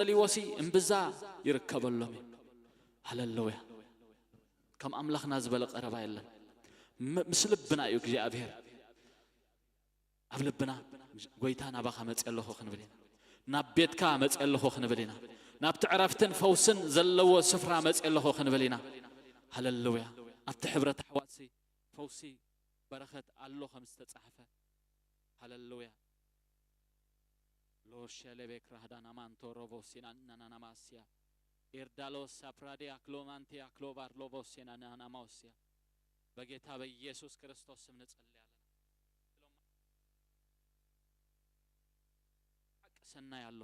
ዝደልይዎሲ እምብዛ ይርከበሎም እዩ። ሃለሉያ። ከም ኣምላኽና ዝበለ ቀረባ የለን። ም- ምስ ልብና እዩ እግዚኣብሔር። ኣብ ልብና ጎይታ ናባኻ መፅእ ኣለኹ ክንብል ኢና። ናብ ቤትካ መፅእ ኣለኹ ክንብል ኢና። ናብቲ ዕረፍትን ፈውስን ዘለዎ ስፍራ መፅእ ኣለኹ ክንብል ኢና። ሃለሉያ። ኣብቲ ሕብረት ኣሕዋትሲ ፈውሲ በረኸት ኣሎ ከም ዝተፃሕፈ። ሃለሉያ። ሎሸሌቤክ ራህዳናማንቶ ሮቮሲናናናማስያ ኤርዳሎስ ሳፕራዴ ኣክሎማንቴ ኣክሎባር ሎቮሲናናናማውስያ በጌታ በኢየሱስ ክርስቶስ ስም ንጸልያለን። ሓቂ ሰናይ ኣሎ።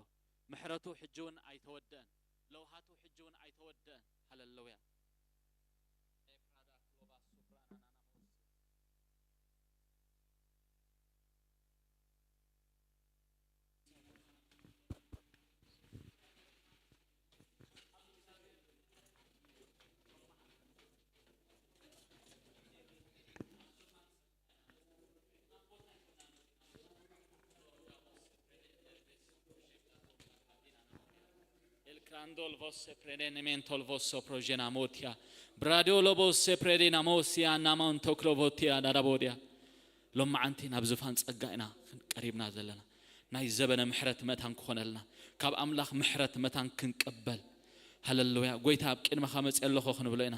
ምሕረቱ ሕጂ እውን ኣይተወደአን። ለውሃቱ ሕጂ እውን ኣይተወደአን። ሃለሉያ። El crandol vosse prenenementol vosso progena motia. Bradio lo vosse predena mosia namonto clovotia darabodia. ሎማዓንቲ ናብ ዝፋን ጸጋ ኢና ቀሪብና ዘለና። ናይ ዘበነ ምሕረት መታን ክኾነልና፣ ካብ ኣምላኽ ምሕረት መታን ክንቀበል። ሃለሉያ። ጎይታ ኣብ ቅድመኻ መጽእ ኣለኹ ክንብሎ ኢና።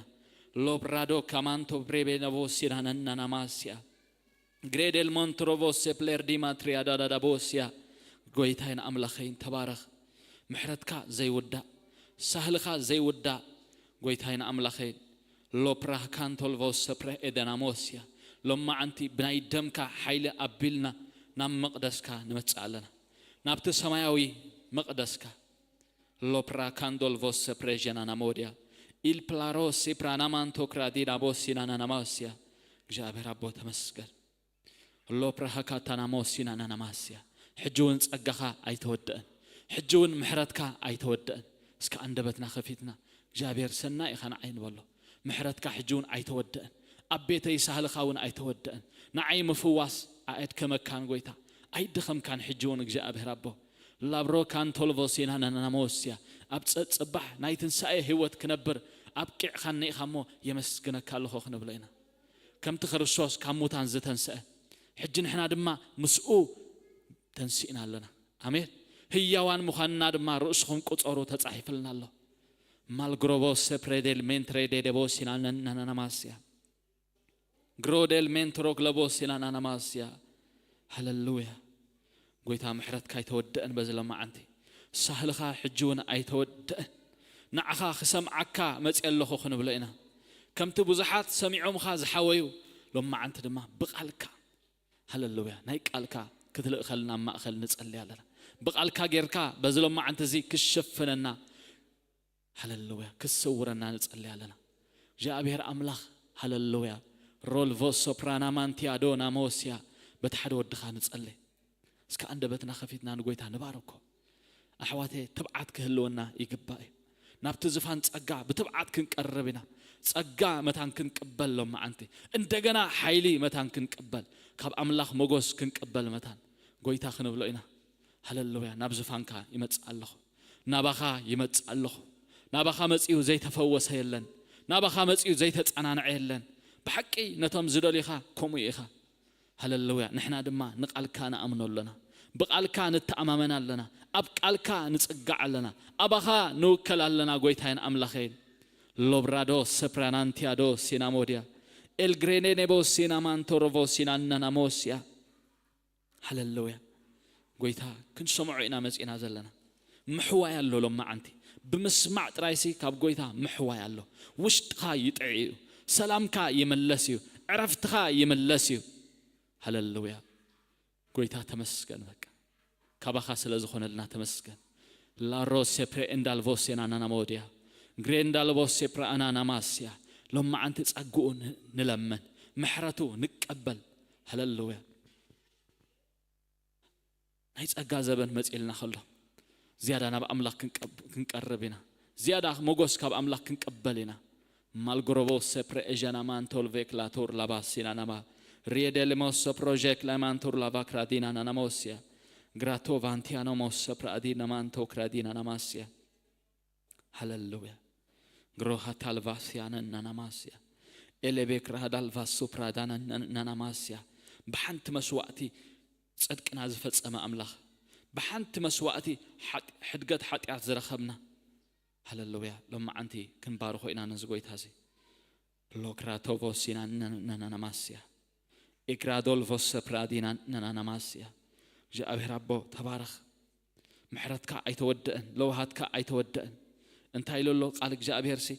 ሎብራዶ ካማንቶ ብሬቤ ነቦሲና ነናናማስያ ግሬዴል ሞንትሮቮ ሴፕሌር ዲማትሪያ ዳዳዳቦስያ። ጎይታይን ኣምላኸይን ተባረኽ። ምሕረትካ ዘይውዳእ፣ ሳህልኻ ዘይውዳእ፣ ጎይታይን ኣምላኸይን። ሎፕራህ ካንቶልቮ ሰፕረ ኤደናሞስያ። ሎማዓንቲ ብናይ ደምካ ሓይሊ ኣቢልና ናብ መቕደስካ ንመጽእ ኣለና፣ ናብቲ ሰማያዊ መቕደስካ። ሎፕራ ካንዶልቮ ሰፕሬ ጀናና ሞድያ ኢል ፕላሮ ሲፕራናማንቶ ክራዲና ቦሲናናናማስያ። እግዚኣብሔር ኣቦ ተመስገን። ሎፕራሃካታናሞሲናናናማስያ። ሕጂ እውን ጸጋኻ ኣይተወደአን። ሕጂ እውን ምሕረትካ ኣይተወደአን። እስከ ኣንደበትና ከፊትና እግዚኣብሔር ሰናይ ኢኻ ንዓይ ንበሎ። ምሕረትካ ሕጂ እውን ኣይተወደአን። ኣብ ቤተይ ሳህልኻ እውን ኣይተወደአን። ንዓይ ምፍዋስ ኣየድከመካን ጎይታ፣ ኣይደኸምካን። ሕጂ እውን እግዚኣብሔር ኣቦ ላብሮ ካንቶልቮሲና ነናናሞስያ ኣብ ጸጽባሕ ናይ ትንሳኤ ህይወት ክነብር ኣብቂዕኻኒ ኢኻ እሞ የመስግነካ ኣለኹ ክንብሎ ኢና። ከምቲ ክርስቶስ ካብ ሙታን ዝተንስአ፣ ሕጂ ንሕና ድማ ምስኡ ተንሲእና ኣለና። ኣሜን። ህያዋን ምዃንና ድማ ርእስኹም ቁጸሩ ተጻሒፍልና ኣሎ። ማልግሮቦ ሰፕሬዴል ሜንትሬዴ ደቦሲና ነናናማስያ ግሮዴል ሜንትሮ ግለቦሲና ናናማስያ። ሃለሉያ። ጎይታ ምሕረትካ ኣይተወደአን በዚ ሎማዓንቲ። ሳህልኻ ሕጂ እውን ኣይተወደአን። ንዓኻ ክሰምዓካ መፅእ ኣለኹ ክንብሎ ኢና። ከምቲ ብዙሓት ሰሚዖምኻ ዝሓወዩ፣ ሎማዓንቲ ድማ ብቓልካ፣ ሃለሉያ፣ ናይ ቃልካ ክትልእኸልና ኣብ ማእኸል ንጸሊ ኣለና። ብቓልካ ጌርካ በዚ ሎማዓንቲ እዚ ክሸፍነና፣ ሃለሉያ፣ ክሰውረና ንጸሊ ኣለና። እግዚኣብሔር ኣምላኽ፣ ሃለሉያ፣ ሮልቮ ሶፕራና ማንቲያ ዶ ናሞስያ፣ በቲ ሓደ ወድኻ ንጸሊ። እስከ ኣንደበትና ከፊትና ንጎይታ ንባርኮ። ኣሕዋተይ፣ ትብዓት ክህልወና ይግባእ እዩ። ናብቲ ዝፋን ጸጋ ብትብዓት ክንቀርብ ኢና። ጸጋ መታን ክንቅበል ሎማዓንቲ፣ እንደገና ሓይሊ መታን ክንቅበል፣ ካብ ኣምላኽ ሞጎስ ክንቅበል መታን ጎይታ ክንብሎ ኢና። ሃለሉያ። ናብ ዝፋንካ ይመጽእ ኣለኹ። ናባኻ ይመጽእ ኣለኹ። ናባኻ መጺኡ ዘይተፈወሰ የለን። ናባኻ መጺኡ ዘይተጸናንዐ የለን። ብሓቂ ነቶም ዝደልዩኻ ከምኡ ኢኻ። ሃለሉያ። ንሕና ድማ ንቓልካ ንኣምኖ ኣለና። ብቓልካ ንተኣማመን ኣለና። ኣብ ቃልካ ንጽጋዕ ኣለና። ኣባኻ ንውከል ኣለና ጎይታይን ኣምላኸይን። ሎብራዶ ሰፕራናንቲያዶ ሲናሞድያ ኤልግሬኔ ኔቦ ሲናማንቶሮቮ ሲናናናሞስያ። ሃለሉያ። ጎይታ ክንሰምዖ ኢና መጺና ዘለና። ምሕዋይ ኣሎ ሎማዓንቲ። ብምስማዕ ጥራይሲ ካብ ጎይታ ምሕዋይ ኣሎ። ውሽጥኻ ይጥዒ እዩ። ሰላምካ ይምለስ እዩ። ዕረፍትኻ ይምለስ እዩ። ሃለሉያ። ጎይታ ተመስገን። በቃ ካባኻ ስለ ዝኾነልና ተመስገን። ላሮ ሴፕሬ እንዳልቮሴና ናናሞድያ ግሬ እንዳልቮ ሴፕራ ኣናናማስያ። ሎማዓንቲ ጸግኡ ን- ንለምን፣ ምሕረቱ ንቀበል። ሃለሉያ። ናይ ጸጋ ዘበን መጺእልና ከሎ ዝያዳ ናብ ኣምላኽ ክንቀብ- ክንቀርብ ኢና። ዝያዳ ሞጎስ ካብ ኣምላኽ ክንቀበል ኢና። ማልግሮቦ ሰፕረ ኤዣናማ እንቶልቬክ ላቶር ላባሲና ናማ ሪየደልሞ ሰፕሮጀክ ላማንቶር ላቫክራዲና ናናሞስያ። ግራቶ ቫንቲያኖ ሞሰ ፕራዲ ነማንቶ ክራዲና ናማስያ። ሃለሉያ። ግሮሃ ታልቫስያ ነናናማስያ። ኤሌቤክ ራሃዳልቫ ሱፕራዳና ነናናማስያ። ብሓንቲ መስዋእቲ ጽድቅና ዝፈጸመ ኣምላኽ፣ ብሓንቲ መስዋእቲ ሓጢ-፣ ሕድገት ሓጢኣት ዝረኸብና። ሃለሉያ። ሎማዓንቲ ክንባርኾ ኢና ነዚ ጎይታ እዚ። ሎክራቶቮሲና ነናናማስያ። ኢግራዶልቮ ሰፕራዲና ነናናማስያ። እግዚኣብሔር ኣቦ ተባረኽ። ምሕረትካ ኣይተወደአን፣ ለውሃትካ ኣይተወደአን። እንታይ ኢሉ ኣሎ ቃል እግዚኣብሔር ሲ?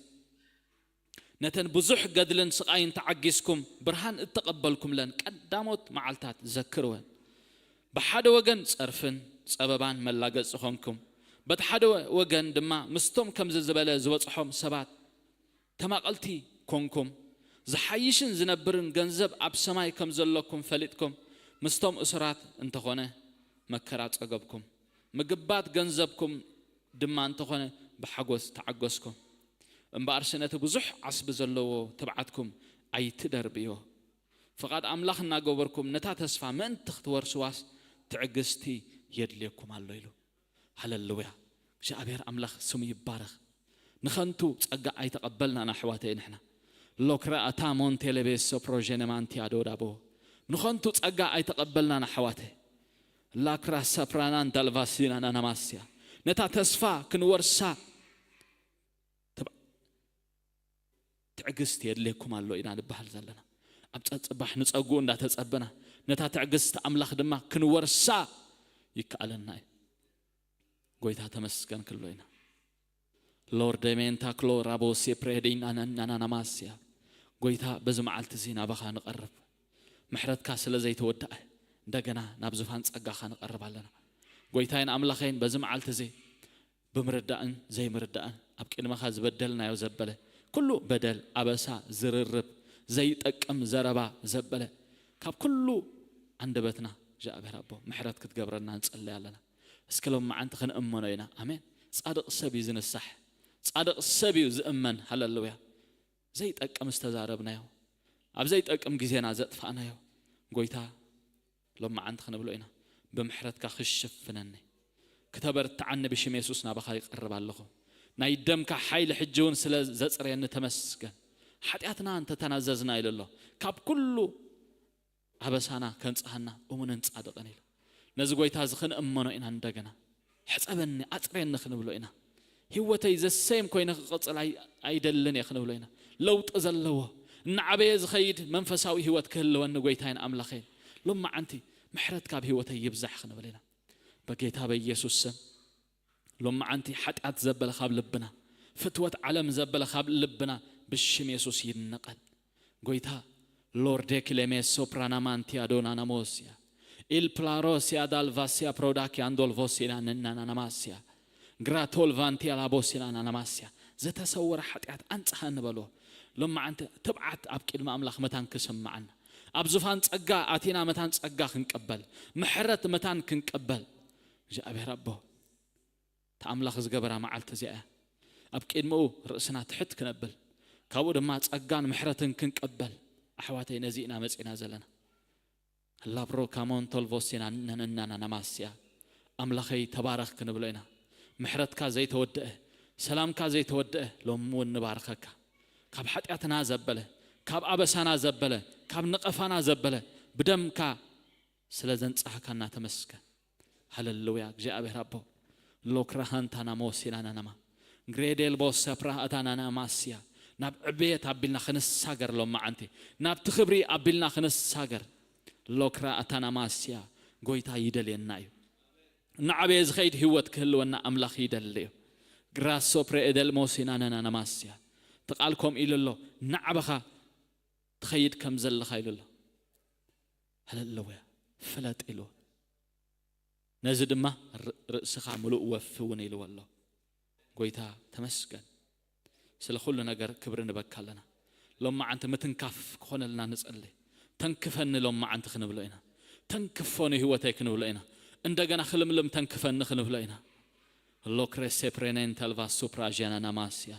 ነተን ብዙሕ ገድልን ስቓይን ተዓጊስኩም ብርሃን እተቐበልኩምለን ቀዳሞት መዓልታት ዘክርወን። ብሓደ ወገን ጸርፍን ጸበባን መላገጺ ኾንኩም፣ በቲ ሓደ ወገን ድማ ምስቶም ከምዚ ዝበለ ዝበጽሖም ሰባት ተማቐልቲ ኮንኩም። ዝሓይሽን ዝነብርን ገንዘብ ኣብ ሰማይ ከም ዘለኩም ፈሊጥኩም፣ ምስቶም እሱራት እንተኾነ መከራ ጸገብኩም፣ ምግባት ገንዘብኩም ድማ እንተኾነ ብሓጎስ ተዓገስኩም። እምበኣርሲ ነቲ ብዙሕ ዓስቢ ዘለዎ ትብዓትኩም ኣይትደርብዮ። ፍቓድ ኣምላኽ እናገበርኩም ነታ ተስፋ ምእንቲ ክትወርስዋስ ትዕግስቲ የድልየኩም ኣሎ ኢሉ። ሃለሉያ። እግዚኣብሔር ኣምላኽ ስሙ ይባረኽ። ንኸንቱ ጸጋ ኣይተቐበልናን ኣሕዋተይ ንሕና። ሎክራ ኣታ ሞንቴ ለቤሶ ፕሮጀነ ማንቲያ ዶዳቦ። ንኸንቱ ጸጋ ኣይተቐበልናን ኣሕዋተይ። ላክራ ሰፕራናን ዳልቫሲና ናናማስያ። ነታ ተስፋ ክንወርሳ ትብ-፣ ትዕግስቲ የድልየኩም ኣሎ ኢና ንበሃል ዘለና። ኣብ ጸጽባሕ ንጸጉ እንዳተጸበና፣ ነታ ትዕግስቲ ኣምላኽ ድማ ክንወርሳ ይከኣለና እዩ። ጎይታ ተመስገን ክብሎ ኢና። ሎርደሜንታ ክሎ ራቦሴ ፕሬዲን ኣናናናማስያ። ጎይታ በዚ መዓልቲ እዚ ናባኻ ንቐርብ። ምሕረትካ ስለ ዘይተወደኣ እንደገና ናብ ዙፋን ጸጋኻ ንቐርብ ኣለና። ጎይታይን ኣምላኸይን በዚ መዓልቲ እዚ ብምርዳእን ዘይምርዳእን ኣብ ቅድመኻ ዝበደልናዮ ዘበለ ኩሉ በደል፣ ኣበሳ፣ ዝርርብ፣ ዘይጠቅም ዘረባ ዘበለ ካብ ኩሉ ኣንደበትና እግዚኣብሔር ኣቦ ምሕረት ክትገብረና ንጸልይ ኣለና። እስከ ሎም መዓንቲ ክንእመኖ ኢና። ኣሜን። ጻድቕ ሰብ እዩ ዝንሳሕ። ጻድቕ ሰብ እዩ ዝእመን። ሃለሉያ። ዘይጠቅም ዝተዛረብናዮ፣ ኣብ ዘይጠቅም ግዜና ዘጥፋእናዮ ጎይታ ሎም መዓንቲ ክንብሎ ኢና። ብምሕረትካ ክሽፍነኒ፣ ክተበርትዓኒ ብሽም የሱስ ናባኻ ይቐርብ ኣለኹ። ናይ ደምካ ሓይሊ ሕጂ እውን ስለ ዘጽረየኒ ተመስገን። ሓጢኣትና እንተተናዘዝና ኢሉ ኣሎ። ካብ ኩሉ ኣበሳና ከንጽሃና እሙንን ጻድቕን ኢሉ። ነዚ ጎይታ እዚ ክንእመኖ ኢና። እንደገና ሕጸበኒ፣ ኣጽርየኒ ክንብሎ ኢና። ህይወተይ ዘሰይም ኮይነ ክቕጽል ኣይ-፣ ኣይደልን እየ ክንብሎ ኢና። ለውጢ ዘለዎ፣ እናዓበየ ዝኸይድ መንፈሳዊ ህይወት ክህልወኒ ጎይታይን ኣምላኸይን። ሎም መዓንቲ ምሕረት ካብ ህይወተይ ይብዛሕ ክንብል ኢና። በጌታ በኢየሱስ ስም ሎም መዓንቲ ሓጢኣት ዘበለ ካብ ልብና፣ ፍትወት ዓለም ዘበለ ካብ ልብና ብሽም የሱስ ይነቐል። ጎይታ ሎርዴ ክሌሜ ሶፕራናማንቲያ ዶናናሞስያ ኢል ፕላሮሲያ ዳልቫሲያ ፕሮዳኪ አንዶልቮሲና ነናናናማስያ ግራቶል ቫንቲያ ላቦሲና ናናማስያ። ዝተሰወረ ሓጢኣት ኣንጽሃ ንበሎ። ሎም መዓንቲ ትብዓት ኣብ ቅድሚ ኣምላኽ መታን ክስምዓና፣ ኣብ ዙፋን ጸጋ ኣቲና መታን ጸጋ ክንቀበል፣ ምሕረት መታን ክንቀበል እግዚኣብሔር ኣቦ እታ ኣምላኽ ዝገበራ መዓልቲ እዚኣ እያ። ኣብ ቅድሚኡ ርእስና ትሕት ክነብል፣ ካብኡ ድማ ጸጋን ምሕረትን ክንቀበል፣ ኣሕዋተይ፣ ነዚ ኢና መጺና ዘለና። ላብሮ ካሞን ቶልቮሲና ነነናና ነማስያ። ኣምላኸይ ተባረኽ ክንብሎ ኢና። ምሕረትካ ዘይተወደአ፣ ሰላምካ ዘይተወደአ፣ ሎም እውን ንባርኸካ። ካብ ሓጢኣትና ዘበለ፣ ካብ ኣበሳና ዘበለ፣ ካብ ነቐፋና ዘበለ፣ ብደምካ ስለ ዘንጻህካና ተመስገን። ሃለሉያ እግዚኣብሔር ኣቦ። ሎክራሃንታና ሞሲናናናማ ግሬዴል ቦሰ ፕራሃታናና ማስያ። ናብ ዕቤት ኣቢልና ክንሳገር ሎም መዓንቲ፣ ናብቲ ክብሪ ኣቢልና ክንሳገር ሎክራ ኣታና ማስያ። ጎይታ ይደልየና እዩ። እናዓበየ ዝኸይድ ህይወት ክህልወና ኣምላኽ ይደሊ እዩ። ግራሶ ፕሬኤደል ሞሲናናና ማስያ። እቲ ቃል ከምኡ ኢሉ ኣሎ፣ ናዕበኻ ትኸይድ ከም ዘለኻ ኢሉ ኣሎ። ሃለሉያ። ፍለጥ ኢሉ። ነዚ ድማ ር-፣ ርእስኻ ምሉእ ወፊ እውን ኢልዎ ኣሎ። ጎይታ ተመስገን። ስለ ኩሉ ነገር ክብሪ ንበካ ኣለና። ሎም መዓንቲ ምትንካፍ ክኾነልና ንጸሊ። ተንክፈኒ ሎም መዓንቲ ክንብሎ ኢና። ተንክፎ ንህይወተይ ክንብሎ ኢና። እንደገና ክልምልም ተንክፈኒ ክንብሎ ኢና። ሎክሬሴ ፕሬኔንታልቫ ሱፕራዥያና ናማስያ።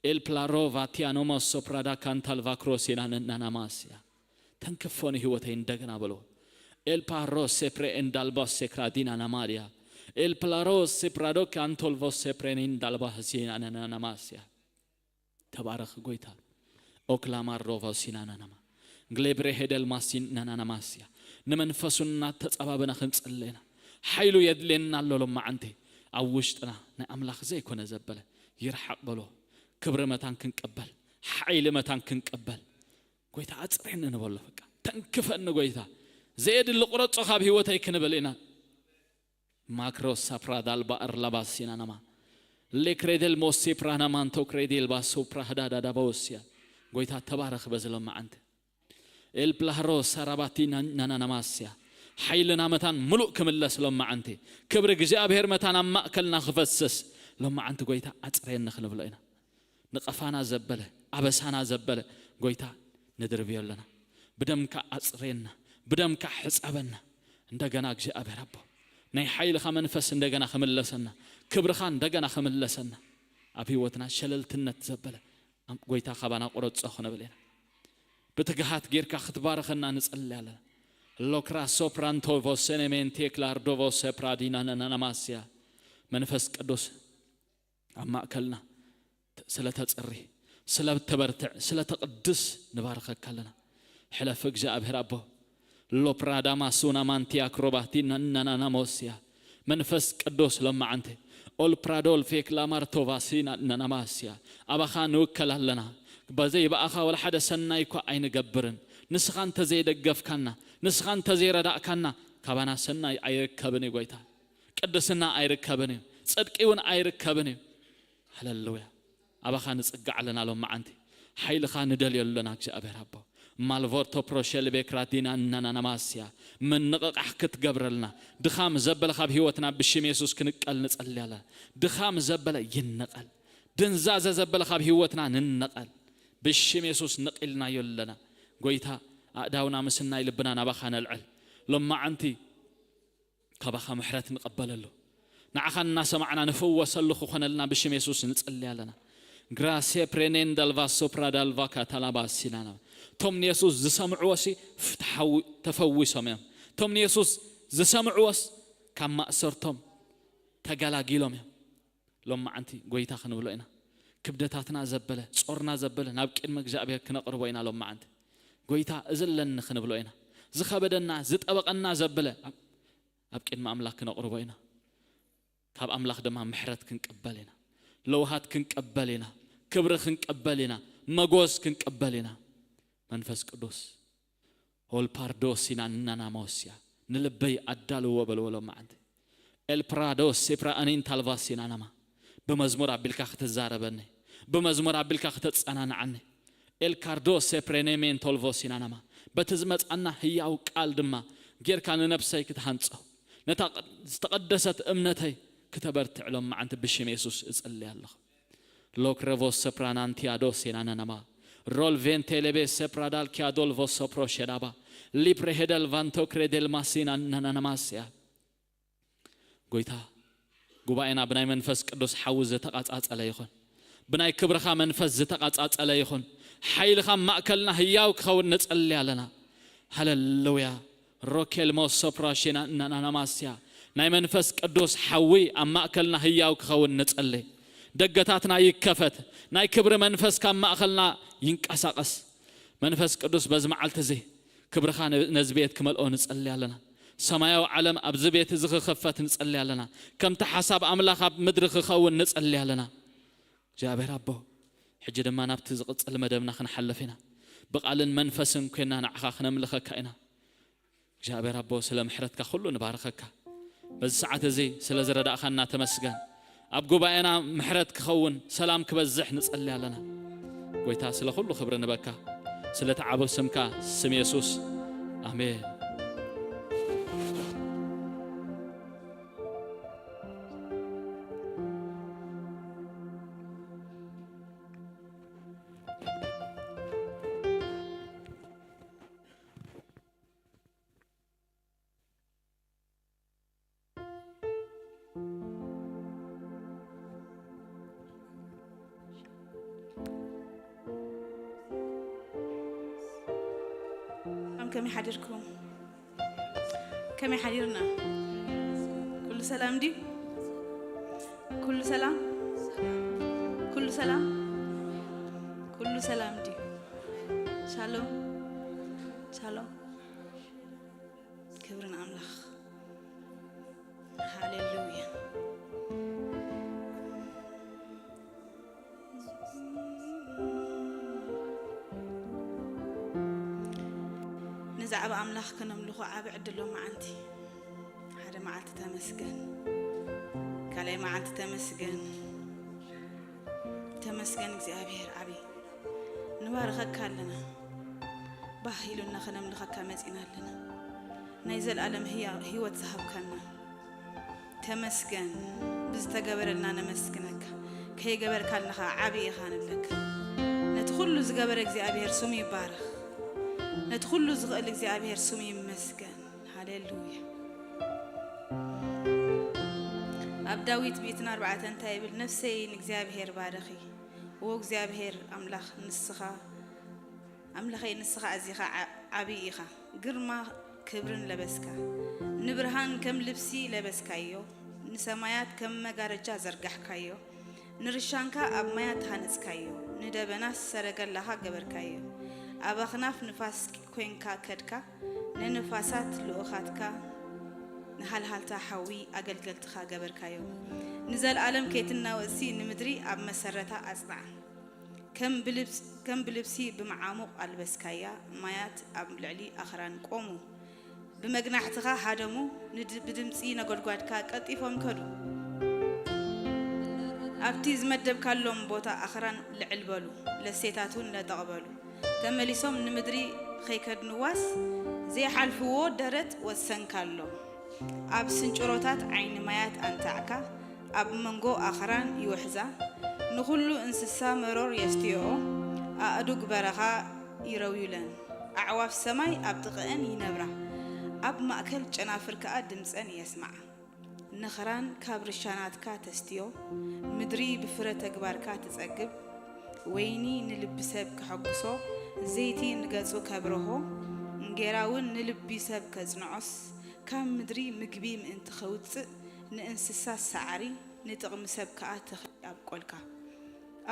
ኤል ፕላሮቫ ቲያኖሞ ሶፕራዳ ካንታልቫ ክሮሲና ነናናማስያ። ተንክፎ ንህይወተይ እንደገና በሎ። ኤልፓሮ ሴፕሬ እንዳልባ ሴክራዲና ናማድያ ኤልፕላሮ ሴፕራዶ ካንቶልቮ ሴፕሬን እንዳልባ ህሲና ነናናማስያ። ተባረኽ ጎይታ። ኦክላማር ሮቫሲና ናናማ ግሌብሬ ሄደል ማሲን ናናናማስያ። ንመንፈሱና ተጸባበና ክንጽለና ሓይሉ የድልየና ኣሎ። ሎማዓንቲ ኣብ ውሽጥና ናይ ኣምላኽ ዘይኮነ ዘበለ ይርሓቕ በሎ። ክብሪ መታን ክንቀበል፣ ሓይሊ መታን ክንቀበል፣ ጎይታ ኣጽሬኒ ንበሎ። በቃ ተንክፈኒ ጎይታ፣ ዘየድሊ ቁረጾ ካብ ህይወተይ ክንብል ኢና። ማክሮ ሳፕራ ዳልባ ኣርላባሲና ናማ ሌክሬደል ሞሴ ፕራናማንቶ ክሬዴል ባሶ ፕራህዳ ዳዳባወስያ። ጎይታ ተባረኽ በዚ ሎማዓንቲ። ኤልፕላህሮ ሳራባቲ ናናናማስያ። ሓይልና መታን ምሉእ ክምለስ ሎማዓንቲ። ክብሪ እግዚኣብሔር መታን ኣብ ማእከልና ክፈስስ ሎማዓንቲ ጎይታ ኣጽረየኒ ክንብሎ ኢና። ንቐፋና ዘበለ፣ ኣበሳና ዘበለ ጎይታ ንድርብዮ ኣለና። ብደምካ ኣጽረየና፣ ብደምካ ሕጸበና። እንደገና እግዚኣብሔር ኣቦ ናይ ሓይልኻ መንፈስ እንደገና ክምለሰና፣ ክብርኻ እንደገና ክምለሰና። ኣብ ህይወትና ሸለልትነት ዘበለ ኣም-፣ ጎይታ ካባና ቁረጾ ክንብል ኢና። ብትግሃት ጌርካ ክትባርኸና ንጸሊ ኣለና። ሎክራ ሶፕራንቶ ቮሰኔሜንቴ ክላርዶ ቮሰ ፕራዲና ነናናማስያ። መንፈስ ቅዱስ ኣብ ማእከልና ተ-፣ ስለ ተጽሪ፣ ስለ ተበርትዕ፣ ስለ ተቕድስ ንባርኸካ ኣለና። ሕለፍ እግዚኣብሔር ኣቦ። ሎፕራዳማ ሱና ማንቲያ ክሮባቲ ናናናናሞስያ። መንፈስ ቅዱስ ሎማዓንቲ ኦልፕራዶል ፌክላማር ቶቫሲና ናናማስያ። ኣባኻ ንውከል ኣለና። በዘይ ብኣኻ ወላ ሓደ ሰናይ እኳ ኣይንገብርን። ንስኻ እንተዘይደገፍካና፣ ንስኻ እንተዘይረዳእካና፣ ካባና ሰናይ ኣይርከብን እዩ ጎይታ። ቅድስና ኣይርከብን እዩ። ጽድቂ እውን ኣይርከብን እዩ። ሃለሉያ። ኣባኻ ንጽጋዕ ኣለና ሎማዓንቲ። ሓይልኻ ንደልዮ ኣለና እግዚኣብሔር ኣቦ። ማልቮርቶ ፕሮሸል ቤክራዲና እናናናማስያ። ምንቕቓሕ ክትገብረልና። ድኻም ዘበለ ካብ ህይወትና ብሽም የሱስ ክንቀል ንጸሊ ኣለና። ድኻም ዘበለ ይነቐል። ድንዛዘ ዘበለ ካብ ህይወትና ንነቐል። ብሽም የሱስ ነቒልናዮ ኣለና። ጎይታ ኣእዳውና ምስናይ ልብና ናባኻ ነልዕል። ሎማዓንቲ ካባኻ ምሕረት ንቐበለሉ። ንዓኻ እናሰማዕና ንፍወሰሉ ክኾነልና ብሽም የሱስ ንጽሊ ኣለና። ግራሴ ፕሬኔን ዳልቫ ሶፕራ ዳልቫ ካታላባ ሲናና። እቶም ንየሱስ ዝሰምዕዎ ሲ ፍትሓዊ-፣ ተፈዊሶም እዮም። እቶም ንየሱስ ዝሰምዕዎስ ካብ ማእሰርቶም ተገላጊሎም እዮም። ሎማዓንቲ ጎይታ ክንብሎ ኢና። ክብደታትና ዘበለ፣ ጾርና ዘበለ ናብ ቅድሚ እግዚኣብሔር ክነቕርቦ ኢና ሎማዓንቲ። ጎይታ እዚ ኣለኒ ክንብሎ ኢና። ዝኸበደና፣ ዝጠበቐና ዘበለ ኣብ፣ ኣብ ቅድሚ ኣምላኽ ክነቕርቦ ኢና። ካብ ኣምላኽ ድማ ምሕረት ክንቅበል ኢና። ለውሃት ክንቀበል ኢና። ክብሪ ክንቀበል ኢና። መጎስ ክንቀበል ኢና። መንፈስ ቅዱስ ኦልፓርዶሲና እናናሞስያ ንልበይ ኣዳልዎ በልዎ ሎማዓንቲ። ኤልፕራዶስ ሴፕራ ኣኒን ታልቫሲና ናማ ብመዝሙር ኣቢልካ ክትዛረበኒ፣ ብመዝሙር ኣቢልካ ክተጸናንዓኒ። ኤልካርዶስ ሴፕሬኔሜን ቶልቮሲና ናማ በቲ ዝመጻና ህያው ቃል ድማ ጌርካ ንነብሰይ ክትሃንጾ፣ ነታ ቅ-፣ ዝተቐደሰት እምነተይ ክተበርትዕ ሎማዓንቲ ብሽም የሱስ እጽሊ ኣለኹ። ሎክረቮ ሰፕራናንቲያዶ ሴናናናማ ሮል ቬንቴሌቤ ሰፕራዳል ኪያዶል ቮሶፕሮ ሸዳባ ሊፕሬ ሄደል ቫንቶ ክሬዴል ማሲና ናናናማስያ። ጎይታ፣ ጉባኤና ብናይ መንፈስ ቅዱስ ሓዊ ዝተቓጻጸለ ይኹን። ብናይ ክብርኻ መንፈስ ዝተቓጻጸለ ይኹን። ሓይልኻ ኣብ ማእከልና ህያው ክኸውን ንጸሊ ኣለና። ሃለሉያ። ሮኬል ሞሶፕራሽና ናናናማስያ። ናይ መንፈስ ቅዱስ ሓዊ ኣብ ማእከልና ህያው ክኸውን ንጸሊ። ደገታትና ይከፈት። ናይ ክብሪ መንፈስ ካብ ማእከልና ይንቀሳቐስ። መንፈስ ቅዱስ በዚ መዓልቲ እዚ ክብርኻ ነ-፣ ነዚ ቤት ክመልኦ ንጸሊ ኣለና። ሰማያዊ ዓለም ኣብዚ ቤት እዚ ክኽፈት ንጸሊ ኣለና። ከምቲ ሓሳብ ኣምላኽ ኣብ ምድሪ ክኸውን ንጸሊ ኣለና። እግዚኣብሔር ኣቦ፣ ሕጂ ድማ ናብቲ ዝቕጽል መደብና ክንሓልፍ ኢና። ብቓልን መንፈስን ኮይና ንዓኻ ክነምልኸካ ኢና። እግዚኣብሔር ኣቦ፣ ስለ ምሕረትካ ኩሉ ንባርኸካ። በዚ ሰዓት እዚ ስለ ዝረዳእኻና ተመስገን። ኣብ ጉባኤና ምሕረት ክኸውን፣ ሰላም ክበዝሕ ንጸሊ ኣለና። ጎይታ፣ ስለ ኩሉ ክብሪ ንበካ። ስለ ተዓቦ ስምካ፣ ስም የሱስ። ኣሜን። ሰላም፣ ከመይ ሓዲርኩም? ከመይ ሓዲርና? ኩሉ ሰላም ድዩ? ኩሉ ሰላም? ኩሉ ሰላም? ኩሉ ሰላም ድዩ? ሻሎም፣ ሻሎም። ክብሪ ንኣምላኽ። ሃሌሉያ። ንዛዕባ ኣምላኽ ከነምልኾ ዓቢ ዕድል ሎመዓንቲ። ሓደ መዓልቲ ተመስገን፣ ካልኣይ መዓልቲ ተመስገን። ተመስገን እግዚኣብሔር ዓቢ። ንባርኸካ ኣለና። ባህ ኢሉና ከነምልኸካ መጺና ኣለና። ናይ ዘልኣለም ህያ-፣ ህይወት ዝሃብካና ተመስገን። ብዝተገበረልና ነመስግነካ። ከይገበርካልና ኸዓ ዓቢ ኢኻ ንብለካ። ነቲ ኩሉ ዝገበረ እግዚኣብሔር ስሙ ይባረኽ። ነቲ ኩሉ ዝኽእል እግዚኣብሔር ስሙ ይመስገን። ሃሌሉያ። ኣብ ዳዊት ሚእትን ኣርባዕተን እንታይ ይብል? ነፍሰይ ንእግዚኣብሔር ባርኺ፣ ዎ እግዚኣብሔር ኣምላኽ ንስኻ፣ ኣምላኸይ ንስኻ ኣዚኻ ዓ-፣ ዓብዪ ኢኻ። ግርማ ክብርን ለበስካ፣ ንብርሃን ከም ልብሲ ለበስካዮ፣ ንሰማያት ከም መጋረጃ ዘርጋሕካዮ፣ ንርሻንካ ኣብ ማያት ሃነጽካዮ፣ ንደበናስ ሰረገላኻ ገበርካዮ። ኣብ ኣኽናፍ ንፋስ ኮንካ ከድካ፣ ንንፋሳት ልኡኻትካ፣ ንሃልሃልታ ሓዊ ኣገልገልትኻ ገበርካዮ። ንዘለኣለም ከይትናወጽሲ ንምድሪ ኣብ መሰረታ ኣጽንዓ። ከም ብልብስ-፣ ከም ብልብሲ ብመዓሙቕ ኣልበስካያ፣ ማያት ኣብ ልዕሊ ኣኽራን ቆሙ። ብመግናሕትኻ ሃደሙ፣ ንድ-፣ ብድምጺ ነጎድጓድካ ቀልጢፎም ከዱ። ኣብቲ ዝመደብካሎም ቦታ ኣኽራን ልዕል በሉ፣ ለሴታት እውን ነጠቕ በሉ። ተመሊሶም ንምድሪ ኸይከድንዋስ፣ ዘይሓልፍዎ ደረት ወሰንካሎም። ኣብ ስንጭሮታት ዓይኒ ማያት ኣንታዕካ፣ ኣብ መንጎ ኣኽራን ይውሕዛ። ንኹሉ እንስሳ መሮር የስትየኦ፣ ኣእዱግ በረኻ ይረውዩለን። ኣዕዋፍ ሰማይ ኣብ ጥቕአን ይነብራ፣ ኣብ ማእከል ጨናፍር ከኣ ድምጸን የስምዓ። ንኽራን ካብ ርሻናትካ ተስትዮ፣ ምድሪ ብፍረ ተግባርካ ትጸግብ። ወይኒ ንልቢ ሰብ ከሐጉሶ፣ ዘይቲ ንገጹ ከብርሆ፣ እንጌራ እውን ንልቢ ሰብ ከጽንዖስ፣ ካብ ምድሪ ምግቢ ምእንቲ ኸውጽእ፣ ንእንስሳ ሳዕሪ፣ ንጥቕሚ ሰብ ከኣ ተኽሊ ኣብቆልካ።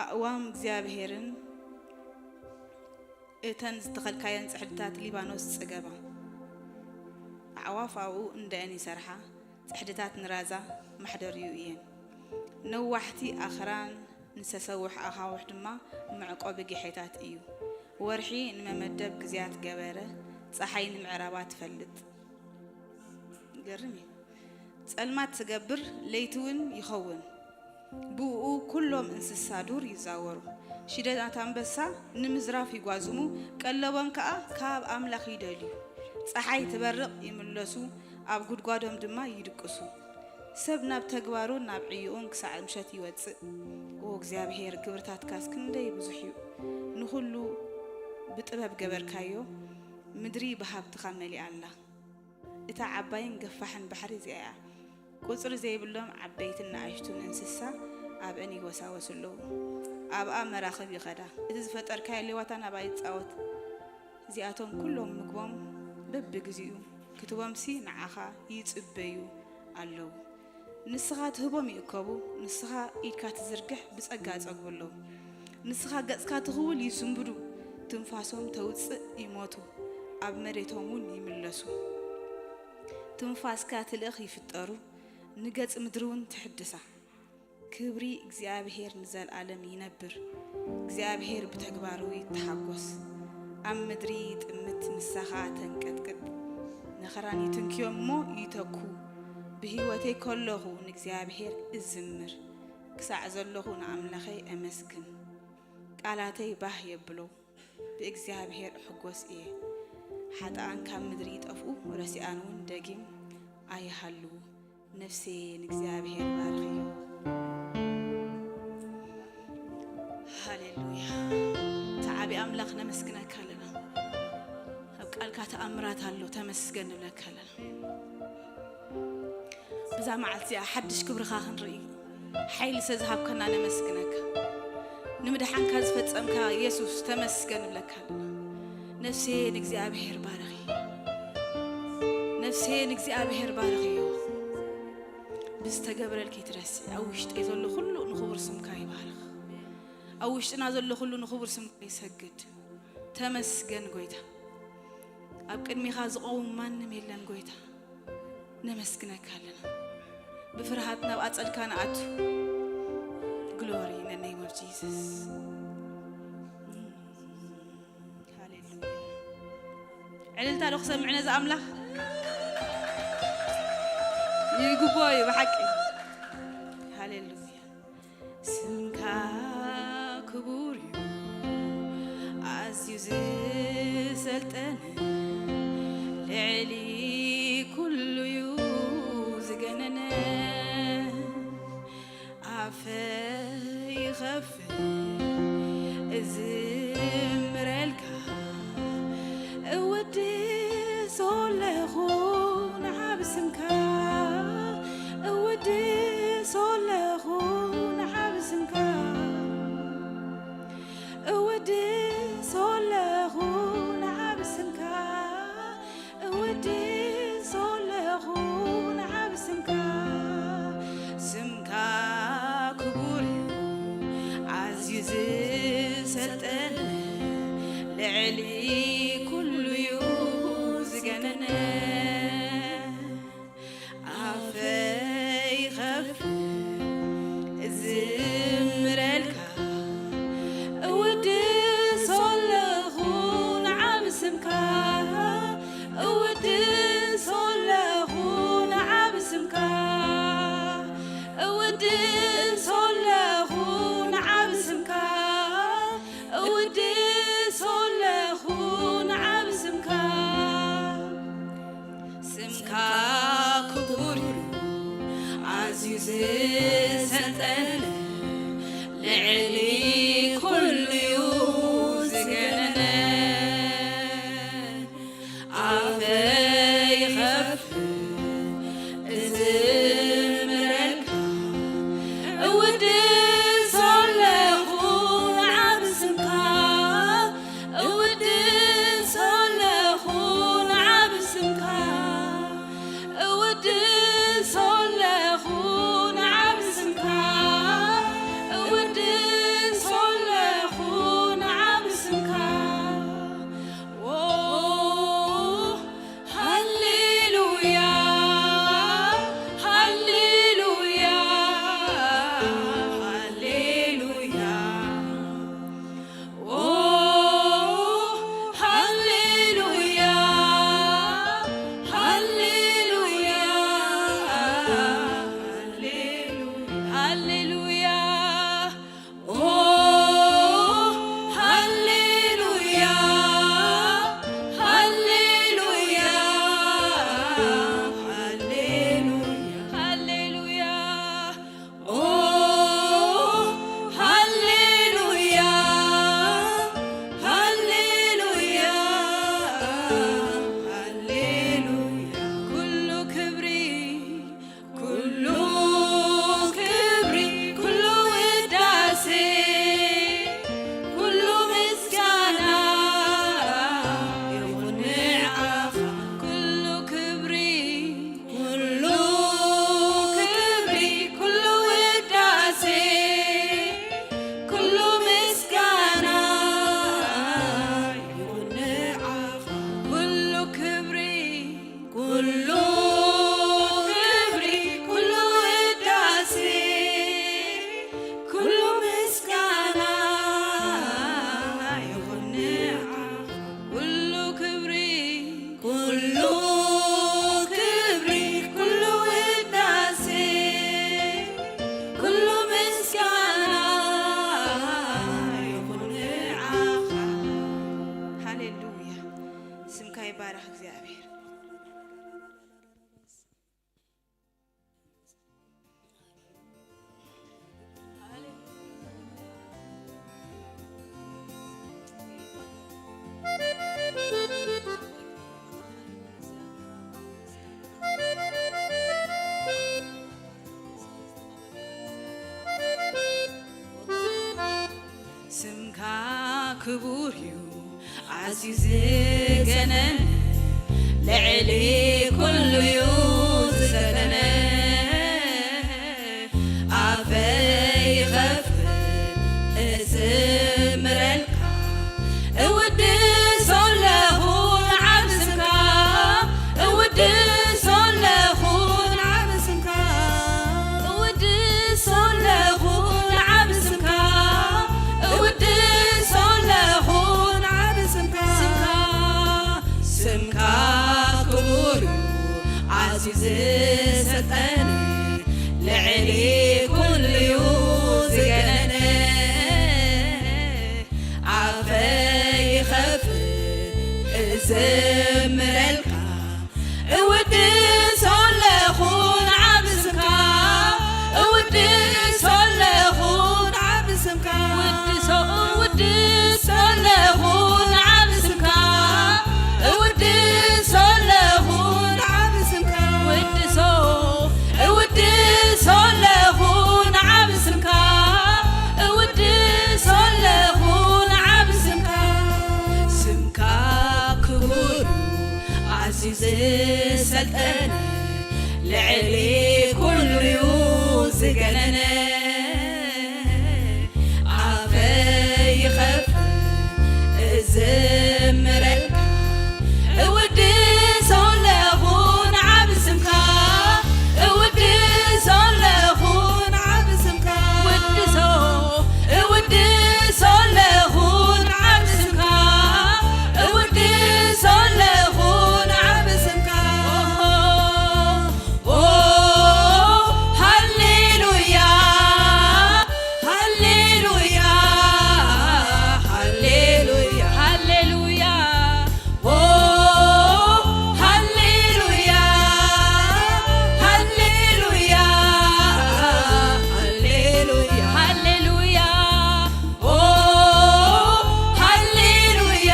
ኣእዋም እግዚኣብሄርን እተን ዝተኸልካየን ጽሕድታት ሊባኖስ ጽገባ። ኣዕዋፍ ኣብኡ እንደአን ይሰርሓ፣ ጽሕድታት ንራዛ ማሕደሪኡ እየን። ነዋሕቲ ኣኽራን ንሰሰውሕ ኣኻውሕ ድማ መዕቆቢ ጊሐታት እዩ። ወርሒ ንመመደብ ግዜያት ገበረ፣ ጸሓይ ንምዕራባ ትፈልጥ። ይገርም እዩ። ጸልማት ትገብር፣ ለይቲ እውን ይኸውን። ብእኡ ኩሎም እንስሳ ዱር ይዛወሩ። ሽደናት ኣንበሳ ንምዝራፍ ይጓዝሙ፣ ቀለቦም ከኣ ካብ ኣምላኽ ይደልዩ። ጸሓይ ትበርቕ፣ ይምለሱ፣ ኣብ ጉድጓዶም ድማ ይድቅሱ። ሰብ ናብ ተግባሩን ናብ ዕዮኡን ክሳዕ ምሸት ይወጽእ። ኦ እግዚኣብሔር፣ ግብርታትካስ ክንደይ ብዙሕ እዩ! ንኹሉ ብጥበብ ገበርካዮ፣ ምድሪ ብሃብትኻ መሊኣ ኣላ። እታ ዓባይን ገፋሕን ባሕሪ እዚኣ እያ። ቁጽሪ ዘይብሎም ዓበይትን ንኣሽቱን እንስሳ ኣብአን ይወሳወሱ ኣለዉ። ኣብኣ መራኽብ ይኸዳ። እቲ ዝፈጠርካዮ ሌዋታን ኣብኣ ይጻወት። እዚኣቶም ኩሎም ምግቦም በብግዜኡ ክትቦምሲ ንዓኻ ይጽበዩ ኣለዉ። ንስኻ ትህቦም ይእከቡ፣ ንስኻ ኢድካ ትዝርግሕ ብጸጋ ይጸግቡ ኣለዉ። ንስኻ ገጽካ ትኽውል ይስንብዱ፣ ትንፋሶም ተውጽእ ይሞቱ፣ ኣብ መሬቶም እውን ይምለሱ። ትንፋስካ ትልእኽ ይፍጠሩ፣ ንገጽ ምድሪ እውን ትሕድሳ። ክብሪ እግዚኣብሔር ንዘለኣለም ይነብር። እግዚኣብሔር ብተግባሩ ይተሓጎስ። ኣብ ምድሪ ይጥምት፣ ንሳ ኸኣ ተንቀጥቅጥ። ንኸራን ይትንክዮም እሞ ይተኩ። ብህይወተይ ከለኹ ንእግዚኣብሔር እዝምር። ክሳዕ ዘለኹ ንኣምላኸይ ኣመስግን። ቃላተይ ባህ የብሎ። ብእግዚኣብሔር እሕጎስ እየ። ሓጥኣን ካብ ምድሪ ይጠፍኡ፣ ረሲኣን እውን ደጊም ኣይሃልዉ። ነፍሴ ንእግዚኣብሔር ባርኽዮ። ሃሌሉያ። እቲ ዓቢ ኣምላኽ ነመስግነካ ኣለና። ኣብ ቃልካ ተኣምራት ኣሎ፣ ተመስገን ንብለካ ኣለና። ብዛ መዓልቲ እዚኣ ሓድሽ ክብርኻ ክንርኢ፣ ሓይሊ ስለ ዝሃብካና ነመስግነካ። ንምድሓንካ ዝፈጸምካ የሱስ ተመስገን ንብለካ ኣለና። ነፍሴ ንእግዚኣብሔር ባርኺ። ሙሴ ንእግዚኣብሔር ባርኽዮ፣ ብዝተገብረልኪ ትረስዒ። ኣብ ውሽጠይ ዘሎ ኩሉ ንኽቡር ስምካ ይባርኽ። ኣብ ውሽጥና ዘሎ ኩሉ ንኽቡር ስምካ ይሰግድ። ተመስገን ጎይታ። ኣብ ቅድሚኻ ዝቐውም ማንም የለን ጎይታ። ነመስግነካ ኣለና። ብፍርሃት ናብ ኣጸድካ ንኣቱ። Glory in the name of Jesus. ሃሌሉያ። ዕልልታ ዶ ክሰምዕ ነዚ ኣምላኽ? ይግቦ እዩ ብሓቂ። ሃሌሉያ። ስምካ ክቡር እዩ፣ ኣዝዩ ዝሰልጠነ፣ ልዕሊ ኩሉ እዩ ዝገነነ። ኣፈይ ይኸፍት እዝምረልካ፣ እወድሶ ኣለኹ ንዓቢ ስምካ፣ እወድሶ ኣለኹ ንዓቢ ስምካ፣ እወድሶ ኣለኹ ንዓቢ ስምካ። እወድሶ ኣለኹ ንዓቢ ስምካ፣ ስምካ ክቡር እዩ፣ ኣዝዩ ዝሰልጠነ፣ ልዕሊ ኩሉ እዩ ዝገነነ። ኣፈይ ይኸፍት እዝምረልካ፣ እውድሶ ኣለኹ ንዓቢ ስምካ፣ እውድሶ ኣለኹ ንዓቢ ስምካ፣ እውድሶ ኣለኹ ንዓቢ ስምካ፣ እውድሶ ኣለኹ ንዓቢ ስምካ። ስምካ ክቡር እዩ፣ ኣዝዩ ዝሰልጠነ፣ ልዕሊ ኩሉ እዩ ዝገነነ። ኣፈይ ይኸፍት እዝምረልካ፣ እውድሶ ኣለኹ ንዓቢ ስምካ፣ እውድሶ ኣለኹ ንዓቢ ስምካ፣ እውድሶ ኣለኹ ንዓቢ ስምካ፣ እውድሶ ኣለኹ ንዓቢ ስምካ። ኦ፣ ሃሌሉያ፣ ሃሌሉያ፣ ሃሌሉያ። ኦ፣ ሃሌሉያ፣ ሃሌሉያ፣ ሃሌሉያ። ኦ፣ ሃሌሉያ፣ ሃሌሉያ፣ ሃሌሉያ፣ ሃሌሉያ። ኦ፣ ሃሌሉያ፣ ሃሌሉያ፣ ሃሌሉያ። ኩሉ ክብሪ፣ ኩሉ ክብሪ፣ ኩሉ ውዳሴ፣ ኩሉ ምስጋና ይኹን ንዓኻ። ኩሉ ክብሪ፣ ኩሉ ክብሪ፣ ኩሉ ውዳሴ፣ ኩሉ ምስጋና ይኹን ንዓኻ። ኩሉ ክብሪ፣ ኩሉ ክብሪ፣ ኩሉ ውዳሴ፣ ኩሉ ምስጋና ይኹን ንዓኻ። ኩሉ ክብሪ፣ ኩሉ ክብሪ፣ ኩሉ ውዳሴ፣ ኩሉ ምስጋና ይኹን ንዓኻ። ሃሌሉያ። ስምካ ይባረኽ እግዚኣብሔር። ስምካ ክቡር እዩ ኣዝዩ ዝገነነ፣ ልዕሊ ኩሉ እዩ ዝሰለነ። ኣፈይ ይኸፍት እዝምረልካ፣ እውድሶ ኣለኹ ንዓቢ ስምካ፣ እውድሶ ኣለኹ ንዓቢ ስምካ፣ እውድሶ ኣለኹ ንዓቢ ስምካ፣ እውድሶ ኣለኹ ንዓቢ ስምካ። ስምካ ክቡር እዩ ኣዝዩ ዝሰልጠነ፣ ልዕሊ ኩሉ እዩ ዝገነነ። ኣፈይ ይኸፍት እዝምረልካ፣ እውድሶ ኣለኹ ንዓቢ ስምካ፣ እውድሶ ኣለኹ ንዓቢ ስምካ፣ እውድሶ፣ እውድሶ ኣለኹ ንዓቢ ስምካ፣ እውድሶ ኣለኹ ንዓቢ ስምካ፣ እውድሶ፣ እውድሶ ኣለኹ ንዓቢ ስምካ፣ እውድሶ ኣለኹ ንዓቢ ስምካ። ስምካ ክቡር ኣዝዩ ዝሰልጠነ፣ ልዕሊ ኩሉ እዩ ዝገነነ። ኣፈይ ይኸፍት እዝምረልካ፣ እውድሶ ኣለኹ ንዓቢ ስምካ፣ እውድሶ ኣለኹ ንዓቢ ስምካ፣ እውድሶ፣ እውድሶ ኣለኹ ንዓቢ ስምካ፣ እውድሶ ኣለኹ ንዓቢ ስምካ። ኦ፣ ሃሌሉያ፣ ሃሌሉያ፣ ሃሌሉያ፣ ሃሌሉያ። ኦ፣ ሃሌሉያ፣ ሃሌሉያ፣ ሃሌሉያ፣ ሃሌሉያ። ኦ፣ ሃሌሉያ፣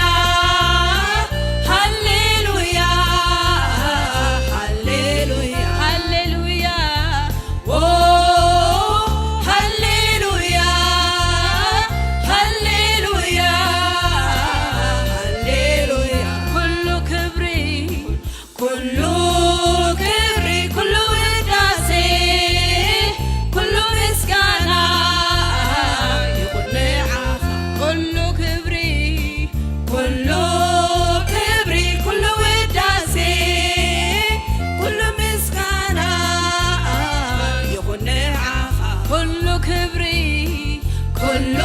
ሃሌሉያ፣ ሃሌሉያ፣ ሃሌሉያ። ኦ፣ ሃሌሉያ፣ ሃሌሉያ፣ ሃሌሉያ። ኩሉ ክብሪ፣ ኩሉ ክብሪ፣ ኩሉ ውዳሴ፣ ኩሉ ምስጋና ይኹን ንዓኻ። ኩሉ ክብሪ፣ ኩሉ ክብሪ፣ ኩሉ ውዳሴ፣ ኩሉ ምስጋና ይኹን ንዓኻ። ኩሉ ክብሪ፣ ኩሉ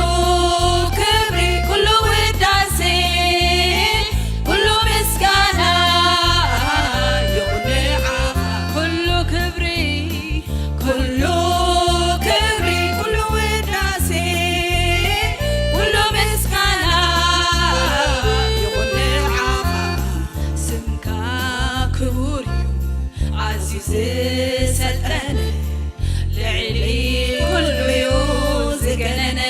ክብሪ፣ ኩሉ ውዳሴ፣ ኩሉ ምስጋና ይኹን ንዓኻ። ኩሉ ክብሪ፣ ኩሉ ክብሪ፣ ኩሉ ውዳሴ፣ ኩሉ ምስጋና ይኹን ንዓኻ። ስምካ ክቡር እዩ ኣዝዩ ዝሰልጠነ፣ ልዕሊ ኩሉ እዩ ዝገነነ።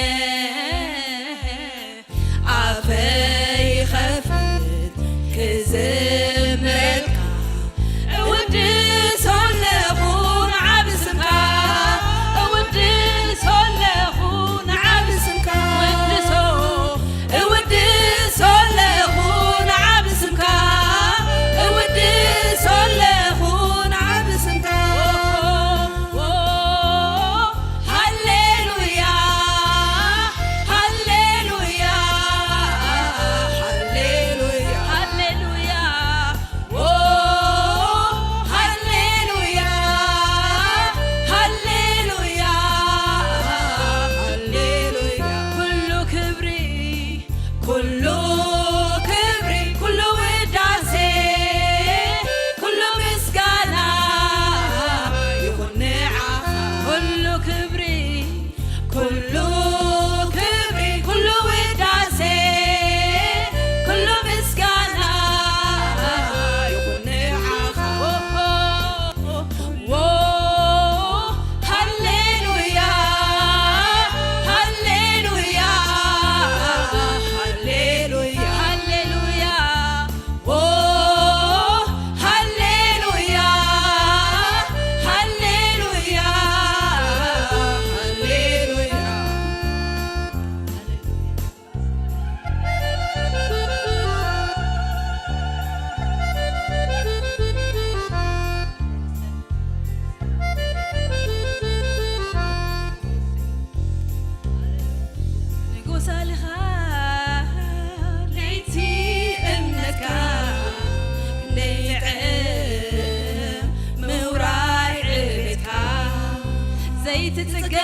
ትጽገ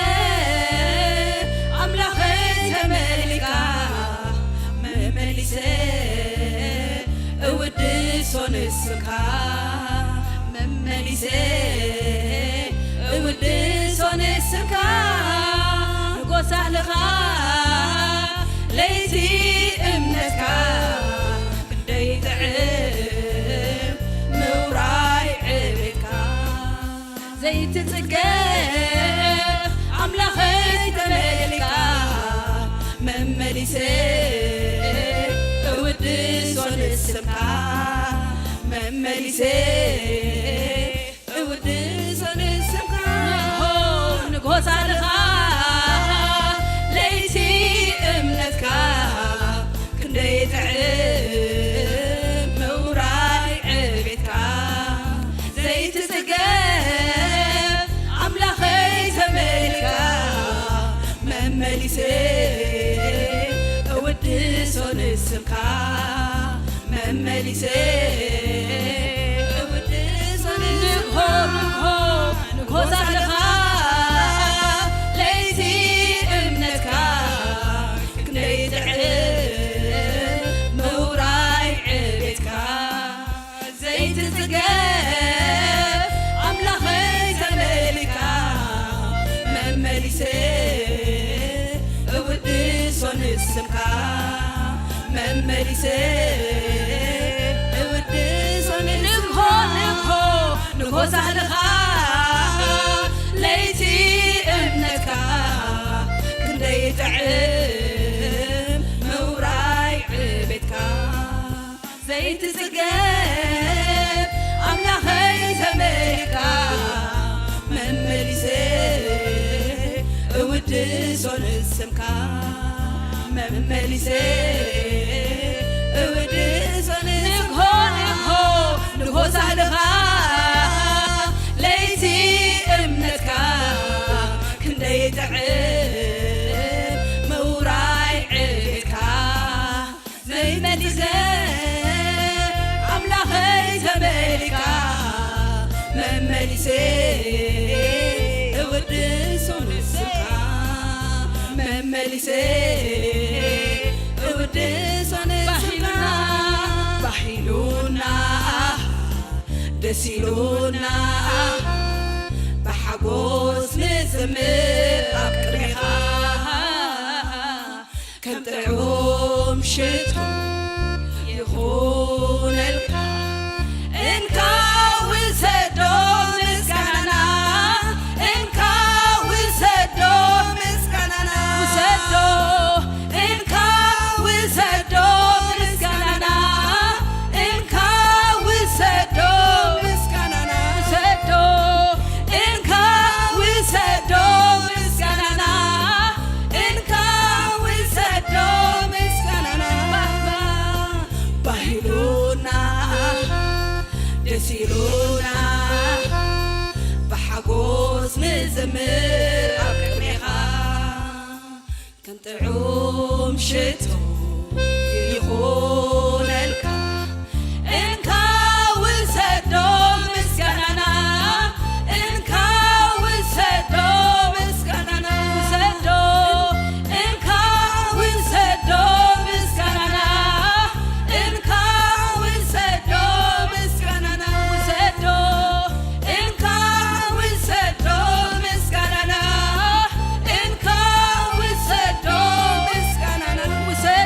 ኣምላኸይ ተመሊካ መመሊሰ እውድሶ ንስምካ መመሊሰ እውድሶ ንስምካ ንጎሳልኻ ለይቲ እምነትካ ክንደይ ጥዕም ምውራይ ዕቤትካ ዘይትጽገ ኣምላኸይ ተመሊካ መመሊሰ እውድሶ ንስምካ መመሊሰ እውድሶ ንስምካ ንጎሳልኻ ለይቲ እምነትካ ክንደይ ጥዕም ምውራይ ዕቤትካ ዘይትጽገ ኣምላኸይ ተመሊካ መመሊሰ እውድሶ ንስምካ መመሊሰ እውድሶ ንስምካ ንጎሳልኻ ለይቲ እምነትካ ክንደይ ጥዕም ምውራይ ዕቤትካ ዘይትጽገ ኣምላኸይ ተመሊካ መመሊሰ እውድሶ ንስምካ መመሊሰ እውድሶ ንስምካ ንጎሳልኻ ለይቲ እምነትካ ክንደይ ጥዕም ምውራይ ዕቤትካ ዘይትጽገ ኣምላኸይ ተመሊካ መመሊሰ እውድሶ ንስምካ መመሊሰ እውድሶ ንስምካ ንጎሳልኻ ለይቲ እምነትካ ክንደይ ጥዕም ምውራይ ዕቤትካ ዘይመሊሰ ኣምላኸይ ተመሊካ መመሊሰ እውድሶ ንስምካ መመሊሰ እውድሶ ንስምካ ባሂሉና ደስ ኢሉና ብሓጎስ ንዝምር ኣብ ቅድሜኻ ከም ጥዑም ሽቶ ይኹነልካ እንካ ውሰዶ ምስጋናና እንካ ውሰዶ ምስጋናና ውሰዶ እንካ ውሰዶ ምስጋናና እንካ ውሰዶ ምስጋናና ውሰዶ እንካ ውሰዶ ምስጋናና እንካ ውሰዶ ምስጋናና ባሂሉና ደስ ኢሉና ብሓጎስ ንዘምር ኣብ ቅድሜኻ ከም ጥዑም ሽቶ ይኹነልካ እንካ ውሰዶ ምስጋናና እንካ ውሰዶ ምስጋናና ውሰዶ እንካ ውሰዶ ምስጋናና እንካ ውሰዶ ምስጋናና ውሰዶ እንካ ውሰዶ ምስጋናና እንካ ውሰዶ ምስጋናና ውሰዶ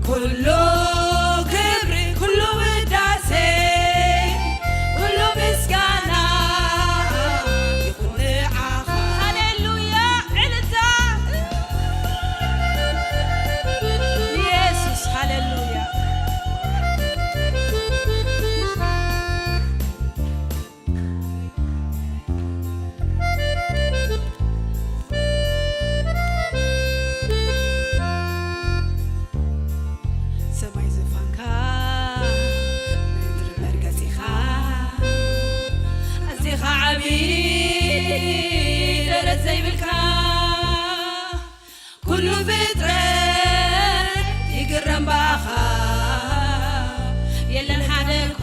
ኩሉ ክብሪ፣ ኩሉ ውዳሴ፣ ኩሉ ምስጋና ይኹን ንዓኻ። ሃሌሉያ! ዕልልታ! ኢየሱስ፣ ሃሌሉያ! ሰማይ ዝፋንካ፣ ምድሪ መርገጺኻ፣ ኣዚኻ ዓቢ ደረት ዘይብልካ፣ ኩሉ ፍጥረት ይግረም ብኣኻ፣ የለን ሓደ እኳ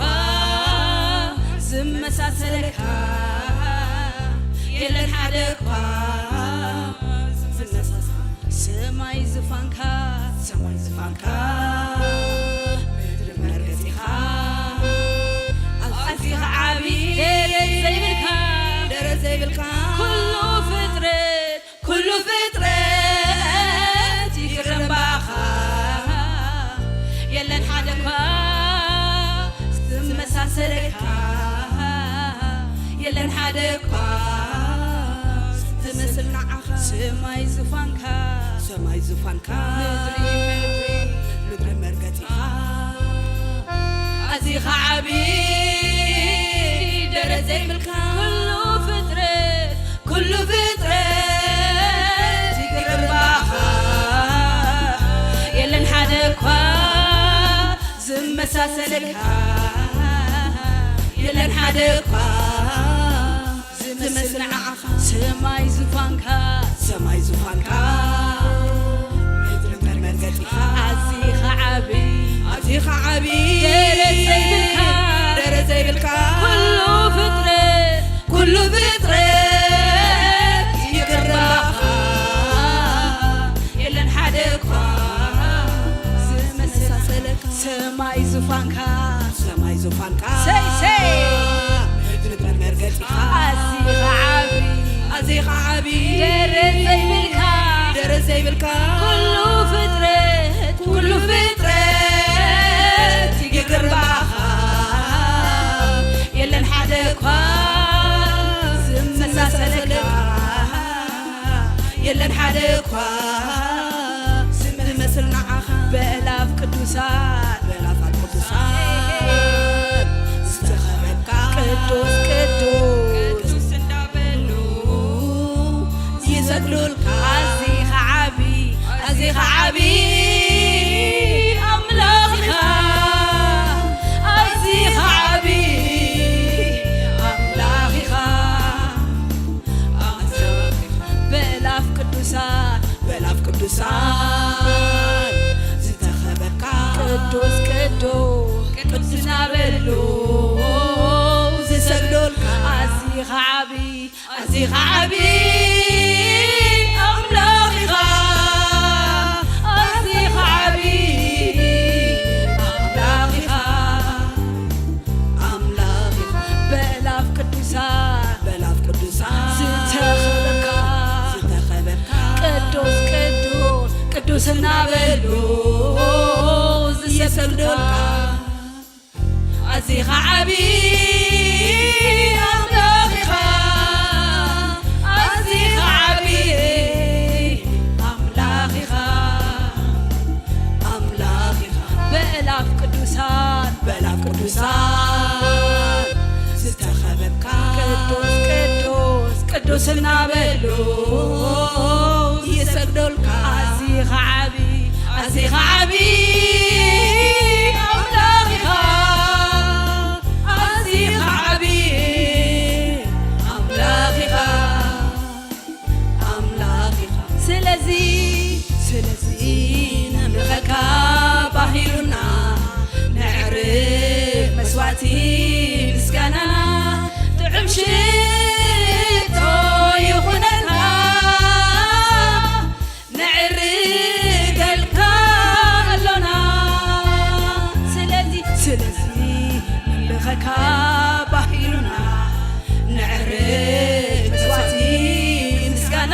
ዝመሳሰለካ፣ የለን ሓደ እኳ ዝመሳሰል። ሰማይ ዝፋንካ፣ ሰማይ ዝፋንካ፣ ምድሪ መርገጺኻ፣ ኣዚኻ ዓቢ ደረት ዘይብልካ፣ ደረት ዘይብልካ፣ ኩሉ ፍጥረት ኩሉ ፍጥረት ይግረም ብኣኻ፣ የለን ሓደ እኳ ዝመሳሰለካ፣ የለን ሓደ እኳ ዝመስል ንዓኻ። ሰማይ ዝፋንካ፣ ሰማይ ዝፋንካ፣ ምድሪ፣ ምድሪ፣ ምድሪ መርገጺኻ፣ ኣዚኻ ዓቢ ደረት ዘይብልካ፣ ኩሉ ፍጥረት ኩሉ ፍጥረት ይግረም ብኣኻ፣ የለን ሓደ እኳ ዝመሳሰለካ፣ የለን ሓደ እኳ ዝመስል ንዓኻ። ሰማይ ዙፋንካ፣ ሰማይ ዙፋንካ፣ ምድሪ መርገጺኻ፣ ኣዚኻ ዓቢ፣ ኣዚኻ ዓቢ፣ ደረት ዘይብልካ፣ ደረት ዘይብልካ፣ ኩሉ ፍጥረት ኩሉ ፍጥረት ይግረም ብኣኻ፣ የለን ሓደ እኳ ዝመሳሰለካ። ሰማይ ዙፋንካ፣ ሰማይ ዙፋንካ፣ ሰይ፣ ሰይ። ምድሪ መርገጺኻ፣ ኣዚኻ ዓቢ፣ ኣዚኻ ዓቢ፣ ደረት ዘይብልካ፣ ደረት ዘይብልካ፣ ኩሉ ፍጥረት፣ ኩሉ ፍጥረት ይግረም ብኣኻ፣ የለን ሓደ እኳ ዝመሳሰለካ፣ የለን ሓደ እኳ ዝመስል ንዓኻ። በእላፍ ቅዱሳን፣ በእላፋት ቅዱሳን ዝተኸበብካ፣ ቅዱስ፣ ቅዱስ፣ ቅዱስ እንዳበሉ ይሰግዱልካ። ኣዚኻ ዓቢ፣ ኣዚኻ ዓቢ ኣምላኽ ኢኻ፣ ኣዚኻ ዓቢ ኣምላኽ ኢኻ። በእላፍ ቅዱሳን፣ በእላፍ ቅዱሳን ዝተኸበብካ፣ ቅዱስ፣ ቅዱስ፣ ቅዱስ እናበሉ ዝሰግዱልካ። ኣዚኻ ዓቢ፣ ኣዚኻ ዓቢ ኣምላኽ ኢኻ፣ ኣዚኻ ዓቢ ኣምላኽ ኢኻ፣ ኣምላኽ ኢኻ። በእላፍ ቅዱሳን፣ በእላፍ ቅዱሳን ዝተኸበብካ፣ ዝተኸበብካ፣ ቅዱስ፣ ቅዱስ፣ ቅዱስ እናበሉ ይሰግዱልካ። ኣዚኻ ዓቢ ኣምላኽ ኢኻ፣ ኣዚኻ ዓቢ ኣምላኽ ኢኻ፣ ኣምላኽ ኢኻ። በእላፍ ቅዱሳን፣ በእላፍ ቅዱሳን ዝተኸበብካ፣ ቅዱስ፣ ቅዱስ፣ ቅዱስ እናበሉ ይሰግዱልካ። ኣዚኻ ዓቢ፣ ኣዚኻ ዓቢ ኣምላኽ ኢኻ፣ ኣዚኻ ዓቢ ኣምላኽ ኢኻ፣ ኣምላኽ ኢኻ። ስለዚ፣ ስለዚ ነምልኸካ ባህሉና፣ ነዕርግ መስዋዕቲ ምስጋናና፣ ጥዑም ሽቶ ይኹነና። ነዕርገልካ ኣሎና። ስለዚ፣ ስለዚ ነምልኸካ ባህሉና፣ ነዕርግ መስዋዕቲ ምስጋና፣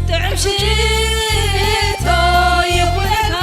ጥዑም ሽቶ ይኹነና።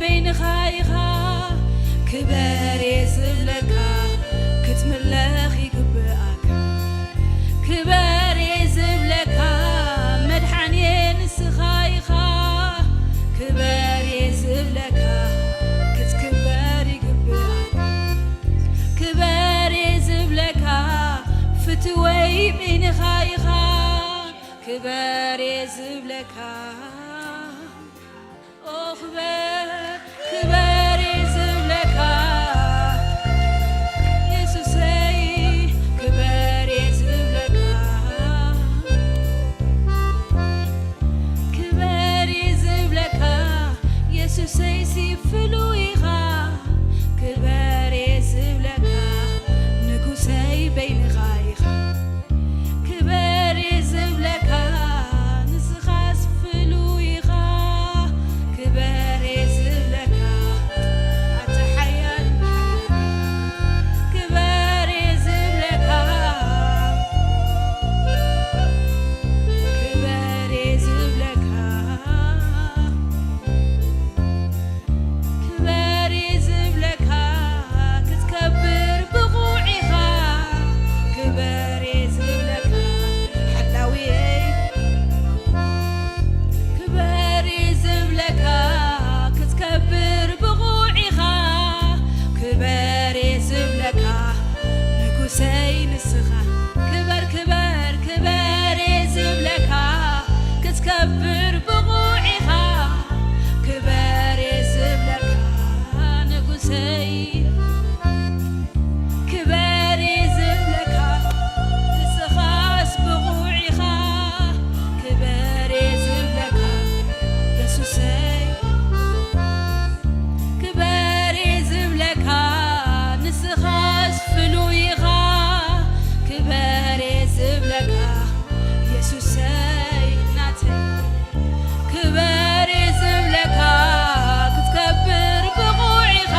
በይንኻ ኢኻ ክበር እየ ዝብለካ፣ ክትምለኽ ይግብኣካ። ክበር እየ ዝብለካ፣ መድሓንየ ንስኻ ኢኻ። ክበር እየ ዝብለካ፣ ክትክበር ይግብኣካ። ክበር እየ ዝብለካ፣ ፍትወይ በይንኻ ኢኻ። ክበር እየ ዝብለካ፣ ኦ ክበር፣ ክበር እየ ዝብለካ የሱሰይ፣ ክበር እየ ዝብለካ፣ ክበር እየ ዝብለካ የሱሰይ፣ ሲ ፍሉይ ኢኻ። ክበር እየ ዝብለካ ንጉሰይ፣ በይንኻ ኢኻ። ክበር እየ ዝብለካ ንስኻስ ፍሉይ ኢኻ። ክበር እየ ዝብለካ ኣታ ሓያል፣ ክበር እየ ዝብለካ፣ ክበር እየ ዝብለካ፣ ክበር እየ ዝብለካ፣ ክትከብር ብቑዕ ኢኻ። ክበር እየ ዝብለካ ሓላዊየይ፣ ክበር እየ ዝብለካ፣ ክትከብር ብቑዕ ኢኻ። ክበር እየ ዝብለካ ንጉሰይ ንስኻ፣ ክበር፣ ክበር፣ ክበር እየ ዝብለካ፣ ክትከብር ብቑዕ ኢኻ። ክበር እየ ዝብለካ ንጉሰይ፣ ክበር እየ ዝብለካ ንስኻስ ብቑዕ ኢኻ። ክበር እየ ዝብለካ የሱሰይ፣ ክበር እየ ዝብለካ ንስኻስ ፍሉይ ኢኻ። ክበር እየ ዝብለካ የሱሰይ ናተይ፣ ክበር እየ ዝብለካ ክትከብር ብቑዕ ኢኻ።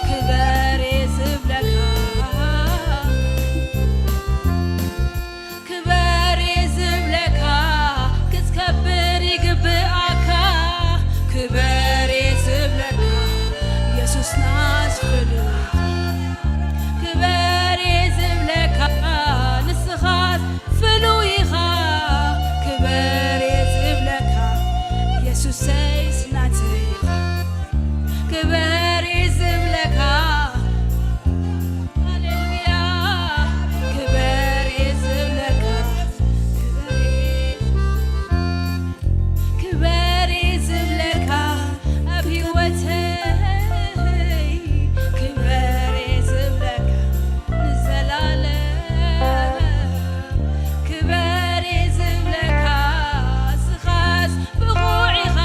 ክበር እየ ዝብለካ፣ ክበር እየ ዝብለካ ክትከብር ይግብኣካ። ክበር እየ ዝብለካ የሱስናስ ፍሉይ፣ ክበር እየ ዝብለካ ንስኻስ ፍሉይ ኢኻ። ክበር እየ ዝብለካ የሱሰይ ናተይ ኢኻ። ክበር እየ ዝብለካ፣ ሃሌሉያ። ክበር እየ ዝብለካ፣ ክበር እየ፣ ክበር እየ ዝብለካ ኣብ ህይወተይ፣ ክበር እየ ዝብለካ ንዘላለም። ክበር እየ ዝብለካ ንስኻስ ብቑዕ ኢኻ።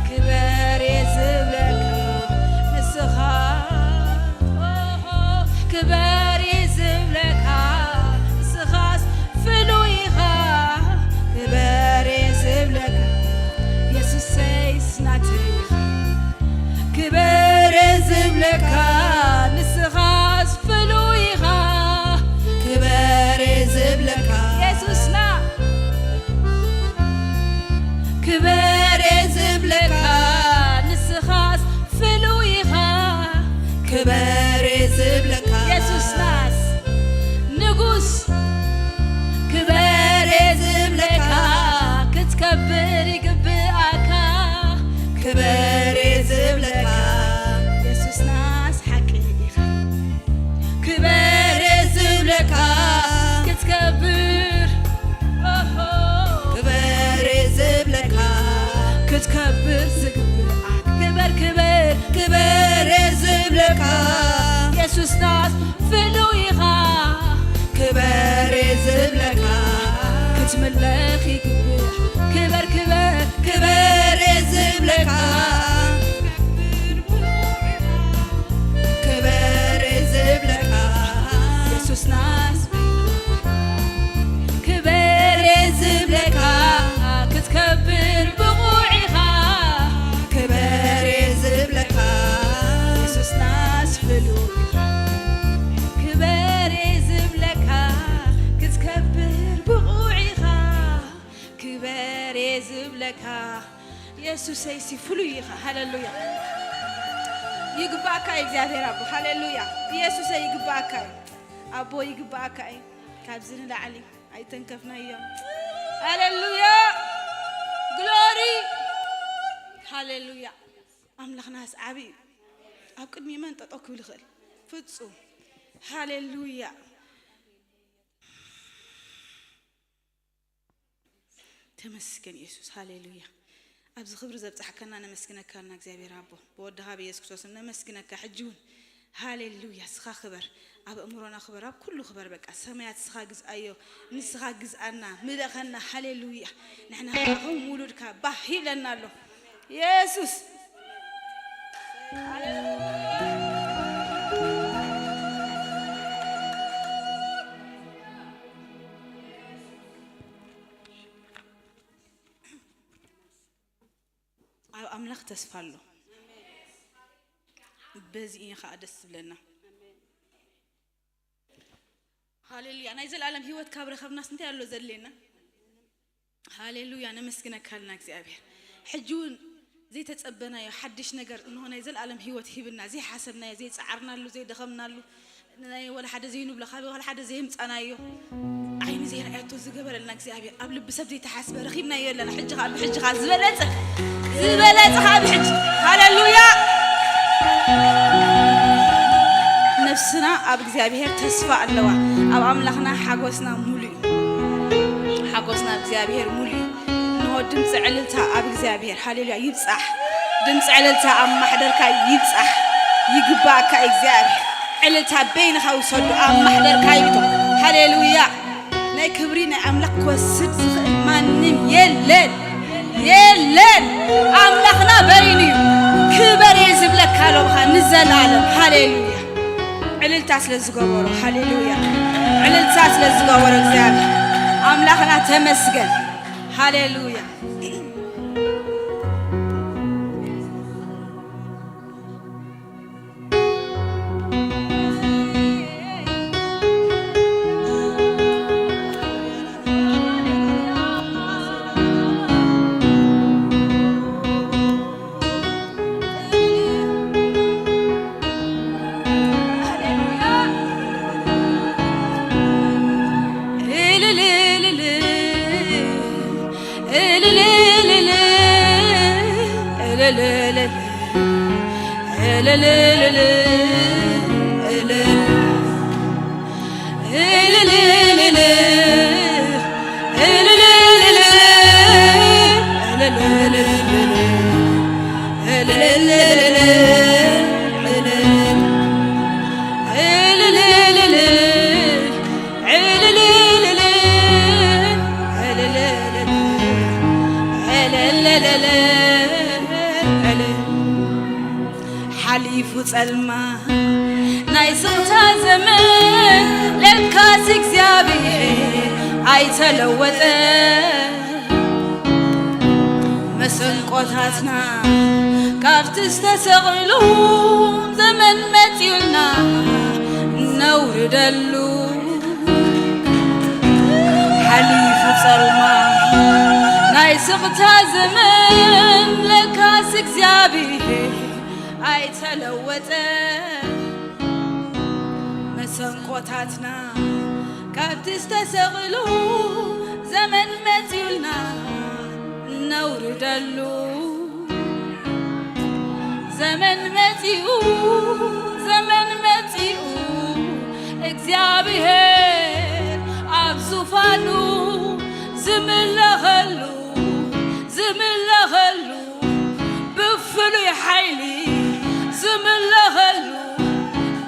ክበር እየ ዝብለካ ንስኻ፣ ኦሆ፣ ክበር እየ ዝብለካ ንስኻስ ፍሉይ ኢኻ። ክበር እየ ዝብለካ የሱሰይ ናተይ ኢኻ። ክበር እየ ዝብለካ ንስኻስ ፍሉይ ኢኻ። ክበር እየ ዝብለካ የሱስና፣ ክበር እየ ዝብለካ ንስኻስ ፍሉይ ኢኻ። ክበር እየ ዝብለካ የሱስናስ ንጉስ፣ ክበር እየ ዝብለካ ክትከብር ይግብኣካ። ክበር እየ ዝብለካ የሱስናስ ሓቂ ኢኻ። ክበር እየ ዝብለካ ክትከብር፣ ኦሆ፣ ክበር እየ ዝብለካ ክትከብር ዝግብኣካ። ክበር፣ ክበር፣ ክበር እየ ዝብለካ የሱስናስ ፍሉይ ኢኻ። ክበር እየ ዝብለካ ክትምለኽ ይግብእ። ክበር፣ ክበር፣ ክበር እየ ዝብለካ ክበር እየ ዝብለካ የሱስናስ ክበር እየ ዝብለካ ክትከብር ብቑዕ ኢኻ። ክበር እየ ዝብለካ የሱስናስ ፍሉይ ኢኻ። ክበር እየ ዝብለካ ክትከብር ብቑዕ ኢኻ። ክበር እየ ዝብለካ የሱሰይ ሲ ፍሉይ ኢኻ። ሃሌሉያ። ይግባእካ እዩ እግዚኣብሔር ኣቦ። ሃሌሉያ። የሱሰይ ይግባእካ እዩ ኣቦ፣ ይግባእካ እዩ። ካብዚ ንላዕሊ ኣይተንከፍናዮ። ሃሌሉያ። ግሎሪ። ሃሌሉያ። ኣምላኽናስ ዓቢ እዩ። ኣብ ቅድሚ መን ጠጠው ክብል ይኽእል? ፍጹም። ሃሌሉያ። ተመስገን የሱስ። ሃሌሉያ። ኣብዚ ክብሪ ዘብጻሕከና ነመስግነካ ኣልና እግዚኣብሔር ኣቦ። ብወድኻ ብየሱስ ክርስቶስ ነመስግነካ ሕጂ እውን። ሃሌሉያ። ስኻ ክበር፣ ኣብ ኣእምሮና ክበር፣ ኣብ ኩሉ ክበር። በቃ ሰማያት ስኻ ግዝኣዮ፣ ንስኻ ግዝኣና፣ ምለኸና። ሃሌሉያ። ንሕና ከኣ ከም ውሉድካ ባህ ይብለና ኣሎ። የሱስ። ኣብ ኣምላኽ ተስፋ ኣሎ። በዚ እዩ ኸዓ ደስ ዝብለና። ሃሌሉያ። ናይ ዘለኣለም ህይወት ካብ ረኸብናስ እንታይ ኣሎ ዘድልየና? ሃሌሉያ። ነመስግነካ ኣልና እግዚኣብሔር። ሕጂ እውን ዘይተጸበናዮ ሓድሽ ነገር እንሆ ናይ ዘለኣለም ህይወት ሂብና፣ ዘይሓሰብናዮ፣ ዘይጸዓርናሉ፣ ዘይደኸምናሉ፣ ናይ ወላ ሓደ ዘይንብሎ፣ ካብ ወላ ሓደ ዘይምጻናዮ፣ ዓይኒ ዘይረኣየቶ ዝገበረልና እግዚኣብሔር፣ ኣብ ልቢ ሰብ ዘይተሓስበ ረኺብናዮ ኣለና። ሕጂ ኸዓ ብሕጂ ኸዓ ዝበለጸ፣ ዝበለጸ ኸዓ ብሕጂ። ሃሌሉያ። ነፍስና ኣብ እግዚኣብሔር ተስፋ ኣለዋ። ኣብ ኣምላኽና ሓጎስና ሙሉ እዩ። ሓጎስና ኣብ እግዚኣብሔር ሙሉ እዩ። እንሆ ድምፂ ዕልልታ ኣብ እግዚኣብሔር፣ ሃሌሉያ፣ ይብጻሕ። ድምፂ ዕልልታ ኣብ ማሕደርካ ይብጻሕ። ይግባእካ እግዚኣብሔር። ዕልልታ በይንኻ ውሰዱ፣ ኣብ ማሕደርካ ይእቶ። ሃሌሉያ። ናይ ክብሪ ናይ ኣምላኽ ክወስድ ዝኽእል ማንም የለን፣ የለን። ኣምላኽና በይኑ እዩ። ክበር እየ ዝብለካ ሎምኻ ንዘለኣለም። ሃሌሉያ። ዕልልታ ስለ ዝገበሮ፣ ሃሌሉያ። ዕልልታ ስለ ዝገበሮ እግዚኣብሔር ኣምላኽና ተመስገን። ሃሌሉያ። ሓሊፉ ጸልማ ናይ ስቕታ ዘመን፣ ለካስ እግዚኣብሔር ኣይተለወጠ። መሰንቆታትና ካብቲ ዝተሰቕሉ ዘመን መጺኡልና ነውርደሉ። ሓሊፉ ጸልማ ናይ ስቕታ ዘመን፣ ለካስ እግዚኣብሔር ኣይተለወጠ። መሰንቆታትና ካብቲ ዝተሰቕሉ ዘመን መጺኡልና ነውርደሉ። ዘመን መጺኡ፣ ዘመን መጺኡ፣ እግዚኣብሔር ኣብ ዙፋኑ ዝምለኸሉ፣ ዝምለኸሉ፣ ብፍሉይ ሓይሊ ዝምለኸሉ፣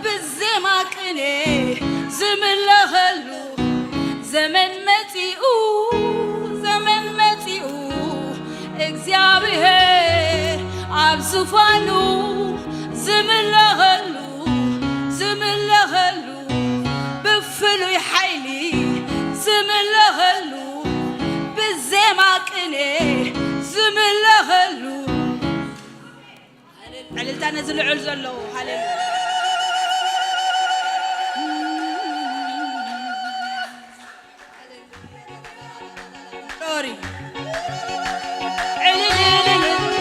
ብዜማ ቅኔ ዝምለኸሉ፣ ዘመን መጺኡ፣ ዘመን መጺኡ፣ እግዚኣብሔር ኣብ ዙፋኑ ዝምለኸሉ፣ ዝምለኸሉ፣ ብፍሉይ ሓይሊ ዝምለኸሉ፣ ብዜማ ቅኔ ዝምለኸሉ። ዕልልታ ነዚ ልዑል ዘሎ። ሃሌሉያ። ግሎሪ። ዕልል፣ ዕልል፣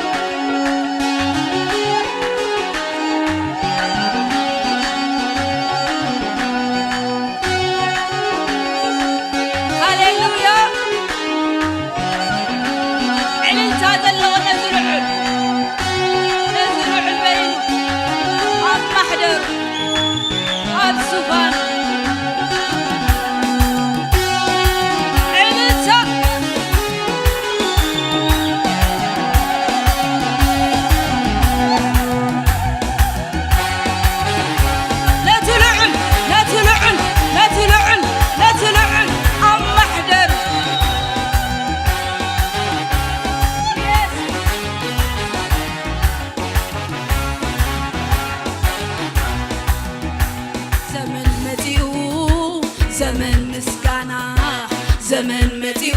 ዘመን መጺኡ፣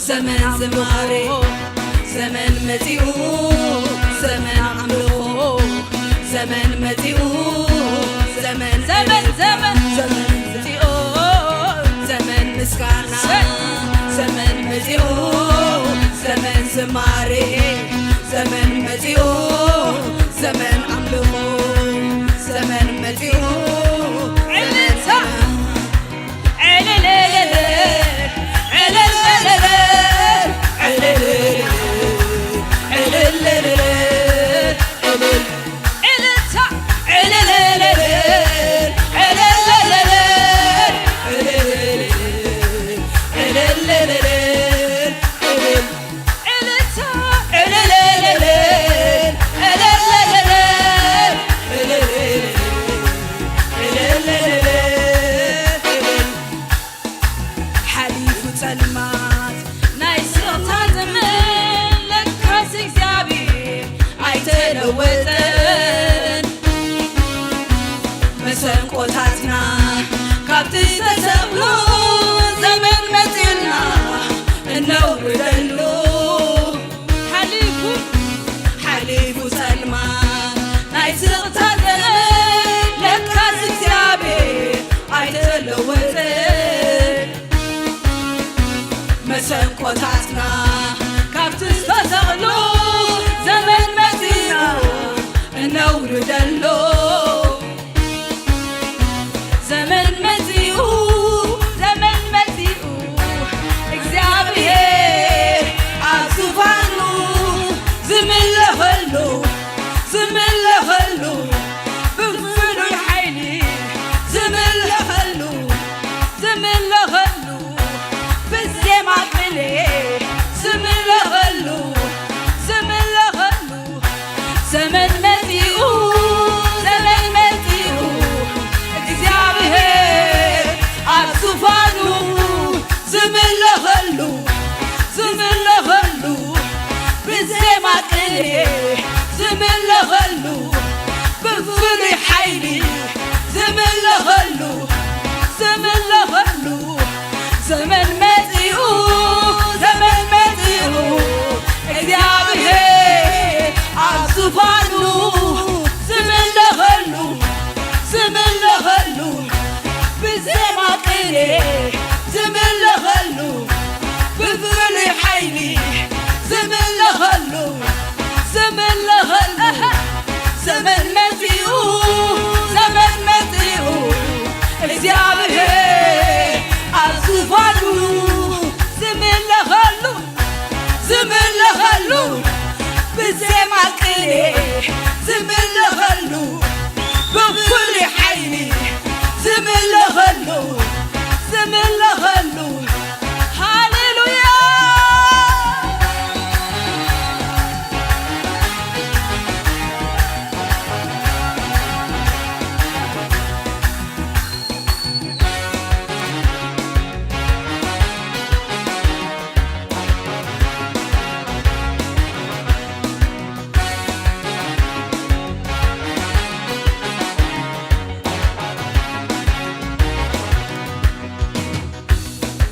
ዘመን ዝማሬ፣ ዘመን መጺኡ፣ ዘመን ኣምልኾ፣ ዘመን መጺኡ፣ ዘመን ዘመን ዘመን ዘመን መጺኡ፣ ዘመን ምስጋና፣ ዘመን መጺኡ፣ ዘመን ዝማሬ፣ ዘመን መጺኡ፣ ዘመን ኣምልኾ፣ ዘመን መጺኡ፣ ዕልልታ! ሓሊፉ ጸልማት ናይ ስቕታ ዘመን፣ ለካስ እግዚኣብሔር ኣይተለወጠን። መሰንቆታትና ካብቲ ዝተሰቕሎ ዘመን መጺኡልና እነውርደሉ። ሓሊፉ ሓሊፉ ጸልማት ናይ ስቕታ ዘመን፣ ለካስ እግዚኣብሔር ኣይተለወጠን። መሰንቆታትና ካብቲ ዝተሰቕሎ ዘመን መጺና እነውርደሎ። ዘመን መጺኡ፣ ዘመን መጺኡ፣ እግዚኣብሔር ኣብ ዙፋኑ ዝምለኸሉ፣ ዝምለኸሉ፣ ብፍሉይ ሓይሊ ዝምለኸሉ፣ ዝምለኸሉ፣ ብዜማ ቅኔ ዝምለኸሉ፣ ዝምለኸሉ፣ ዘመን መጺኡ፣ ዘመን መጺኡ፣ እግዚኣብሔር ኣብ ዙፋኑ ዝምለኸሉ፣ ዝምለኸሉ፣ ብዜማ ቅኔ ዝምለኸሉ፣ ብፍሉይ ሓይሊ ዝምለኸሉ፣ ዝምለኸሉ፣ ዘመን መጺኡ፣ ዘመን መጺኡ፣ እግዚኣብሔር ኣብ ዙፋኑ ዝምለኸሉ፣ ዝምለኸሉ፣ ብዜማ ቅኔ ዝምለኸሉ፣ ብፍሉይ ሓይሊ ዝምለኸሉ፣ ዝምለኸሉ፣ ዘመን መጺኡ፣ ዘመን መጺኡ፣ እግዚኣብሔር ኣብ ዙፋኑ ዝምለኸሉ፣ ዝምለኸሉ፣ ብዜማ ቅኔ ዝምለኸሉ፣ ብፍሉይ ሓይሊ ዝምለኸሉ፣ ዝምለኸሉ። ሃሌሉያ!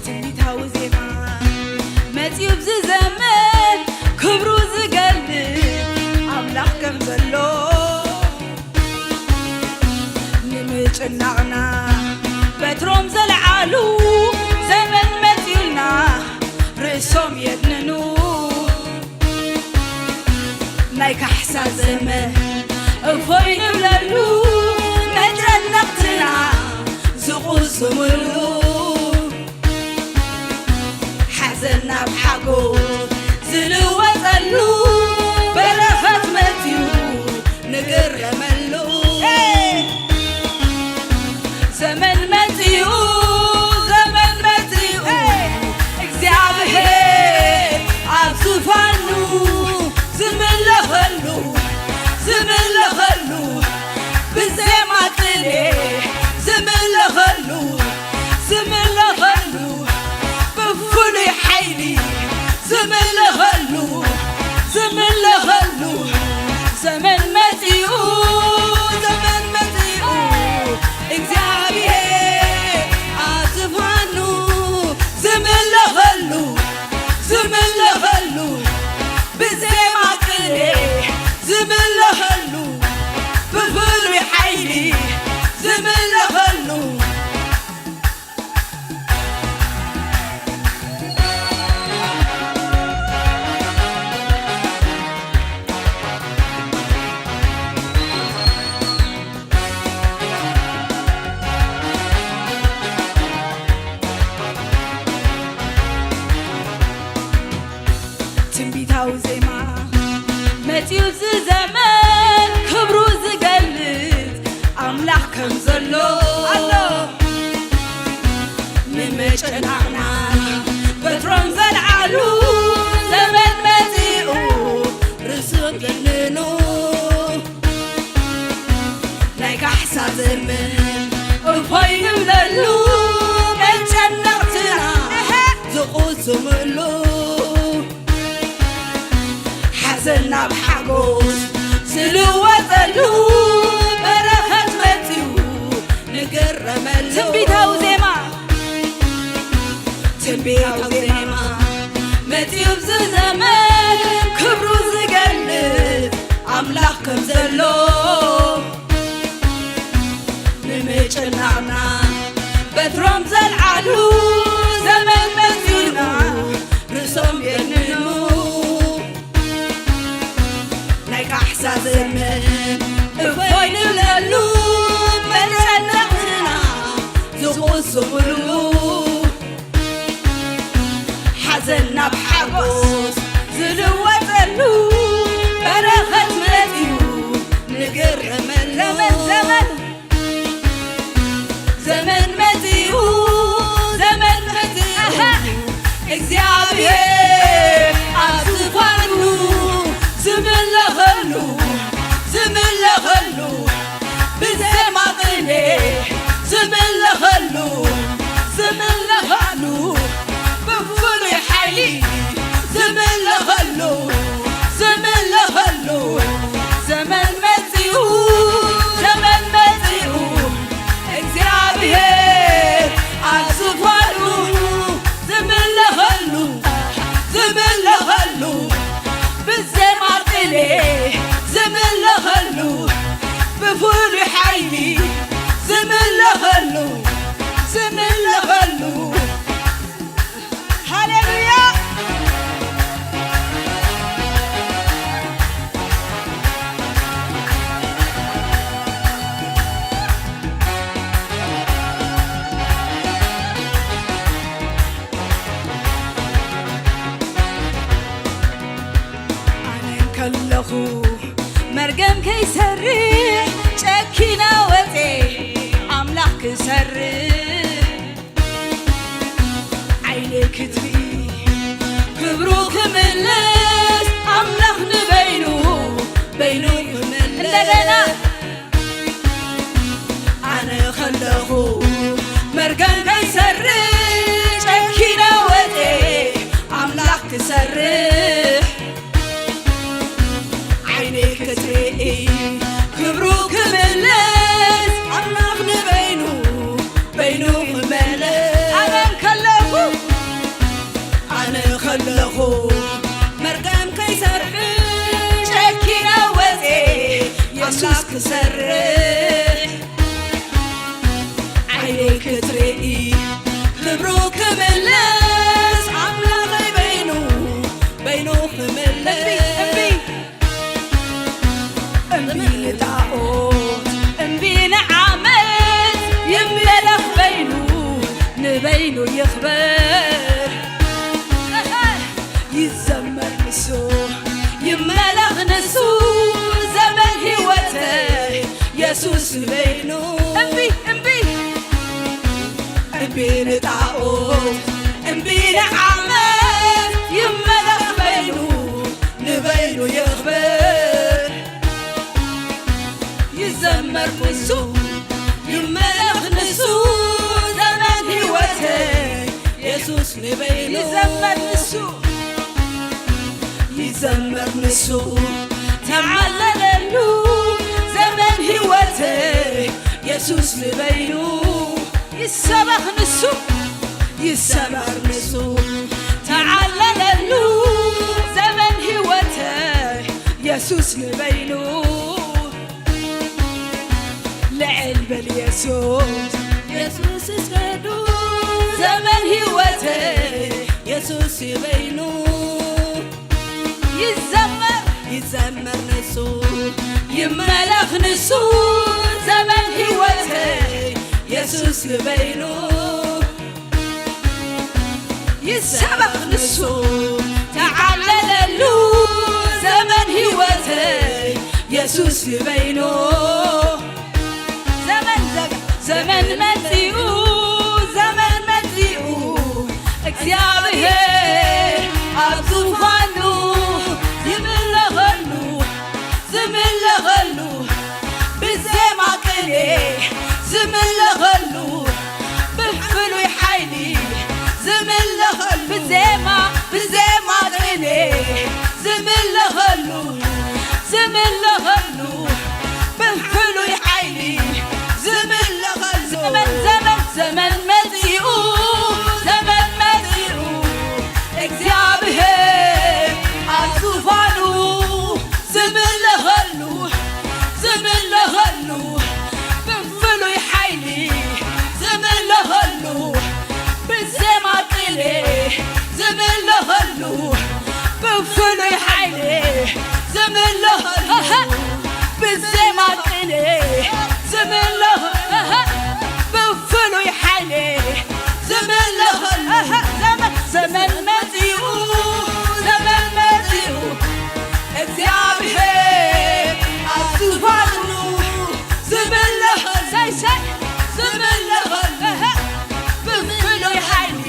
ትንቢታዊ ዜማ መጺኡ ኣብዚ ዘመን ክብሩ ዝገልጽ ኣምላኽ ከም ዘሎ ንምጭናቕና በትሮም ዘልዓሉ ዘመን መጺኡልና ርእሶም የድንኑ። ናይ ካሕሳ ዘመን እፎይ ንብለሉ መጨነቕትና ዝቑስምሉ ሓዘን ናብ ሓጎስ ዝልወጠሉ በረኸት መጺኡ ንግረመሉ። ዘመን መጺኡ፣ ዘመን መጺኡ፣ እግዚኣብሔር ኣብ ዙፋኑ ዝምለኸሉ፣ ዝምለኸሉ፣ ብዜማ ቅኔ ዝምለኸሉ፣ ዝምለኸሉ፣ ብፍሉይ ሓይሊ ዝምለኸሉ፣ ዝም ዜማ መጺኡ እዚ ዘመን ክብሩ ዝገልጽ ኣምላኽ ከም ዘሎ ኣሎ። ንምጭንናቕና በትሮም ዘልዓሉ ዘመን መጺኡ ርእሶም ዘንኑ ናይ ካሕሳ ዘመን እፎይ ንብለሉ መጨነቕትና ዝቑስምሉ ሓዘን ናብ ሓጎስ ዝልወጠሉ በረኸት መጺኡ ንግረመሉ። ትንቢታዊ ዜማ ትንቢታዊ ዜማ መጺኡ ኣብዚ ዘመን ክብሩ ዝገልጽ ኣምላኽ ከም ዘሎ ንምጭናቕና በትሮም ዘልዓሉ ዘመን መጺኡና ርእሶም የንኑ ናይ ካሕሳ ዘመን እፎይ ንብለሉ መጨነቕትና ዝቑስምሉ ሓዘን ናብ ሓጎስ ዝልወጠሉ በረኸት መጺኡ ንግረመሉ። ዘመን ዘመን ዘመን መጺኡ ዘመን መጺኡ እግዚኣብሔር ኣብ ዝፋኑ ዝምለኸሉ ዝምለኸሉ ብዜማ ቅኔ ዝምለኸሉ ዝምለኸሉ ብፍሉይ ሓይሊ ዝምለኸሉ ዝምለኸሉ ዘመን መጺኡ ዘመን መጺኡ እግዚኣብሔር ኣብ ዝፋኑ ዝምለኸሉ ዝምለኸሉ ብዜማ ቅኔ ዝምለኸሉ ብፍሉይ ሓይሊ ዝምለኸሉ ዝምለኸሉ ሃሌሉያ። ኣነ ከለኹ መርገም ከይሰርሕ ጨኪና ወጼ ኣምላኽ ክሰርሕ ዓይነይ ክትርኢ ክብሩ ክምልስ ኣምላኽ ንበይኑ በይኑ ክምልስ እንደገና ኣነ ከለኹ መርገም ከይሰርሕ ጨኪነ ወጤ ኣምላኽ ክሰርሕ ዓይነይ ክትርኢ ክብሩ ክምልስ ኣምላኽ ንበይኑ በይኑ ክመልስ ኣነ ከለኹ ኣነ ከለኹ መርገም ከይሰርሕ ጨኪነ ወጼ ኣምላኽ ክሰርሕ ዓይነይ ክትርኢ ክብሩ ክምልስ ኣምላኸይ በይኑ በይኑ ክምልስ እምቢ እምቢ ንጣዖት እምቢ ንዓመት ይመለኽ በይኑ ንበይኑ ይኽበር ይዘመር ንሱ ይመለኽ ንሱ ዘመን ህይወተይ የሱስ በይኑ እምቢ እምቢ እምቢ ንጣዖት እምቢ ንዓመት ይመለኽ በይኑ ንበይኑ ይኽበር ይዘመር ንሱ ይመለኽ ንሱ ዘመን ህይወተይ የሱስ ንበይኑ ይዘመር ንሱ ይዘመር ንሱ ተዓለለሉ ዘመን ህይወተይ የሱስ ንበይኑ ይሰበኽ ንሱ ይሰበኽ ንሱ ተዓለለሉ ዘመን ህይወተይ የሱስ ንበይኑ ልዕል በል የሱስ የሱስ እስከዱ ዘመን ህይወተይ የሱስ ይበይኑ ይዘመር ይዘመር ንሱ ይመለኽ ንሱ ዘመን ህይወተይ የሱስ ንበይኑ ይሰበኽ ንሱ ተዓለለሉ ህይወተይ የሱስ በይኑ። ዘመን፣ ዘመን፣ ዘመን መጺኡ፣ ዘመን መጺኡ፣ እግዚኣብሔር ኣብ ዙፋኑ ይምለኸሉ፣ ዝምለኸሉ፣ ብዜማ ቅኔ ዝምለኸሉ፣ ብፍሉይ ሓይሊ ዝምለኸሉ፣ ብዜማ፣ ብዜማ ቅኔ ዝምለኸሉ፣ ዝምለኸሉ፣ ብፍሉይ ሓይሊ ዝምለኸሉ። ዘመን፣ ዘመን፣ ዘመን መጺኡ፣ ዘመን መጺኡ፣ እግዚኣብሔር ኣብ ዙፋኑ ዝምለኸሉ፣ ዝምለኸሉ፣ ብፍሉይ ሓይሊ ዝምለኸሉ፣ ብዜማ ቅኔ ዝምለኸሉ፣ ብፍሉይ ሓይሊ ዝምለኸሉ፣ ብዜማ ቅኔ ዝምለኸሉ፣ ብፍሉይ ሓይሊ ዝምለኸሉ፣ ዘመን፣ ዘመን መጺኡ፣ ዘመን መጺኡ፣ እግዚኣብሔር ኣብ ዙፋኑ ዝምለኸሉ፣ ዝምለኸሉ፣ ብፍሉይ ሓይሊ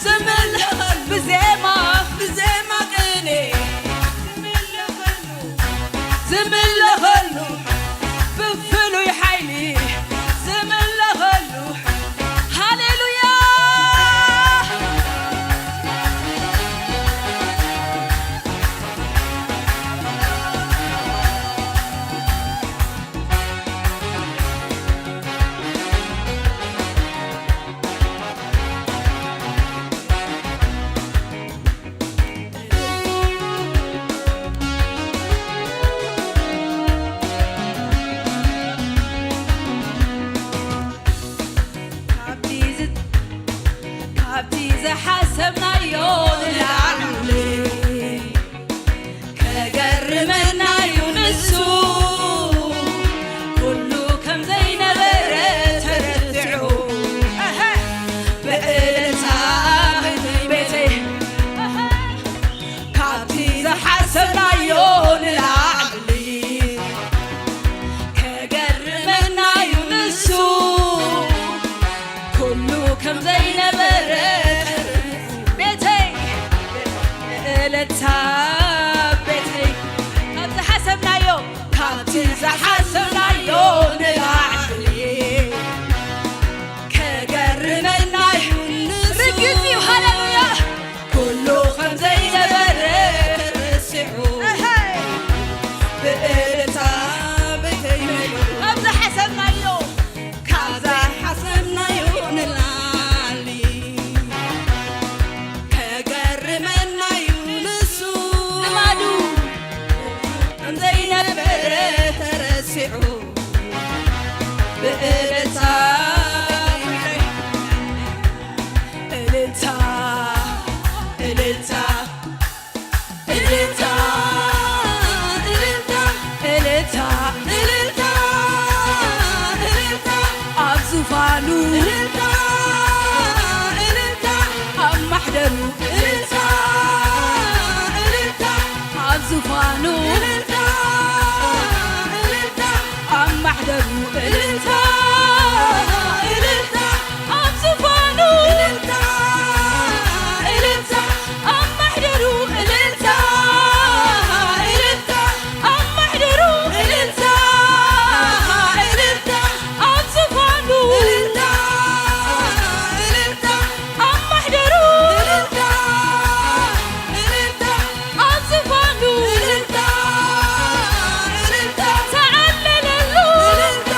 ዝምለኸሉ፣ ብዜማ፣ ብዜማ ቅኔ ዝምለኸሉ፣ ዝምለኸሉ፣ ብፍሉይ ሓይሊ ዝምለኸሉ። ሃሌሉያ! ካብቲ ዝ-፣ ካብቲ ዝሓሰብናዮ ንላዕሊ ከገርመና እዩ ንሱ። ኩሉ ከም ዘይነበረ ተረድዑ። ኣሀ፣ ብእልልታ ቤተይ፣ ኣሀ፣ ካብቲ ዝሓሰብናዮ ንላዕሊ ከገርመና እዩ ንሱ። ኩሉ ከም ዘይነበረ ቤተይ፣ እልልታ ቤተይ፣ ካብ ዝሓሰብናዮ፣ ካብቲ ዝሓሰብናዮ ንላዕሊ ከገርመና እዩ ንሱ። ርግጽ እዩ። ሃሌሉያ። ኩሉ ከም ዘይነበረ ተረሲዑ፣ እሀ፣ ብእልልታ ቤተይ መሊኡ። ካብ ዝሓሰብናዮ፣ ካብ ዝሓሰብናዮ ንላዕሊ ከገርመና እዩ ንሱ። ልማዱ ከም ዘይነበረ ተረሲዑ፣ ብእልልታ፣ እልልታ፣ እልልታ፣ እልልታ፣ እልልታ፣ እልልታ፣ እልልታ፣ እልልታ፣ ኣብ ዙፋኑ እልልታ፣ እልልታ፣ ኣብ ማሕደሩ እልልታ፣ እልልታ፣ ኣብ ዙፋኑ እልልታ፣ እልልታ፣ ኣብ ማሕደሩ እልልታ፣ እልልታ፣ ኣብ ዙፋኑ እልልታ፣ እልልታ፣ ኣብ ማሕደሩ እልልታ፣ እልልታ፣ ኣብ ማሕደሩ እልልታ፣ እልልታ፣ ኣብ ዙፋኑ እልልታ፣ እልልታ፣ ኣብ ማሕደሩ እልልታ፣ እልልታ፣ ኣብ ዙፋኑ እልልታ፣ እልልታ፣ ተዓለለሉ እልልታ፣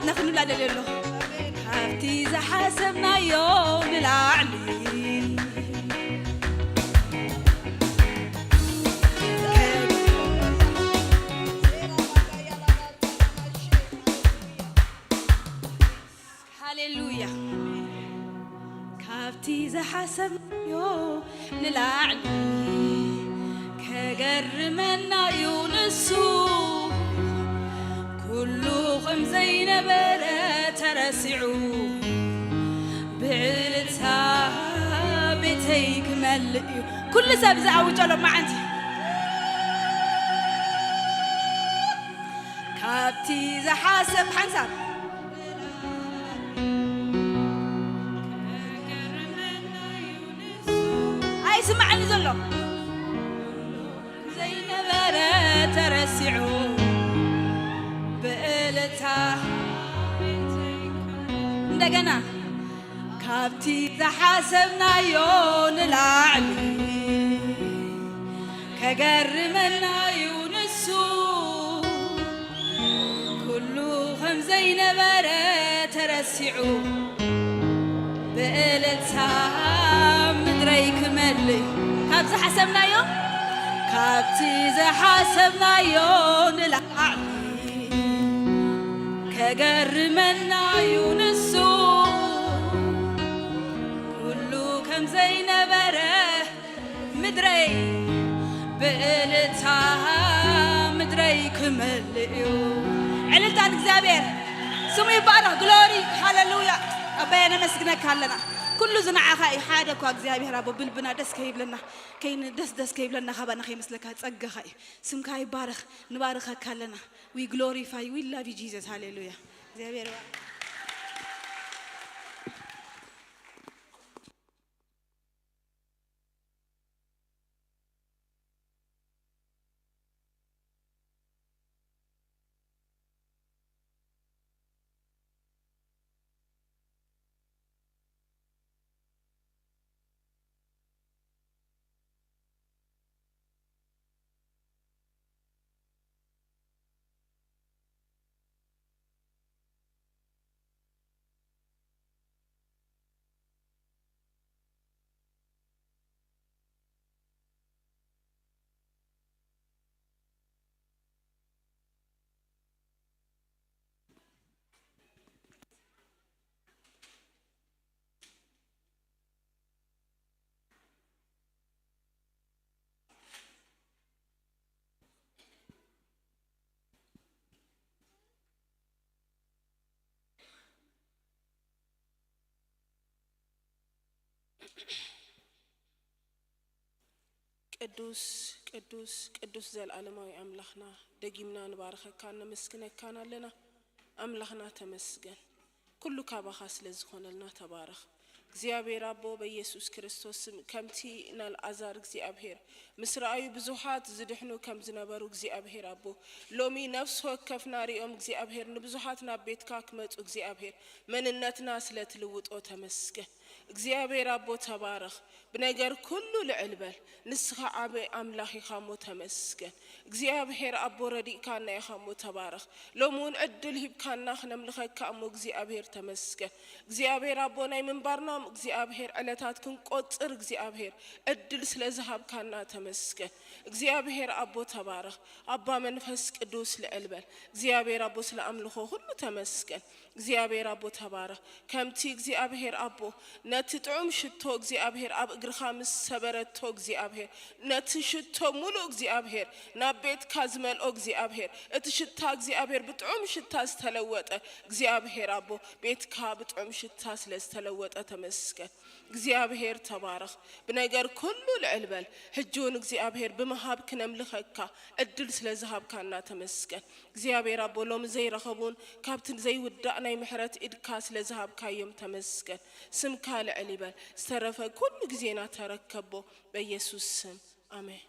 ንኽንብላ ደልየ ኣለኹ። ካብቲ ዝሓሰብናዮ ንላዕሊ። ሃሌሉያ። ካብቲ ዝሓሰብናዮ ንላዕሊ ከገርመና እዩ ንሱ። ኩሉ ከም ዘይነበረ ተረሲዑ፣ ብዕልልታ ቤተይ ክመልእ እዩ። ኩሉ ሰብ ዝኣውጀሎም መዓንቲ። ካብቲ ዝሓሰብ ሓንሳብ ኣይስማዕን ዘሎ ዘይነበረ ተረሲዑ ብእልልታ። እንደገና ካብቲ ዝሓሰብናዮ ንላዕሊ ከገርመና እዩ ንሱ። ኩሉ ከም ዘይነበረ ተረሲዑ ብእልልታ ምድረይ ክመልእ። ካብ ዝሓሰብናዮ፣ ካብቲ ዝሓሰብናዮ ንላዕሊ ከገርመና እዩ ንሱ። ኩሉ ከም ዘይነበረ ምድረይ ብእልልታ ምድረይ ክመልእ እዩ። ዕልልታ ንእግዚኣብሔር ስሙ ይባረኽ። ግሎሪ ሃሌሉያ። ኣባየ ነመስግነካ ኣለና። ኩሉ ዝንዓኻ እዩ። ሓደ እኳ እግዚኣብሔር ኣቦ ብልብና ደስ ከይብለና ከይን ደስ ደስ ከይብለና ካባና ከይመስለካ ጸጋኻ እዩ። ስምካ ይባረኽ። ንባርኸካ ኣለና። We glorify you. We love you Jesus. ሃሌሉያ። እግዚኣብሔር ይባርኽ። ቅዱስ ቅዱስ ቅዱስ ዘልኣለማዊ ኣምላኽና፣ ደጊምና ንባርኸካን ነመስግነካን ኣለና። ኣምላኽና ተመስገን፣ ኩሉ ካባኻ ስለ ዝኾነልና ተባረኽ። እግዚኣብሔር ኣቦ፣ በኢየሱስ ክርስቶስ ስም፣ ከምቲ ናልኣዛር እግዚኣብሔር ምስ ረኣዩ ብዙሓት ዝድሕኑ ከም ዝነበሩ እግዚኣብሔር ኣቦ፣ ሎሚ ነፍሲ ወከፍና ሪኦም እግዚኣብሔር ንብዙሓት ናብ ቤትካ ክመጹ እግዚኣብሔር መንነትና ስለ ትልውጦ ተመስገን። እግዚኣብሔር ኣቦ ተባረኽ። ብነገር ኩሉ ልዕል በል። ንስኻ ዓቢ ኣምላኽ ኢኻ እሞ ተመስገን። እግዚኣብሔር ኣቦ ረዲእካና ኢኻ እሞ ተባረኽ። ሎሚ እውን ዕድል ሂብካና ክነምልኸካ እሞ እግዚኣብሔር ተመስገን። እግዚኣብሔር ኣቦ ናይ ምንባርና እግዚኣብሔር ዕለታት ክንቆጽር እግዚኣብሔር ዕድል ስለ ዝሃብካና ተመስገን። እግዚኣብሔር ኣቦ ተባረኽ። ኣባ መንፈስ ቅዱስ ልዕል በል። እግዚኣብሔር ኣቦ ስለ ኣምልኾ ኩሉ ተመስገን። እግዚኣብሔር ኣቦ ተባረኽ። ከምቲ እግዚኣብሔር ኣቦ ነቲ ጥዑም ሽቶ እግዚኣብሔር ኣብ እግርኻ ምስ ሰበረቶ እግዚኣብሔር ነቲ ሽቶ ሙሉእ እግዚኣብሔር ናብ ቤትካ ዝመልኦ እግዚኣብሔር እቲ ሽታ እግዚኣብሔር ብጥዑም ሽታ ዝተለወጠ እግዚኣብሔር ኣቦ ቤትካ ብጥዑም ሽታ ስለ ዝተለወጠ ተመስገን። እግዚኣብሔር ተባረኽ። ብነገር ኩሉ ልዕል በል። ሕጂ እውን እግዚኣብሔር ብምሃብ ክነምልኸካ ዕድል ስለ ዝሃብካና ተመስገን። እግዚኣብሔር ኣቦ ሎሚ ዘይረኸቡን ካብቲ ዘይውዳእ ናይ ምሕረት ኢድካ ስለ ዝሃብካዮም ተመስገን። ስምካ ልዕል ይበል። ዝተረፈ ኩሉ ግዜና ተረከቦ በኢየሱስ ስም ኣሜን።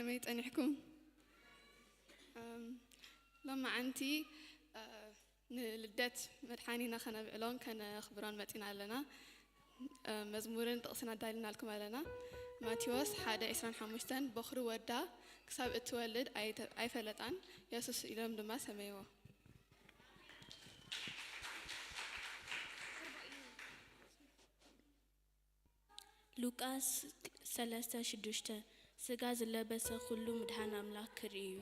ከመይ ጸኒሕኩም? እም፣ ሎማዓንቲ፣ እ፣ ንልደት መድሓኒና ከነብዕሎን ከነኽብሮን መጺና ኣለና። እ፣ መዝሙርን ጥቕስን ኣዳሊናልኩም ኣለና። ማቴዎስ ሓደ ዕስራን ሓሙሽተን፣ በኹሪ ወዳ ክሳብ እትወልድ ኣይተ-፣ ኣይፈለጣን፣ የሱስ ኢሎም ድማ ሰመይዎ። ሉቃስ ሰለስተ ሽዱሽተ፣ ስጋ ዝለበሰ ኩሉ ምድሓን ኣምላኽ ክርኢ እዩ።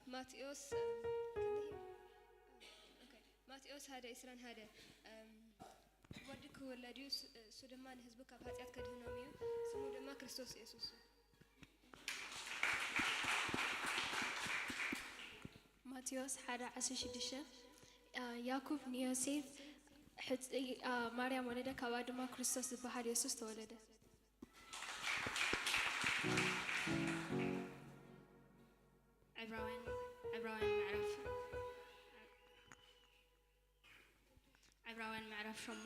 ማቴዎስ፣ እም፣ ክንደይ? ኦኬ፣ ማቴዎስ ሓደ ዕስራን ሓደ፣ እም፣ ወዲ ክውለድ እዩ፣ እሱ፣ እሱ ድማ ንህዝቡ ካብ ሓጢኣት ከድህኖም እዩ፣ ስሙ ድማ ክርስቶስ ኢየሱስ እዩ። ማቴዎስ ሓደ ዓሰርተ ሽዱሽተ፣ እ፣ ያዕቆብ ንዮሴፍ ሕጽ-፣ እ፣ ማርያም ወለደ፣ ካብኣ ድማ ክርስቶስ ዝበሃል የሱስ ተወለደ። ዕብራውያን ዕብራውያን ምዕራፍ ዕብራውያን ምዕራፍ ሸሞ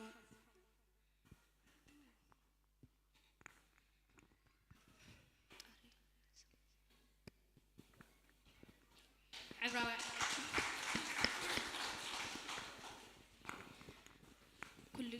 ዕብራውያን ኩሉ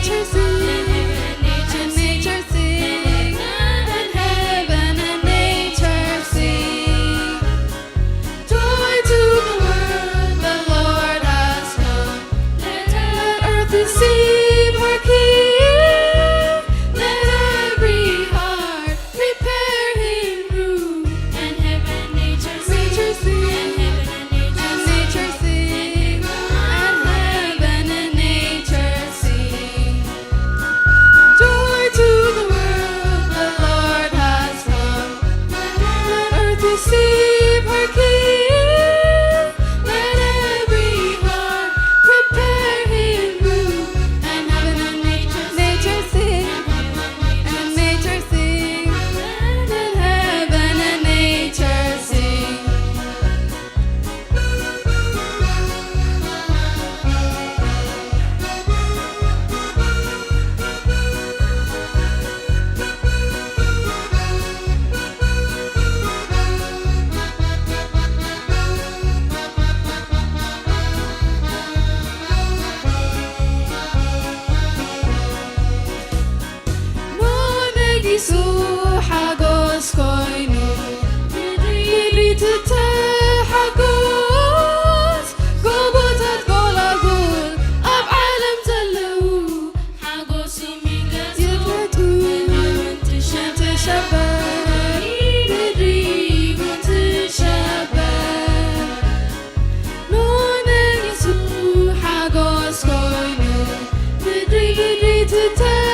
Nature sing, and nature sing, and heaven and nature sing. Joy to the world, the Lord has come. Let earth receive her King. Let every heart prepare him room. And heaven and nature sing. Nature sing. And heaven and nature sing. And nature sing. And heaven and nature sing. Joy to the world, the Lord has come. Let earth receive her King. Let every heart prepare him room. And heaven and nature sing. Nature sing. And nature sing. And heaven and nature sing. ኖህ ነጊሱ ሓጎስ ኮይኑ፣ ምድሪ ትተሓጎስ። ጎቦታት ጎላጉል ኣብ ዓለም ዘለዉ ሓጎሶም ይግለጹ። ይግለጹ። ምድሪ እውን ትሸበር። ትሸበር። ምድሪ እውን ትሸበር። ኖህ ነጊሱ ሓጎስ ኮይኑ፣ ምድሪ ምድሪ ትተሓጎስ።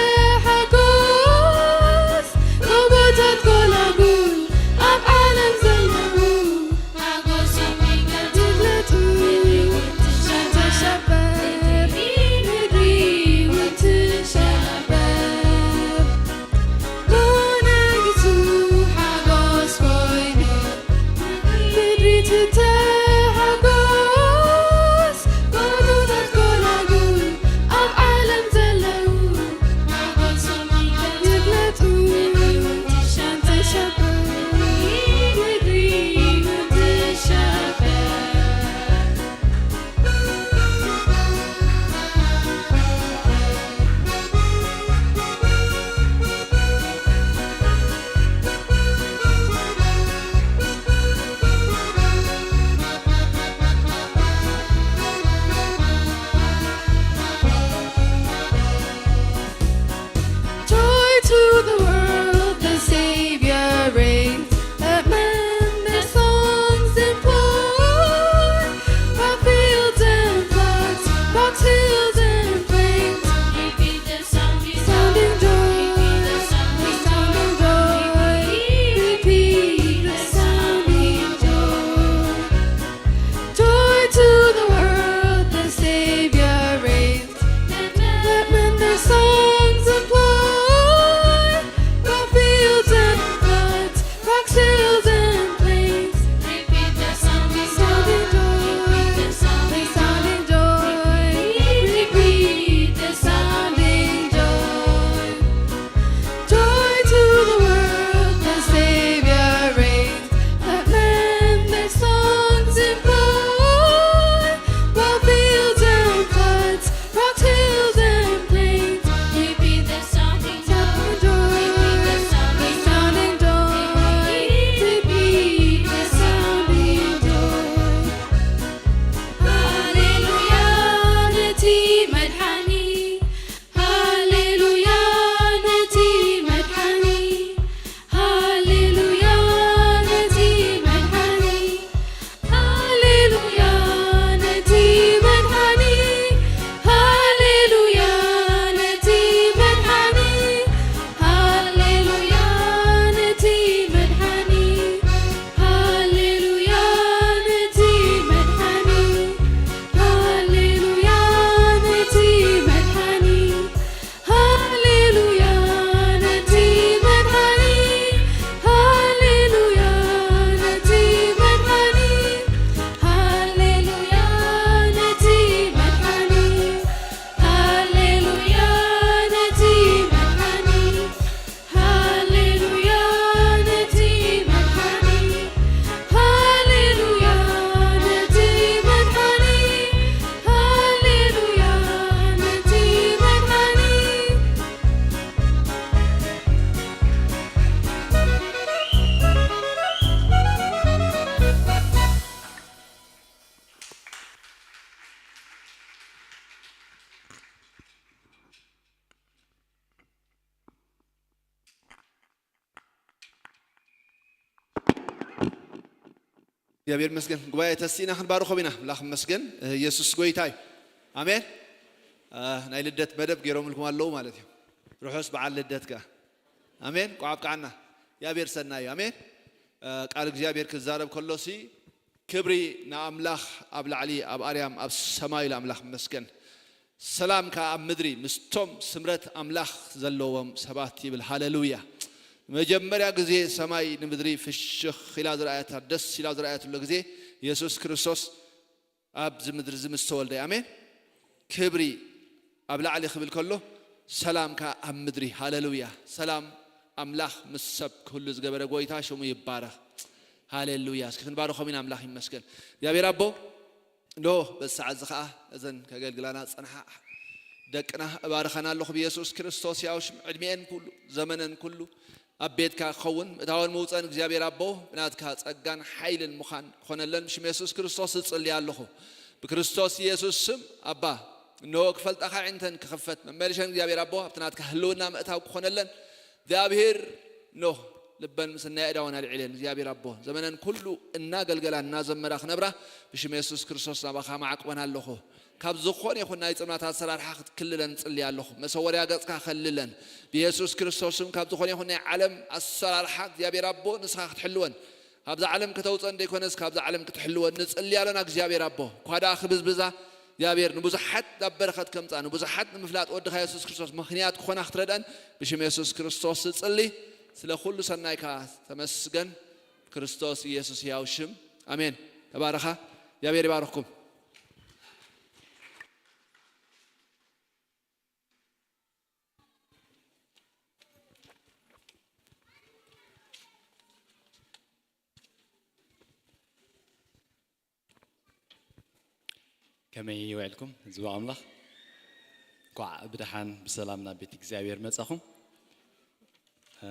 እግዚኣብሔር ይመስገን። ጉባኤ ተሲእና ክንባርኾም ኢና። ኣምላኽ ይመስገን። ኢየሱስ ጎይታ እዩ። ኣሜን። እ፣ ናይ ልደት መደብ ገይሮምልኩም ኣለዉ ማለት እዩ። ርሑስ በዓል ልደት ከኣ። ኣሜን። ቋዓብ ቃዓና። እግዚኣብሔር ሰናይ እዩ። ኣሜን። እ፣ ቃል እግዚኣብሔር ክዛረብ ከሎሲ ክብሪ ንኣምላኽ ኣብ ላዕሊ ኣብ ኣርያም ኣብ ሰማይ ለኣምላኽ ይመስገን። ሰላም ከኣ ኣብ ምድሪ ምስቶም ስምረት ኣምላኽ ዘለዎም ሰባት ይብል። ሃሌሉያ። መጀመርያ ግዜ ሰማይ ንምድሪ ፍሽኽ ኢላ ዝረኣየታ፣ ደስ ኢላ ዝረኣየትሎ ግዜ፣ የሱስ ክርስቶስ ኣብዚ ምድሪ እዚ ምስ ተወልደ። ኣሜን። ክብሪ ኣብ ላዕሊ ክብል ከሎ፣ ሰላም ከኣ ኣብ ምድሪ። ሃሌሉያ። ሰላም ኣምላኽ ምስ ሰብ ክህሉ ዝገበረ ጎይታ ሽሙ ይባረኽ። ሃሌሉያ። እስኪ ክንባርኾም ኢና። ኣምላኽ ይመስገን። እግዚኣብሔር ኣቦ፣ እንሆ በዚ ሰዓት እዚ ኸዓ እዘን ከገልግላና ዝጸንሓ ደቅና እባርኸን ኣለኹ ብየሱስ ክርስቶስ ያው ሽም። ዕድሜአን ኩሉ፣ ዘመነን ኩሉ ኣብ ቤትካ ክኸውን፣ ምእታወን ምውፀን እግዚኣብሔር ኣቦ ብናትካ ጸጋን ሓይልን ምዃን ክኾነለን ብሽም የሱስ ክርስቶስ እጽሊ ኣለኹ። ብክርስቶስ የሱስ ስም ኣባ፣ እንሆ ክፈልጣኻ ኣዒንተን ክኽፈት፣ መመሊሸን እግዚኣብሔር ኣቦ ኣብቲ ናትካ ህልውና ምእታው ክኾነለን እግዚኣብሔር ኖህ ልበን ምስ ናይ ኣእዳወን ኣልዒለን እግዚኣብሔር ኣቦ ዘመነን ኩሉ እናገልገላ እናዘመራ ክነብራ ብሽም የሱስ ክርስቶስ ናባኻ ማዕቅበን ኣለኹ። ካብ ዝኾነ ይኹን ናይ ጽልማት ኣሰራርሓ ክትክልለን ጽሊ ኣለኹ። መሰወርያ ገጽካ ከልለን ብየሱስ ክርስቶስም ካብ ዝኾነ ይኹን ናይ ዓለም ኣሰራርሓ እግዚኣብሔር ኣቦ ንስኻ ክትሕልወን ካብዛ ዓለም ከተውፀን ዘይኮነስ ካብዛ ዓለም ክትሕልወን ንጽሊ ኣለና። እግዚኣብሔር ኣቦ ኳዳ ክብዝብዛ እግዚኣብሔር ንብዙሓት ናብ በረኸት ከምፃ ንብዙሓት ንምፍላጥ ወድኻ የሱስ ክርስቶስ ምኽንያት ክኾና ክትረድአን ብሽም የሱስ ክርስቶስ እጽሊ። ስለ ኩሉ ሰናይካ ተመስገን። ክርስቶስ ኢየሱስ ሕያው ሽም ኣሜን። ተባረኻ። እግዚኣብሔር ይባርኽኩም። ከመይ ይውዕልኩም ህዝቢ ኣምላኽ? እንኳዕ ብደሓን ብሰላም ናብ ቤት እግዚኣብሔር መጻኹም። እ፣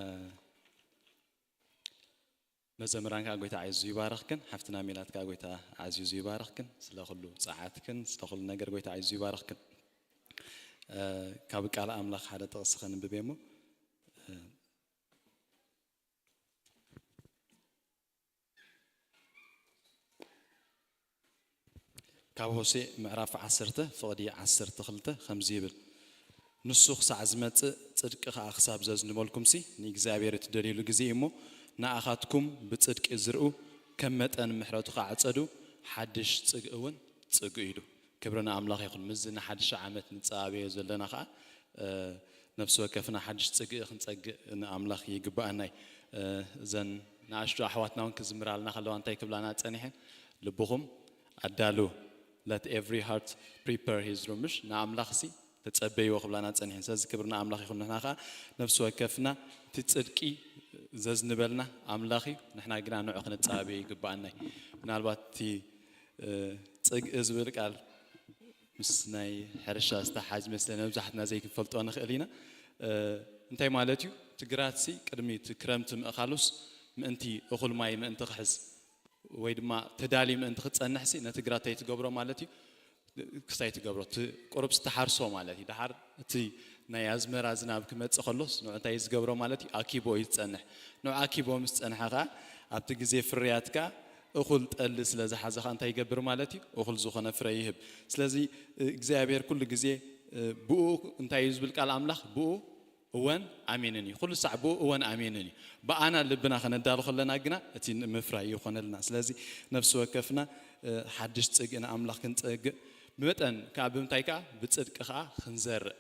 መዘምራን ከዓ ጎይታ ኣዝዩ ይባረኽክን፣ ሓፍትና ሜላት ከዓ ጎይታ ኣዝዩ ይባረኽክን፣ ስለ ኩሉ ጸዓትክን ስለ ኩሉ ነገር ጎይታ ኣዝዩ ይባረኽክን። እ፣ ካብ ቃል ኣምላኽ ሓደ ጥቕሲ ከንብብ እየ እሞ፣ እ፣ ካብ ሆሴዕ ምዕራፍ ዓሰርተ ፍቕዲ ዓሰርተ ክልተ ከምዚ ይብል፣ ንሱ ክሳዕ ዝመጽእ ጽድቂ ኸኣ ክሳብ ዘዝንበልኩምሲ ንእግዚኣብሔር እትደልዩሉ ግዜ እዩ እሞ፣ ንኣኻትኩም ብጽድቂ ዝርኡ፣ ከም መጠን ምሕረቱ ኸዓ ዕጸዱ፣ ሓድሽ ጽግኢ እውን ጽግኡ ኢሉ። ክብሪ ንኣምላኽ ይኹን። ምስዚ ንሓድሽ ዓመት ንጸባበዮ ዘለና ኸዓ፣ እ፣ ነፍሲ ወከፍና ሓድሽ ጽግኢ ክንጸግእ ንኣምላኽ ይግብኣና እዩ። እ፣ እዘን ንኣሽቱ ኣሕዋትና እውን ክዝምራልና ከለዋ እንታይ ክብላና ጸኒሐን? ልብኹም ኣዳልው፣ let every heart prepare his room፣ ምሽ ንኣምላኽሲ ተጸበይዎ ክብላና ጸኒሐን። ስለዚ ክብሪ ንኣምላኽ ይኹን። ንሕና ኸዓ ነፍሲ ወከፍና እቲ ጽድቂ ዘዝንበልና ኣምላኽ እዩ። ንሕና ግና ንዑ ክንጸባበዮ ይግብኣና እዩ። ምናልባት እቲ፣ እ፣ ጽግኢ ዝብል ቃል ምስ ናይ ሕርሻ ዝተሓዝ መስለኒ መብዛሕትና ዘይክንፈልጦ ንኽእል ኢና። እ፣ እንታይ ማለት እዩ? እቲ ግራትሲ ቅድሚ እቲ ክረምቲ ምእኻሉስ ምእንቲ እኹል ማይ ምእንቲ ክሕዝ ወይ ድማ ተዳልዩ ምእንቲ ክጸንሕሲ ነቲ ግራት እንታይ ትገብሮ ማለት እዩ? ክስታይ ትገብሮ፣ እቲ ቁሩብ ዝተሓርሶ ማለት እዩ። ደሓር እቲ ናይ ኣዝመራ ዝናብ ክመጽእ ከሎስ ንዑ እንታይ ዝገብሮ ማለት እዩ? ኣኪቦ እዩ ዝጸንሕ። ንዑ ኣኪቦ ምስ ጸንሐ ኸዓ ኣብቲ ግዜ ፍርያት ከኣ እኹል ጠሊ ስለ ዝሓዘ ኸዓ እንታይ ይገብር ማለት እዩ? እኹል ዝኾነ ፍረ ይህብ። ስለዚ እግዚኣብሔር ኩሉ ግዜ ብኡ እንታይ እዩ ዝብል ቃል ኣምላኽ? ብኡ እወን ኣሜንን እዩ። ኩሉ ሳዕ ብኡ እወን ኣሜንን እዩ። ብኣና ልብና ከነዳሉ ከለና ግና እቲ ንምፍራይ ይኾነልና። ስለዚ ነፍሲ ወከፍና፣ እ፣ ሓድሽ ጽግኢ ንኣምላኽ ክንጸግእ ብመጠን ከኣ ብምንታይ ከኣ ብጽድቂ ከኣ ክንዘርእ።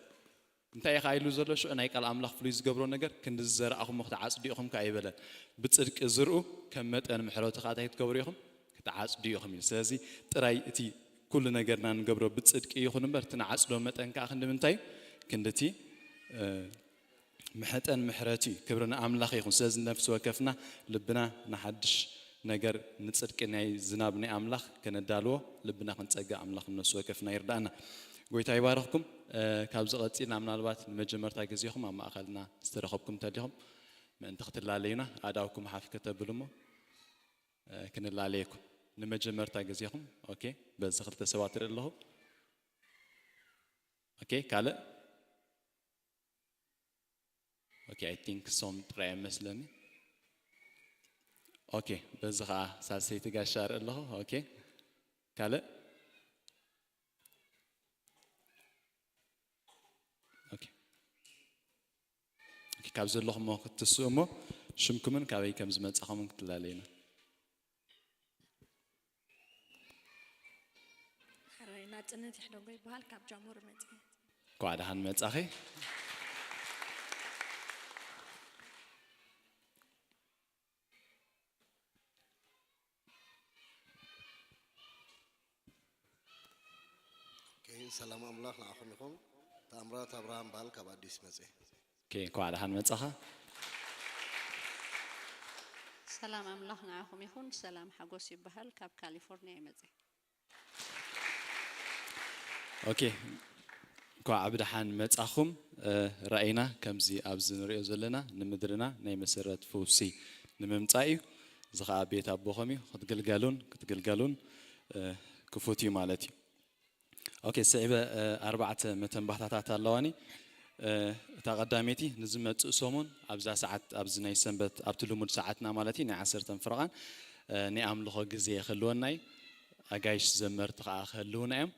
እንታይ እዩ ከኣ ኢሉ ዘሎ ሽዑ ናይ ቃል ኣምላኽ ፍሉይ ዝገብሮ ነገር ክንዲ ዝዘራእኹሞ ክትዓጽዱ ኢኹም ከኣ ይበለን። ብጽድቂ ዝርኡ ከም መጠን ምሕረቱ ከኣ እንታይ ክትገብሩ ኢኹም? ክትዓጽዱ ኢኹም ኢሉ። ስለዚ ጥራይ እቲ ኩሉ ነገርና ንገብሮ ብጽድቂ ይኹን እምበር እቲ ንዓጽዶ መጠን ከኣ ክንዲ ምንታይ እዩ? ክንዲ እቲ፣ እ፣ መጠን ምሕረቱ እዩ። ክብሪ ንኣምላኽ ይኹን። ስለዚ ነፍሲ ወከፍና ልብና ንሓድሽ ነገር ንጽድቂ ናይ ዝናብ ናይ ኣምላኽ ከነዳልዎ ልብና ክንጸግእ ኣምላኽ ነፍሲ ወከፍና ይርዳእና። ጎይታ ይባርኽኩም። እ፣ ካብዚ ቀጺልና ምናልባት ንመጀመርታ ግዜኹም ኣብ ማእኸልና ዝተረኸብኩም እንተሊኹም ምእንቲ ክትላለዩና ኣእዳውኩም ሓፍ ከተብሉ እሞ፣ እ፣ ክንላለየኩም። ንመጀመርታ ግዜኹም፣ ኦኬ፣ በዚ ክልተ ሰባት ርኢ ኣለኹ። ኦኬ፣ ካልእ? ኦኬ፣ I think ሶም ጥራይ እዮም መስለኒ። ኦኬ፣ በዚ ኸዓ ሳልሰይቲ ጋሻ እርኢ ኣለኹ። ኦኬ፣ ካልእ? ኦኬ። ኦኬ፣ ካብ ዘለኹም ክትስኡ እሞ ሽምኩምን ካበይ ከም ዝመጻኹምን ክትላለዩና። ሕራይ ናጽነት ይሕደጎ ይበሃል፣ ካብ ጃሙር መጽእ። እንኳዕ ደሓን መጻኺ። ኦኬ፣ ሰላም ኣምላኽ ንዓኹም ይኹን። ተኣምራት ኣብርሃም በሃል፣ ካብ ኣዲስ መጽእ። ኦኬ፣ እንኳዕ ደሓን መጻኻ። ሰላም ኣምላኽ ንዓኹም ይኹን። ሰላም ሓጎስ ይበሃል፣ ካብ ካሊፎርኒያ ይመጽእ። ኦኬ፣ እንኳዕ ብደሓን መጻኹም። እ፣ ራእይና ከምዚ ኣብዚ ንሪኦ ዘለና ንምድርና ናይ መሰረት ፈውሲ ንምምጻእ እዩ። እዚ ኸኣ ቤት ኣቦኹም እዩ። ክትግልገሉን ክትግልገሉን፣ እ፣ ክፉት እዩ ማለት እዩ። ኦኬ፣ ስዒበ፣ እ፣ ኣርባዕተ መተንባህታታት ኣለዋኒ። እ፣ እታ ቀዳመይቲ ንዝመጽእ ሰሙን ኣብዛ ሰዓት፣ ኣብዚ ናይ ሰንበት፣ ኣብቲ ልሙድ ሰዓትና ማለት እዩ፣ ናይ ዓሰርተ ፍርቓን፣ እ፣ ናይ ኣምልኾ ግዜ ክህልወና እዩ። ኣጋይሽ ዘመርቲ ኸኣ ክህልዉና እዮም።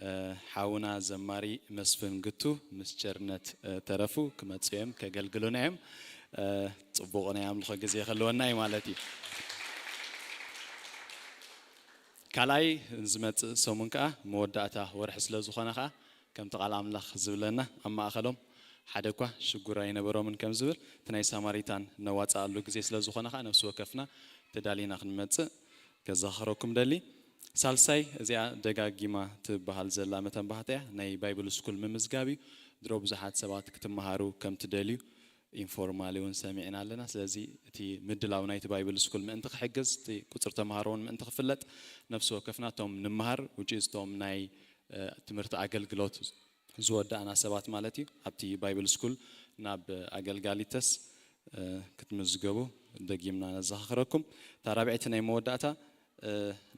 እ፣ ሓውና ዘማሪ መስፍን ግቱ ምስ ቸርነት፣ እ፣ ተረፉ ክመጹ እዮም፣ ከገልግሉና እዮም። እ፣ ጽቡቕ ናይ ኣምልኾ ግዜ ክህልወና እዩ ማለት እዩ። ካልኣይ ዝመጽእ ሰሙን ከኣ መወዳእታ ወርሒ ስለ ዝኾነ ከኣ ከምቲ ቃል ኣምላኽ ዝብለና ኣብ ማእከሎም ሓደ እኳ ሽጉር ኣይነበሮምን ከም ዝብል እቲ ናይ ሳማሪታን ነዋጽኣሉ ግዜ ስለ ዝኾነ ከኣ ነፍሲ ወከፍና ተዳሊና ክንመጽእ ከዘኻኽረኩም ደሊ። ሳልሳይ እዚኣ ደጋጊማ ትበሃል ዘላ መተንባህታ እያ። ናይ ባይብል ስኩል ምምዝጋብ እዩ። ድሮ ብዙሓት ሰባት ክትመሃሩ ከም ትደልዩ ኢንፎርማሊ እውን ሰሚዕና ኣለና። ስለዚ እቲ ምድላው ናይቲ ባይብል ስኩል ምእንቲ ክሕግዝ፣ እቲ ቁጽሪ ተምሃሮ እውን ምእንቲ ክፍለጥ፣ ነፍሲ ወከፍና እቶም ንምሃር፣ ውጪ እቶም ናይ፣ እ፣ ትምህርቲ ኣገልግሎት ዝወዳእና ሰባት ማለት እዩ፣ ኣብቲ ባይብል ስኩል ናብ ኣገልጋሊተስ፣ እ፣ ክትምዝገቡ ደጊምና ነዘኻኽረኩም። እታ ራብዐይቲ ናይ መወዳእታ፣ እ፣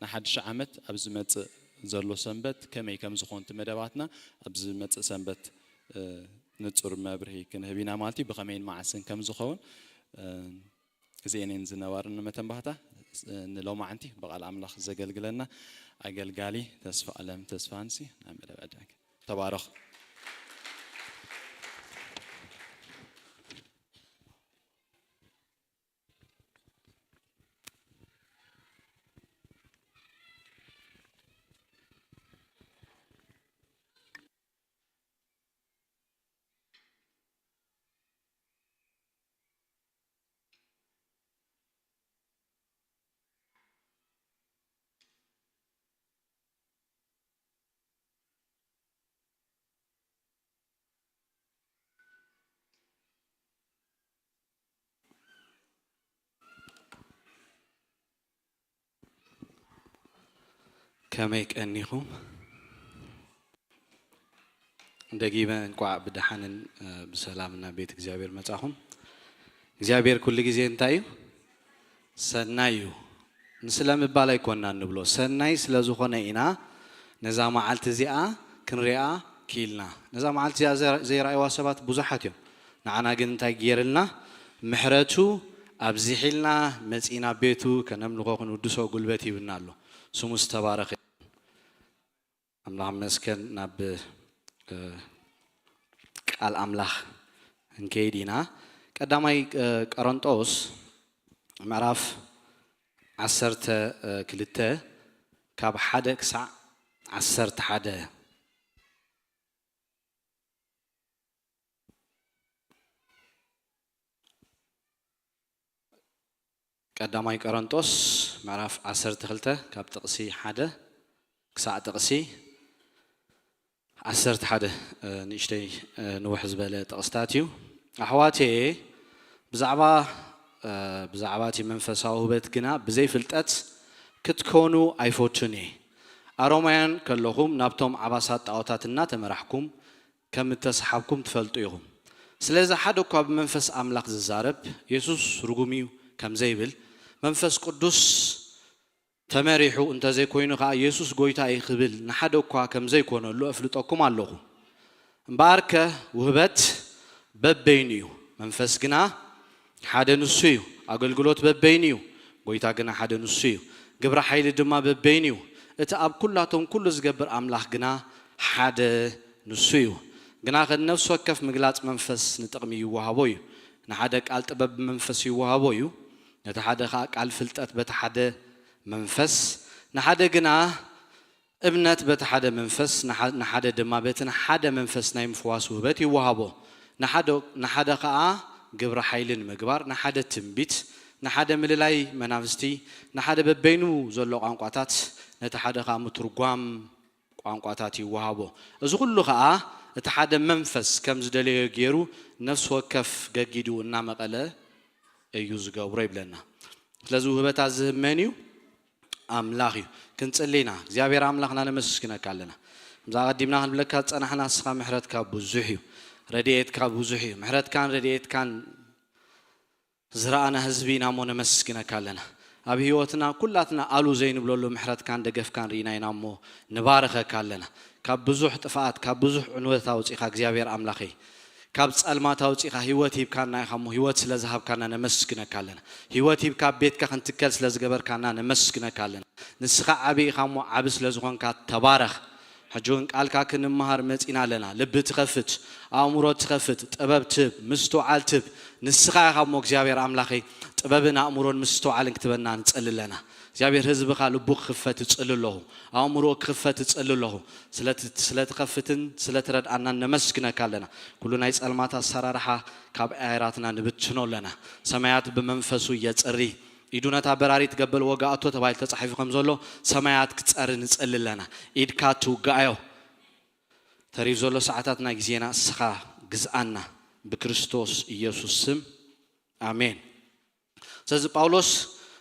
ንሓድሽ ዓመት ኣብ ዝመጽእ ዘሎ ሰንበት ከመይ ከም ዝኾን እቲ መደባትና ኣብ ዝመጽእ ሰንበት፣ እ፣ ንጹር መብርሂ ክንህብ ኢና ማለት እዩ። ብኸመይን መዓስን ከም ዝኸውን፣ እ፣ እዚኤን እየን ዝነባርኒ መተንባህታ። እ፣ ንሎማዓንቲ ብቓል ኣምላኽ ዘገልግለና ኣገልጋሊ ተስፋ ኣለም ተስፋንሲ ናብ መደብ ዕዳጋ። ተባረኹ። ከመይ ቀኒኹም? ደጊመ እንቋዕ ብደሓንን፣ እ፣ ብሰላም ናብ ቤት እግዚኣብሔር መጻኹም። እግዚኣብሔር ኩሉ ግዜ እንታይ እዩ? ሰናይ እዩ። ንስለ ምባል ኣይኮንና እንብሎ፣ ሰናይ ስለ ዝኾነ ኢና ነዛ መዓልቲ እዚኣ ክንሪኣ ክኢልና። ነዛ መዓልቲ እዚኣ ዘ-፣ ዘይረኣይዋ ሰባት ብዙሓት እዮም። ንዓና ግን እንታይ ገይርልና? ምሕረቱ ኣብዚሒልና መጺና ቤቱ ከነምልኾ ክንውድሶ ጉልበት ሂብና ኣሎ። ስሙ ዝተባረኸ። ኣምላኽ ይመስገን። ናብ፣ እ፣ ቃል ኣምላኽ ክንከይድ ኢና። ቀዳማይ፣ እ፣ ቆሮንጦስ ምዕራፍ ዓሰርተ ክልተ ካብ ሓደ ክሳዕ ዓሰርተ ሓደ። ቀዳማይ ቆሮንጦስ ምዕራፍ ዓሰርተ ክልተ ካብ ጥቕሲ ሓደ ክሳዕ ጥቕሲ ዓሰርተ ሓደ፣ እ፣ ንእሽተይ፣ እ፣ ንውሕ ዝበለ ጥቕስታት እዩ። ኣሕዋትየ፣ ብዛዕባ፣ እ፣ ብዛዕባ እቲ መንፈሳዊ ውህበት ግና ብዘይ ፍልጠት ክትኮኑ ኣይፈቱን እየ። ኣሮማውያን ከለኹም ናብቶም ዓባሳት ጣዖታት እናተመራሕኩም ከም እተሰሓብኩም ትፈልጡ ኢኹም። ስለዚ ሓደ እኳ ብመንፈስ ኣምላኽ ዝዛረብ የሱስ ርጉም እዩ ከም ዘይብል፣ መንፈስ ቅዱስ ተመሪሑ እንተዘይኮይኑ ከኣ የሱስ ጐይታ እዩ ክብል ንሓደ እኳ ከም ዘይኮነሉ እፍልጠኩም ኣለኹ። እምበኣርከ ውህበት በበይኑ እዩ፣ መንፈስ ግና ሓደ ንሱ እዩ። ኣገልግሎት በበይኑ እዩ፣ ጎይታ ግና ሓደ ንሱ እዩ። ግብረ ሓይሊ ድማ በበይኑ እዩ። እቲ ኣብ ኩላቶም ኩሉ ዝገብር ኣምላኽ ግና ሓደ ንሱ እዩ። ግና ከ ነፍሲ ወከፍ ምግላጽ መንፈስ ንጥቕሚ ይወሃቦ እዩ። ንሓደ ቃል ጥበብ ብመንፈስ ይወሃቦ እዩ። ነቲ ሓደ ኸኣ ቃል ፍልጠት በቲ ሓደ መንፈስ፣ ንሓደ ግና እምነት በቲ ሓደ መንፈስ፣ ንሓ-፣ ንሓደ ድማ በቲ ሓደ መንፈስ ናይ ምፍዋስ ውህበት ይወሃቦ። ንሓደ፣ ንሓደ ኸኣ ግብረ ሓይሊ ንምግባር፣ ንሓደ ትንቢት፣ ንሓደ ምልላይ መናፍስቲ፣ ንሓደ በበይኑ ዘሎ ቋንቋታት፣ ነቲ ሓደ ኸኣ ምትርጓም ቋንቋታት ይወሃቦ። እዚ ኩሉ ኸኣ እቲ ሓደ መንፈስ ከም ዝደለዮ ገይሩ ነፍሲ ወከፍ ገጊዱ እናመቐለ እዩ ዝገብሮ ይብለና። ስለዚ ውህበታት ዝህብ መን እዩ? ኣምላኽ እዩ። ክንጽሊ ኢና። እግዚኣብሔር ኣምላኽና ነመስግነካ ኣለና። ከምዛ ኣቐዲምና ክንብለካ ዝጸናሕና፣ ንስኻ ምሕረትካ ብዙሕ እዩ፣ ረድኤትካ ብዙሕ እዩ። ምሕረትካን ረድኤትካን ዝረኣና ህዝቢ ኢና እሞ ነመስግነካ ኣለና። ኣብ ህይወትና ኩላትና ኣሉ ዘይንብለሉ ምሕረትካን ደገፍካን ርኢና ኢና እሞ ንባርኸካ ኣለና። ካብ ብዙሕ ጥፍኣት፣ ካብ ብዙሕ ዕንወት ኣውጺኻ እግዚኣብሔር ኣምላኸይ፣ ካብ ጸልማት ኣውጺኻ ህይወት ሂብካና ኢኻ እሞ ህይወት ስለ ዝሃብካና ነመስግነካ ኣለና። ህይወት ሂብካ ኣብ ቤትካ ክንትከል ስለ ዝገበርካና ነመስግነካ ኣለና። ንስኻ ዓቢ ኢኻ እሞ ዓቢ ስለ ዝኾንካ ተባረኽ። ሕጂ እውን ቃልካ ክንመሃር መጺና ኣለና። ልቢ ትኸፍት፣ ኣእምሮ ትኸፍት፣ ጥበብ ትህብ፣ ምስትውዓል ትህብ ንስኻ ኢኻ እሞ እግዚኣብሔር ኣምላኸይ፣ ጥበብን ኣእምሮን ምስትውዓልን ክትበና ንጸሊ ኣለና። እግዚኣብሔር ህዝብኻ ልቡ ክኽፈት እጽሊ ኣለኹ፣ ኣእምሮ ክኽፈት እጽሊ ኣለኹ። ስለቲ-፣ ስለትኸፍትን ስለትረድኣናን ነመስግነካ ኣለና። ኩሉ ናይ ጸልማት ኣሰራርሓ ካብ ኣየራትና ንብትኖ ኣለና። ሰማያት ብመንፈሱ የጽሪ፣ ኢዱ ነታ በራሪት ገበል ወጋእቶ ተባሂሉ ተጻሒፉ ከም ዘሎ፣ ሰማያት ክጸሪ ንጸሊ ኣለና። ኢድካ ትውጋኣዮ። ተሪፍ ዘሎ ሰዓታትና ግዜና እስኻ ግዝኣና። ብክርስቶስ ኢየሱስ ስም ኣሜን። ስለዚ ጳውሎስ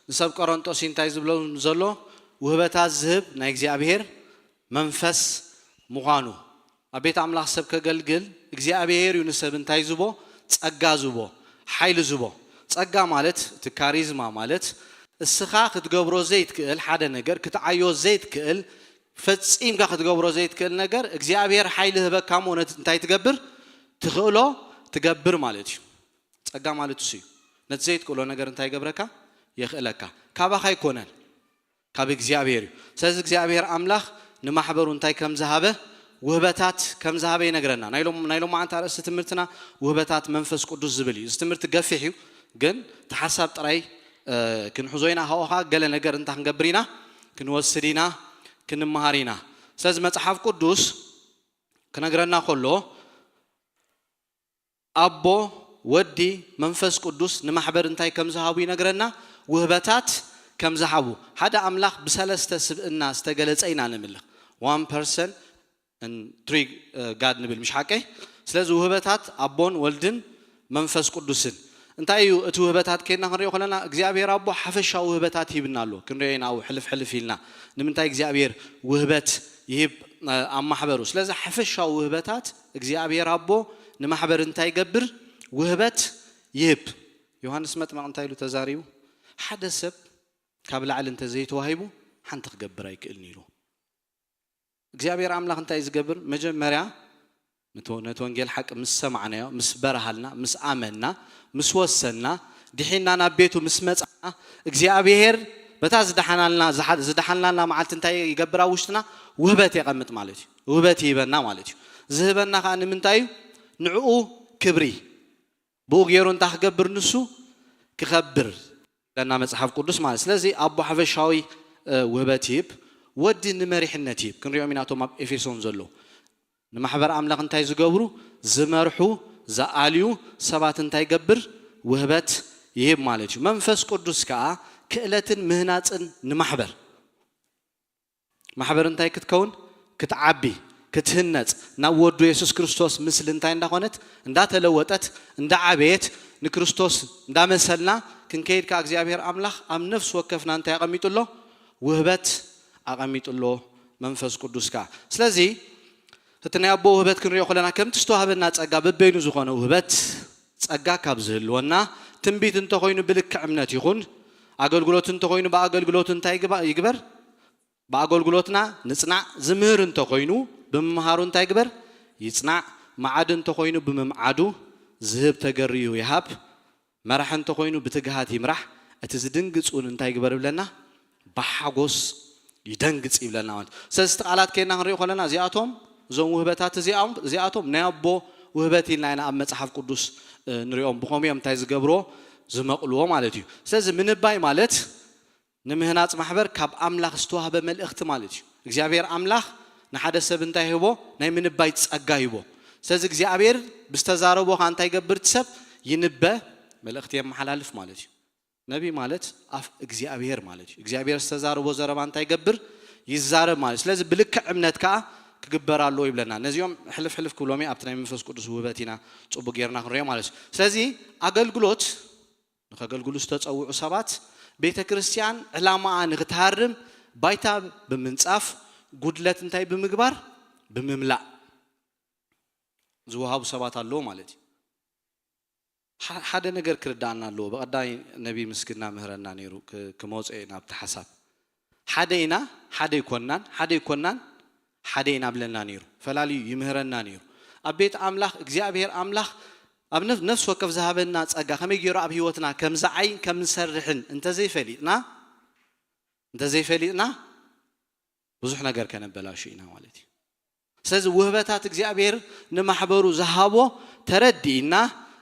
ንሰብ ቆሮንጦስ እንታይ ዝብሎም ዘሎ? ውህበታት ዝህብ ናይ እግዚኣብሔር መንፈስ ምዃኑ። ኣብ ቤት ኣምላኽ ሰብ ከገልግል እግዚኣብሔር እዩ ንሰብ እንታይ ዝቦ? ጸጋ ዝቦ፣ ሓይሊ ዝቦ። ጸጋ ማለት እቲ ካሪዝማ ማለት እስኻ ክትገብሮ ዘይትክእል ሓደ ነገር፣ ክትዓዮ ዘይትክእል፣ ፈጺምካ ክትገብሮ ዘይትክእል ነገር እግዚኣብሔር ሓይሊ ህበካ እሞ ነቲ እንታይ ትገብር? ትኽእሎ ትገብር ማለት እዩ። ጸጋ ማለት እሱ እዩ። ነቲ ዘይትክእሎ ነገር እንታይ ይገብረካ? የኽእለካ። ካባኻ ኣይኮነን፣ ካብ እግዚኣብሔር እዩ። ስለዚ እግዚኣብሔር ኣምላኽ ንማሕበሩ እንታይ ከም ዝሃበ፣ ውህበታት ከም ዝሃበ ይነግረና። ናይ ሎም-፣ ናይ ሎማዓንቲ ኣርእስቲ ትምህርትና ውህበታት መንፈስ ቅዱስ ዝብል እዩ። እዚ ትምህርቲ ገፊሕ እዩ፣ ግን እቲ ሓሳብ ጥራይ፣ እ፣ ክንሕዞ ኢና። ካብኡ ኸዓ ገለ ነገር እንታይ ክንገብር ኢና? ክንወስድ ኢና፣ ክንመሃር ኢና። ስለዚ መጽሓፍ ቅዱስ ክነግረና ከሎ፣ ኣቦ፣ ወዲ፣ መንፈስ ቅዱስ ንማሕበር እንታይ ከም ዝሃቡ ይነግረና፣ ውህበታት ከም ዝሃቡ። ሓደ ኣምላኽ ብሰለስተ ስብእና ዝተገለጸ ኢና ንምልኽ። One person and three፣ እ፣ God ንብል፣ ምሽ ሓቀይ? ስለዚ ውህበታት ኣቦን ወልድን መንፈስ ቅዱስን። እንታይ እዩ እቲ ውህበታት ከይድና ክንሪኦ ከለና፣ እግዚኣብሔር ኣቦ ሓፈሻዊ ውህበታት ይህብና ኣሎ። ክንሪኦ ኢና ኣብኡ ሕልፍ ሕልፍ ኢልና። ንምንታይ እግዚኣብሔር ውህበት ይህብ፣ እ፣ ኣብ ማሕበሩ? ስለዚ ሓፈሻዊ ውህበታት እግዚኣብሔር ኣቦ ንማሕበር እንታይ ይገብር? ውህበት ይህብ። ዮሃንስ መጥመቕ እንታይ ኢሉ ተዛሪቡ? ሓደ ሰብ ካብ ላዕሊ እንተ ዘይተዋሂቡ ሓንቲ ክገብር ኣይክእልን ኢሉ። እግዚኣብሔር ኣምላኽ እንታይ እዩ ዝገብር? መጀመርያ ነቲ፣ ነቲ ወንጌል ሓቂ ምስ ሰማዕናዮ፣ ምስ በርሃልና፣ ምስ ኣመንና፣ ምስ ወሰንና፣ ድሒና ናብ ቤቱ ምስ መጻና፣ እግዚኣብሔር በታ ዝደሓናልና፣ ዝሓ-፣ ዝደሓናልና መዓልቲ እንታይ ይገብር? ኣብ ውሽጥና ውህበት የቐምጥ ማለት እዩ። ውህበት ይህበና ማለት እዩ። ዝህበና ኸዓ ንምንታይ እዩ? ንዕኡ ክብሪ። ብኡ ገይሩ እንታይ ክገብር? ንሱ ክኸብር። ለና መጽሓፍ ቅዱስ ማለት። ስለዚ ኣቦ ሓፈሻዊ፣ እ፣ ውህበት ይህብ፣ ወዲ ንመሪሕነት ይህብ። ክንሪኦም ኢና እቶም ኣብ ኤፌሶን ዘለዉ። ንማሕበር ኣምላኽ እንታይ ዝገብሩ? ዝመርሑ፣ ዝኣልዩ ሰባት እንታይ ይገብር? ውህበት ይህብ ማለት እዩ። መንፈስ ቅዱስ ከኣ ክእለትን ምህናጽን ንማሕበር። ማሕበር እንታይ ክትከውን? ክትዓቢ፣ ክትህነጽ፣ ናብ ወዱ የሱስ ክርስቶስ ምስሊ እንታይ እንዳኾነት? እንዳተለወጠት፣ እንዳዓበየት፣ ንክርስቶስ እንዳመሰልና ክንከይድ ከኣ እግዚኣብሔር ኣምላኽ ኣብ ነፍሲ ወከፍና እንታይ ኣቐሚጡ ኣሎ? ውህበት ኣቐሚጡ ኣሎ፣ መንፈስ ቅዱስ ከኣ። ስለዚ እቲ ናይ ኣቦ ውህበት ክንሪኦ ከለና ከምቲ ዝተዋህበና ጸጋ በበይኑ ዝኾነ ውህበት ጸጋ ካብ ዝህልወና፣ ትንቢት እንተኾይኑ ብልክዕ እምነት ይኹን፣ ኣገልግሎት እንተኾይኑ ብኣገልግሎት እንታይ ይግባ-፣ ይግበር? ብኣገልግሎትና ንጽናዕ። ዝምህር እንተኾይኑ ብምምሃሩ እንታይ ይግበር? ይጽናዕ። መዓዲ እንተኾይኑ ብምምዓዱ። ዝህብ ተገርዩ ይሃብ። መራሒ እንተኾይኑ ብትግሃት ይምራሕ። እቲ ዝድንግጽ እውን እንታይ ይግበር ይብለና? ብሓጎስ ይደንግጽ ይብለና ማለት እዩ። ስለዚ እቲ ቃላት ከይና ክንሪኦ ከለና እዚኣቶም እዞም ውህበታት እዚኣም- እዚኣቶም ናይ ኣቦ ውህበት ኢልና ኢና ኣብ መጽሓፍ ቅዱስ እ፣ ንሪኦም። ብኸምኡ እዮም እንታይ ዝገብርዎ? ዝመቕልዎ ማለት እዩ። ስለዚ ምንባይ ማለት ንምህናጽ ማሕበር ካብ ኣምላኽ ዝተዋህበ መልእኽቲ ማለት እዩ። እግዚኣብሔር ኣምላኽ ንሓደ ሰብ እንታይ ሂቦ? ናይ ምንባይ ጸጋ ሂቦ። ስለዚ እግዚኣብሔር ብዝተዛረቦ ኸኣ እንታይ ይገብር? እቲ ሰብ ይንበ፣ መልእኽቲ የመሓላልፍ ማለት እዩ። ነቢ ማለት ኣፍ እግዚኣብሔር ማለት እዩ። እግዚኣብሔር ዝተዛረቦ ዘረባ እንታይ ይገብር? ይዛረብ ማለት እዩ። ስለዚ ብልክዕ እምነት ከኣ ክግበር ኣለዎ ይብለና። ነዚኦም ሕልፍ ሕልፍ ክብሎም እየ፣ ኣብቲ ናይ መንፈስ ቅዱስ ውህበት ኢና ጽቡቅ ጌርና ክንሪኦ ማለት እዩ። ስለዚ ኣገልግሎት ንኸገልግሉ ዝተጸውዑ ሰባት ቤተ ክርስቲያን ዕላማኣ ንኽትሃርም ባይታ ብምንጻፍ፣ ጉድለት እንታይ ብምግባር? ብምምላእ ዝወሃቡ ሰባት ኣለዉ ማለት እዩ። ሓ- ሓደ ነገር ክርዳኣና ኣለዎ። ብቐዳይ ነቢ ምስግና ምህረና ነይሩ። ክ- ክመጾ እየ ናብቲ ሓሳብ። ሓደ ኢና፣ ሓደ ኣይኮናን፣ ሓደ ኣይኮናን፣ ሓደ ኢና ብለና ነይሩ። ፈላልዩ ይምህረና ነይሩ። ኣብ ቤት ኣምላኽ እግዚኣብሔር ኣምላኽ ኣብ ነፍ- ነፍሲ ወከፍ ዝሃበና ጸጋ ከመይ ገይሩ ኣብ ህይወትና ከም ዝዓይን ከም ንሰርሕን እንተዘይፈሊጥና፣ እንተዘይፈሊጥና ብዙሕ ነገር ከነበላሹ ኢና ማለት እዩ። ስለዚ ውህበታት እግዚኣብሔር ንማሕበሩ ዝሃቦ ተረዲእና፣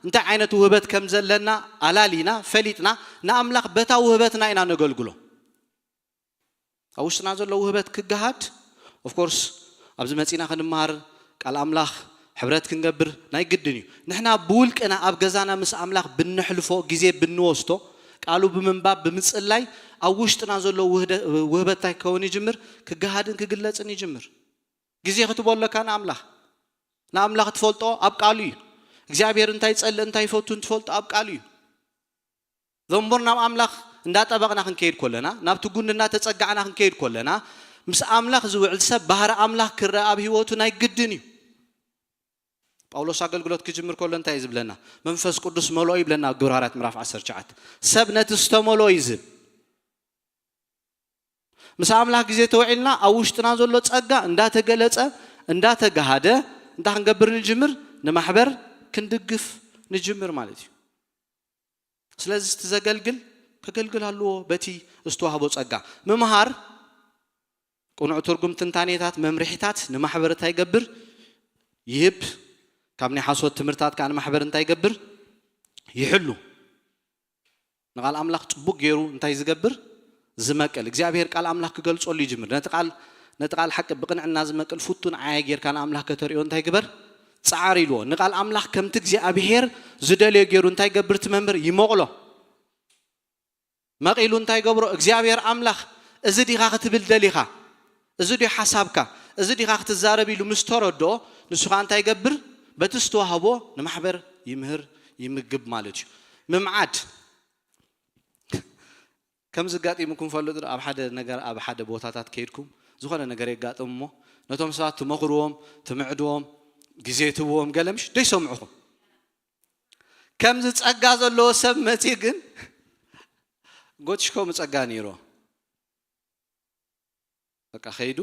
እንታይ ዓይነት ውህበት ከም ዘለና ኣላሊና ፈሊጥና፣ ንኣምላኽ በታ ውህበትና ኢና ነገልግሎ። ኣብ ውሽጥና ዘሎ ውህበት ክገሃድ፣ ኦፍኮርስ ኣብዚ መጺና ክንመሃር፣ ቃል ኣምላኽ ሕብረት ክንገብር ናይ ግድን እዩ። ንሕና ብውልቅና ኣብ ገዛና ምስ ኣምላኽ ብንሕልፎ ግዜ ብንወስዶ፣ ቃሉ ብምንባብ ብምጽላይ፣ ኣብ ውሽጥና ዘሎ ውህደ- ውህበት እንታይ ክኸውን ይጅምር? ክገሃድን ክግለጽን ይጅምር። ግዜ ክትቦ ኣለካ ንኣምላኽ። ንኣምላኽ ትፈልጦ ኣብ ቃሉ እዩ። እግዚኣብሔር እንታይ ይጸልእ እንታይ ይፈቱ እንትፈልጦ ኣብ ቃሉ እዩ። ዘንቡር ናብ ኣምላኽ እንዳጠበቕና ክንከይድ ኮለና፣ ናብቲ ጉንዲ እንዳተጸጋዕና ክንከይድ ኮለና፣ ምስ ኣምላኽ ዝውዕል ሰብ ባህሪ ኣምላኽ ክረኣ ኣብ ህይወቱ ናይ ግድን እዩ። ጳውሎስ ኣገልግሎት ክጅምር ከሎ እንታይ እዩ ዝብለና? መንፈስ ቅዱስ መሎ ይብለና ኣብ ግብረ ሃዋርያት ምዕራፍ ዓሰርተ ትሽዓተ። ሰብ ነቲ ዝተመሎ እዩ ዝብ። ምስ ኣምላኽ ግዜ ተውዒልና ኣብ ውሽጥና ዘሎ ጸጋ እንዳተገለጸ እንዳተጋሃደ እንታይ ክንገብር ንጅምር? ንማሕበር ክንድግፍ ንጅምር ማለት እዩ። ስለዚ እቲ ዘገልግል ከገልግል ኣለዎ በቲ ዝተዋህቦ ጸጋ። ምምሃር ቅኑዕ ትርጉም ትንታኔታት መምርሒታት ንማሕበር እንታይ ይገብር? ይህብ። ካብ ናይ ሓሶት ትምህርታት ከዓ ንማሕበር እንታይ ይገብር? ይሕሉ። ንቓል ኣምላኽ ጽቡቕ ገይሩ እንታይ ዝገብር? ዝመቅል። እግዚኣብሔር ቃል ኣምላኽ ክገልጸሉ ይጅምር። ነቲ ቃል ነቲ ቃል ሓቂ ብቕንዕና ዝመቅል ፍቱን ዓያ ጌርካ ንኣምላኽ ከተርእዮ እንታይ ግበር? ጸዓር ኢልዎ። ንቓል ኣምላኽ ከምቲ እግዚኣብሔር ዝደልዮ ገይሩ እንታይ ገብር? እቲ መምህር ይመቕሎ። መቒሉ እንታይ ገብሮ? እግዚኣብሔር ኣምላኽ እዚ ዲኻ ክትብል ደሊኻ? እዚ ድዩ ሓሳብካ? እዚ ዲኻ ክትዛረብ ኢሉ ምስ ተረድኦ ንሱ ኸዓ እንታይ ይገብር? በቲ ዝተዋህቦ ንማሕበር ይምህር ይምግብ ማለት እዩ። ምምዓድ ከምዚ ኣጋጢሙኩም ፈልጡ ዶ? ኣብ ሓደ ነገር ኣብ ሓደ ቦታታት ከይድኩም ዝኾነ ነገር የጋጥም እሞ ነቶም ሰባት ትመኽርዎም ትምዕድዎም ግዜ ትብዎም ገለ ምሽ ደይሰምዑኹም ከምዚ ጸጋ ዘለዎ ሰብ መጺ ግን ጎትሽኮ ምጸጋ ነይሮ በቃ ከይዱ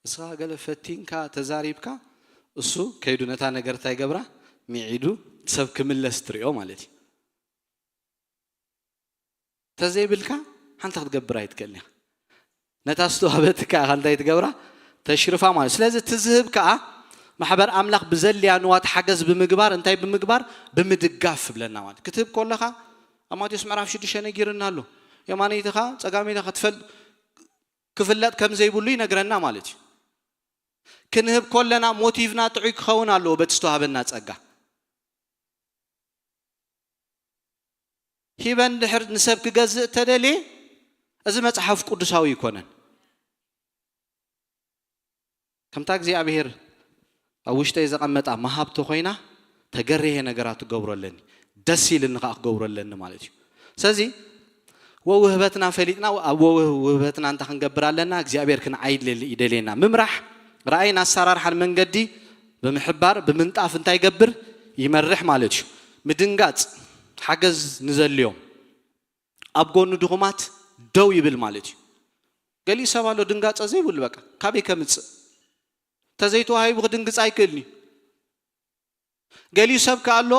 እስኻ ገለ ፈቲንካ ተዛሪብካ እሱ ከይዱ ነታ ነገር እንታይ ገብራ ሚዒዱ ሰብ ክምለስ ትሪኦ ማለት እዩ ተዘይብልካ ሓንቲ ክትገብር ኣይትክእልን ኢኻ ነታ ዝተዋህበትካ ኢኻ እንታይ ትገብራ ተሽርፋ ማለት ስለዚ እቲ ዝህብ ከዓ ማሕበር ኣምላኽ ብዘልያ ንዋት ሓገዝ ብምግባር እንታይ ብምግባር ብምድጋፍ ብለና ማለት ክትህብ ከለኻ ኣብ ማቴዎስ ምዕራፍ ሽዱሽተ ነጊርና ኣሎ የማነይትኻ ጸጋመይትኻ ክትፈል ክፍለጥ ከም ዘይብሉ ይነግረና ማለት እዩ ክንህብ ከለና ሞቲቭና ጥዑይ ክኸውን ኣለዎ በቲ ዝተዋህበና ጸጋ ሂበ እንድሕር ንሰብ ክገዝእ እተደልየ እዚ መጽሓፍ ቅዱሳዊ ኣይኮነን። ከምታ እግዚኣብሔር ኣብ ውሽጠይ ዘቐመጣ መሃብቲ ኮይና ተገርሄ ነገራት ክገብሮ ኣለኒ ደስ ኢልኒ ከዓ ክገብሮ ኣለኒ ማለት እዩ። ስለዚ ወውህበትና ፈሊጥና ኣብ ወውህበትና እንታይ ክንገብር ኣለና እግዚኣብሔር ክንዓይድ ይደልየና። ምምራሕ ራእይን ኣሰራርሓን መንገዲ ብምሕባር ብምንጣፍ እንታይ ይገብር ይመርሕ ማለት እዩ። ምድንጋፅ ሓገዝ ንዘልዮም ኣብ ጎኑ ድኹማት ደው ይብል ማለት እዩ። ገሊኡ ሰብ ኣሎ ድንጋፀ ዘይብሉ በቃ ካበይ ከምፅእ ተዘይተዋሂቡ ክድንግፅ ኣይክእልን እዩ። ገሊኡ ሰብ ከ ኣሎ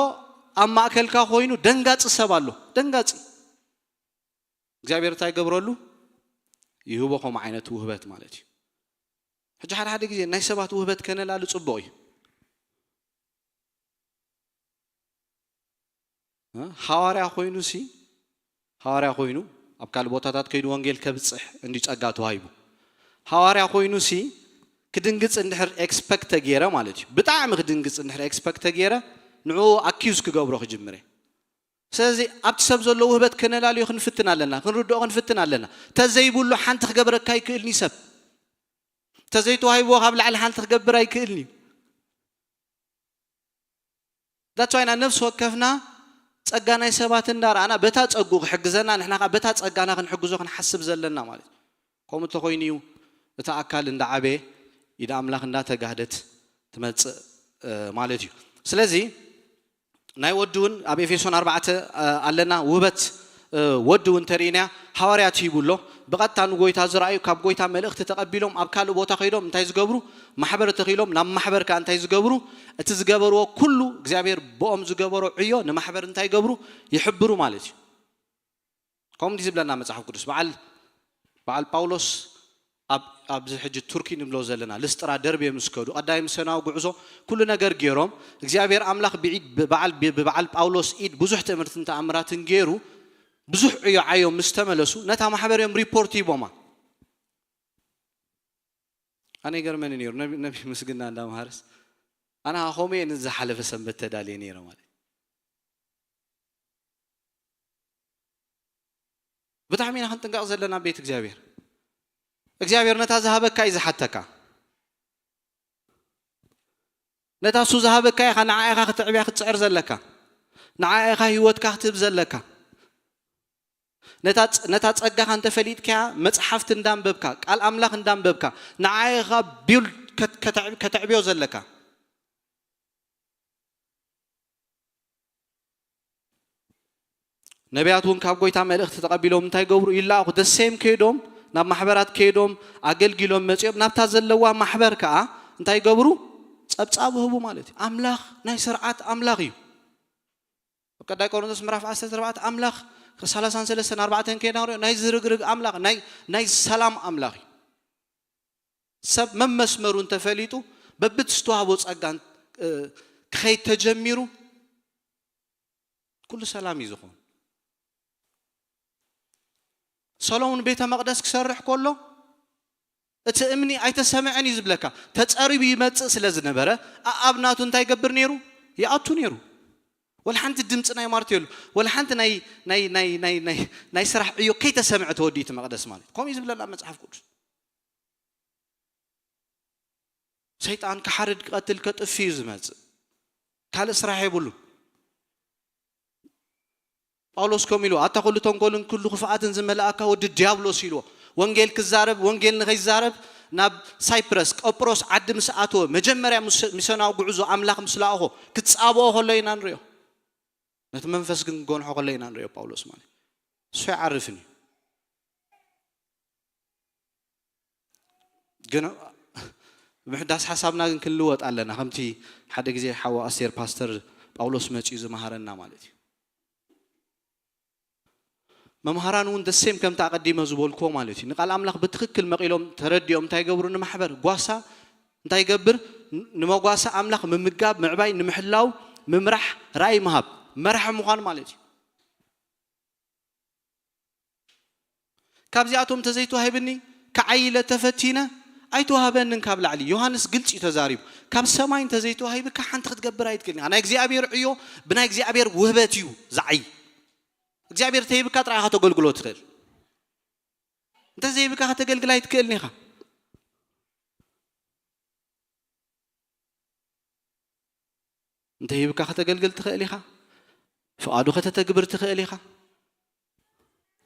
ኣብ ማእከልካ ኮይኑ ደንጋፂ ሰብ ኣሎ ደንጋፂ እግዚኣብሔር እንታይ ይገብረሉ? ይህቦ። ከምኡ ዓይነት ውህበት ማለት እዩ። ሕጂ ሓደ ሓደ ግዜ ናይ ሰባት ውህበት ከነላሊ ጽቡቕ እዩ። እ? ሃዋርያ ኮይኑ ሲ ሃዋርያ ኮይኑ ኣብ ካልእ ቦታታት ከይዱ ወንጌል ከብጽሕ እንዲ ጸጋ ተዋሂቡ። ሃዋርያ ኮይኑ ሲ ክድንግጽ እንድሕር ኤክስፐክት ተገይረ ማለት እዩ። ብጣዕሚ ክድንግጽ እንድሕር ኤክስፐክት ተገይረ ንዕኡ ኣኪዩዝ ክገብሮ ክጅምር እየ። ስለዚ ኣብቲ ሰብ ዘሎ ውህበት ከነላልዮ ክንፍትን ኣለና፣ ክንርድኦ ክንፍትን ኣለና። ተዘይብሉ ሓንቲ ክገብረካ ኣይክእልን እዩ ሰብ። ተዘይተዋሂብዎ ካብ ላዕሊ ሓንቲ ክገብር ኣይክእልን እዩ። That's why ኢና ነፍሲ ወከፍና ጸጋ ናይ ሰባት እንዳረኣና በታ ጸጉ ክሕግዘና ንሕና ከዓ በታ ጸጋና ክንሕግዞ ክንሓስብ ዘለና ማለት እዩ። ከምኡ እንተኾይኑ እዩ እቲ ኣካል እንዳዓበየ ኢድ ኣምላኽ እንዳተጋህደት ትመጽእ እ፣ ማለት እዩ። ስለዚ ናይ ወዲ እውን ኣብ ኤፌሶን ኣርባዕተ እ፣ ኣለና ውህበት እ፣ ወዲ እውን ተርእና። ሃዋርያት ሂቡ ኣሎ። ብቐጥታ ንጎይታ ዝረኣዩ ካብ ጎይታ መልእኽቲ ተቐቢሎም ኣብ ካልእ ቦታ ከይዶም እንታይ ዝገብሩ? ማሕበር ተኺሎም ናብ ማሕበር ከኣ እንታይ ዝገብሩ? እቲ ዝገበርዎ ኩሉ እግዚኣብሔር ብኦም ዝገበሮ ዕዮ ንማሕበር እንታይ ይገብሩ? ይሕብሩ ማለት እዩ። ከምኡ እንዲ ዝብለና መጽሓፍ ቅዱስ በዓል በዓል ጳውሎስ ኣብ ኣብዚ ሕጂ ቱርኪ ንብሎ ዘለና ልስጥራ ደርቤ ምስ ከዱ ቀዳይ ምሰናዊ ጉዕዞ ኩሉ ነገር ገይሮም እግዚኣብሔር ኣምላኽ ብኢድ ብበዓል ብበዓል ጳውሎስ ኢድ ብዙሕ ትእምርትን ተኣምራትን ገይሩ ብዙሕ ዕዮ ዓዮም ምስ ተመለሱ ነታ ማሕበር እዮም ሪፖርት ሂቦማ። ኣነ ይገርመኒ ነይሩ ነቢ ነቢ ምስግና እንዳምሃርስ ኣነ ከምኡ እየ ንዝሓለፈ ሰንበት ተዳልየ ነይረ ማለት ብጣዕሚ ኢና ክንጥንቀቕ ዘለና ቤት እግዚኣብሔር እግዚኣብሔር ነታ ዝሃበካ እዩ ዝሓተካ ነታ እሱ ዝሃበካ ኢኻ ንዓ ኢኻ ክትዕብያ ክትፅዕር ዘለካ ንዓ ኢኻ ህይወትካ ክትህብ ዘለካ ነታ ጸጋኻ እንተፈሊጥካያ መጽሓፍቲ እንዳንበብካ ቃል ኣምላኽ እንዳንበብካ ንዓ ኢኻ ቢውልድ ከተዕብዮ ዘለካ ነቢያት እውን ካብ ጎይታ መልእኽቲ ተቐቢሎም እንታይ ገብሩ ይለኣኹ ደሴም ከይዶም ናብ ማሕበራት ከይዶም ኣገልጊሎም መፂኦም ናብታ ዘለዋ ማሕበር ከዓ እንታይ ገብሩ ፀብፃብ ህቡ ማለት እዩ ኣምላኽ ናይ ስርዓት ኣምላኽ እዩ ኣብ ቀዳይ ቆሮንቶስ ምዕራፍ ዓሰርተ ኣርባዕተ ኣምላኽ ሰላሳን ሰለስተን ኣርባዕተን ከይና ንሪኦ ናይ ዝርግርግ ኣምላኽ ናይ ሰላም ኣምላኽ እዩ ሰብ መመስመሩ እንተፈሊጡ በብቲ ዝተዋህቦ ጸጋ ክኸይድ ተጀሚሩ ኩሉ ሰላም እዩ ዝኾን። ሰሎሞን ቤተ መቕደስ ክሰርሕ ከሎ እቲ እምኒ ኣይተሰምዐን እዩ ዝብለካ ተጸሪቡ ይመጽእ ስለ ዝነበረ ኣኣብ ናቱ እንታይ ይገብር ነይሩ? ይኣቱ ነይሩ። ወላ ሓንቲ ድምፂ ናይ ማርቴሉ ወላ ሓንቲ ናይ ናይ ናይ ናይ ናይ ናይ ስራሕ ዕዮ ከይተሰምዐ ተወዲኡ እቲ መቕደስ ማለት ከምኡ እዩ ዝብለና መጽሓፍ ቅዱስ። ሰይጣን ክሓርድ ክቐትል ከጥፊ እዩ ዝመጽእ። ካልእ ስራሕ የብሉ። ጳውሎስ ከም ኢሉ ኣታ ኩሉ ተንኮልን ኩሉ ክፍኣትን ዝመልኣካ ወዲ ዲያብሎስ ኢልዎ። ወንጌል ክዛረብ ወንጌል ንኸይዛረብ ናብ ሳይፕረስ ቀጵሮስ ዓዲ ምስ ኣተወ መጀመርያ ሚስዮናዊ ጉዕዞ ኣምላኽ ምስ ለኣኾ ክጻብኦ ከሎ ኢና ንሪኦ። ነቲ መንፈስ ግን ክጎንሖ ከሎ ኢና ንሪኦ ጳውሎስ ማለት እሱ ኣይዓርፍን እዩ። ግን ምሕዳስ ሓሳብና ግን ክንልወጥ ኣለና ከምቲ ሓደ ግዜ ሓዋ ኣስቴር ፓስተር ጳውሎስ መፂኡ ዝመሃረና ማለት እዩ። መምሃራን እውን ደሴም ከምቲ ኣቐዲመ ዝበልክዎ ማለት እዩ ንቃል ኣምላኽ ብትኽክል መቒሎም ተረዲኦም እንታይ ይገብሩ ንማሕበር ጓሳ እንታይ ይገብር ንመጓሳ ኣምላኽ ምምጋብ ምዕባይ ንምሕላው ምምራሕ ራእይ ምሃብ መራሒ ምዃን ማለት እዩ። ካብዚኣቶም እንተዘይተዋሂብኒ ክዓይለ ተፈቲነ ኣይተዋህበንን ካብ ላዕሊ ዮሃንስ ግልፂ እዩ ተዛሪቡ ካብ ሰማይ እንተዘይተዋሂብካ ሓንቲ ክትገብር ኣይትክእልን ኢኻ ናይ እግዚኣብሔር ዕዮ ብናይ እግዚኣብሔር ውህበት እዩ ዝዓይ እግዚኣብሔር ተሂብካ ጥራይ ኢኻ ተገልግሎ ትኽእል እንተዘይብካ ከተገልግል ኣይትክእልን ኢኻ እንተ ሂብካ ከተገልግል ትኽእል ኢኻ ፍቓዱ ከተተግብር ትኽእል ኢኻ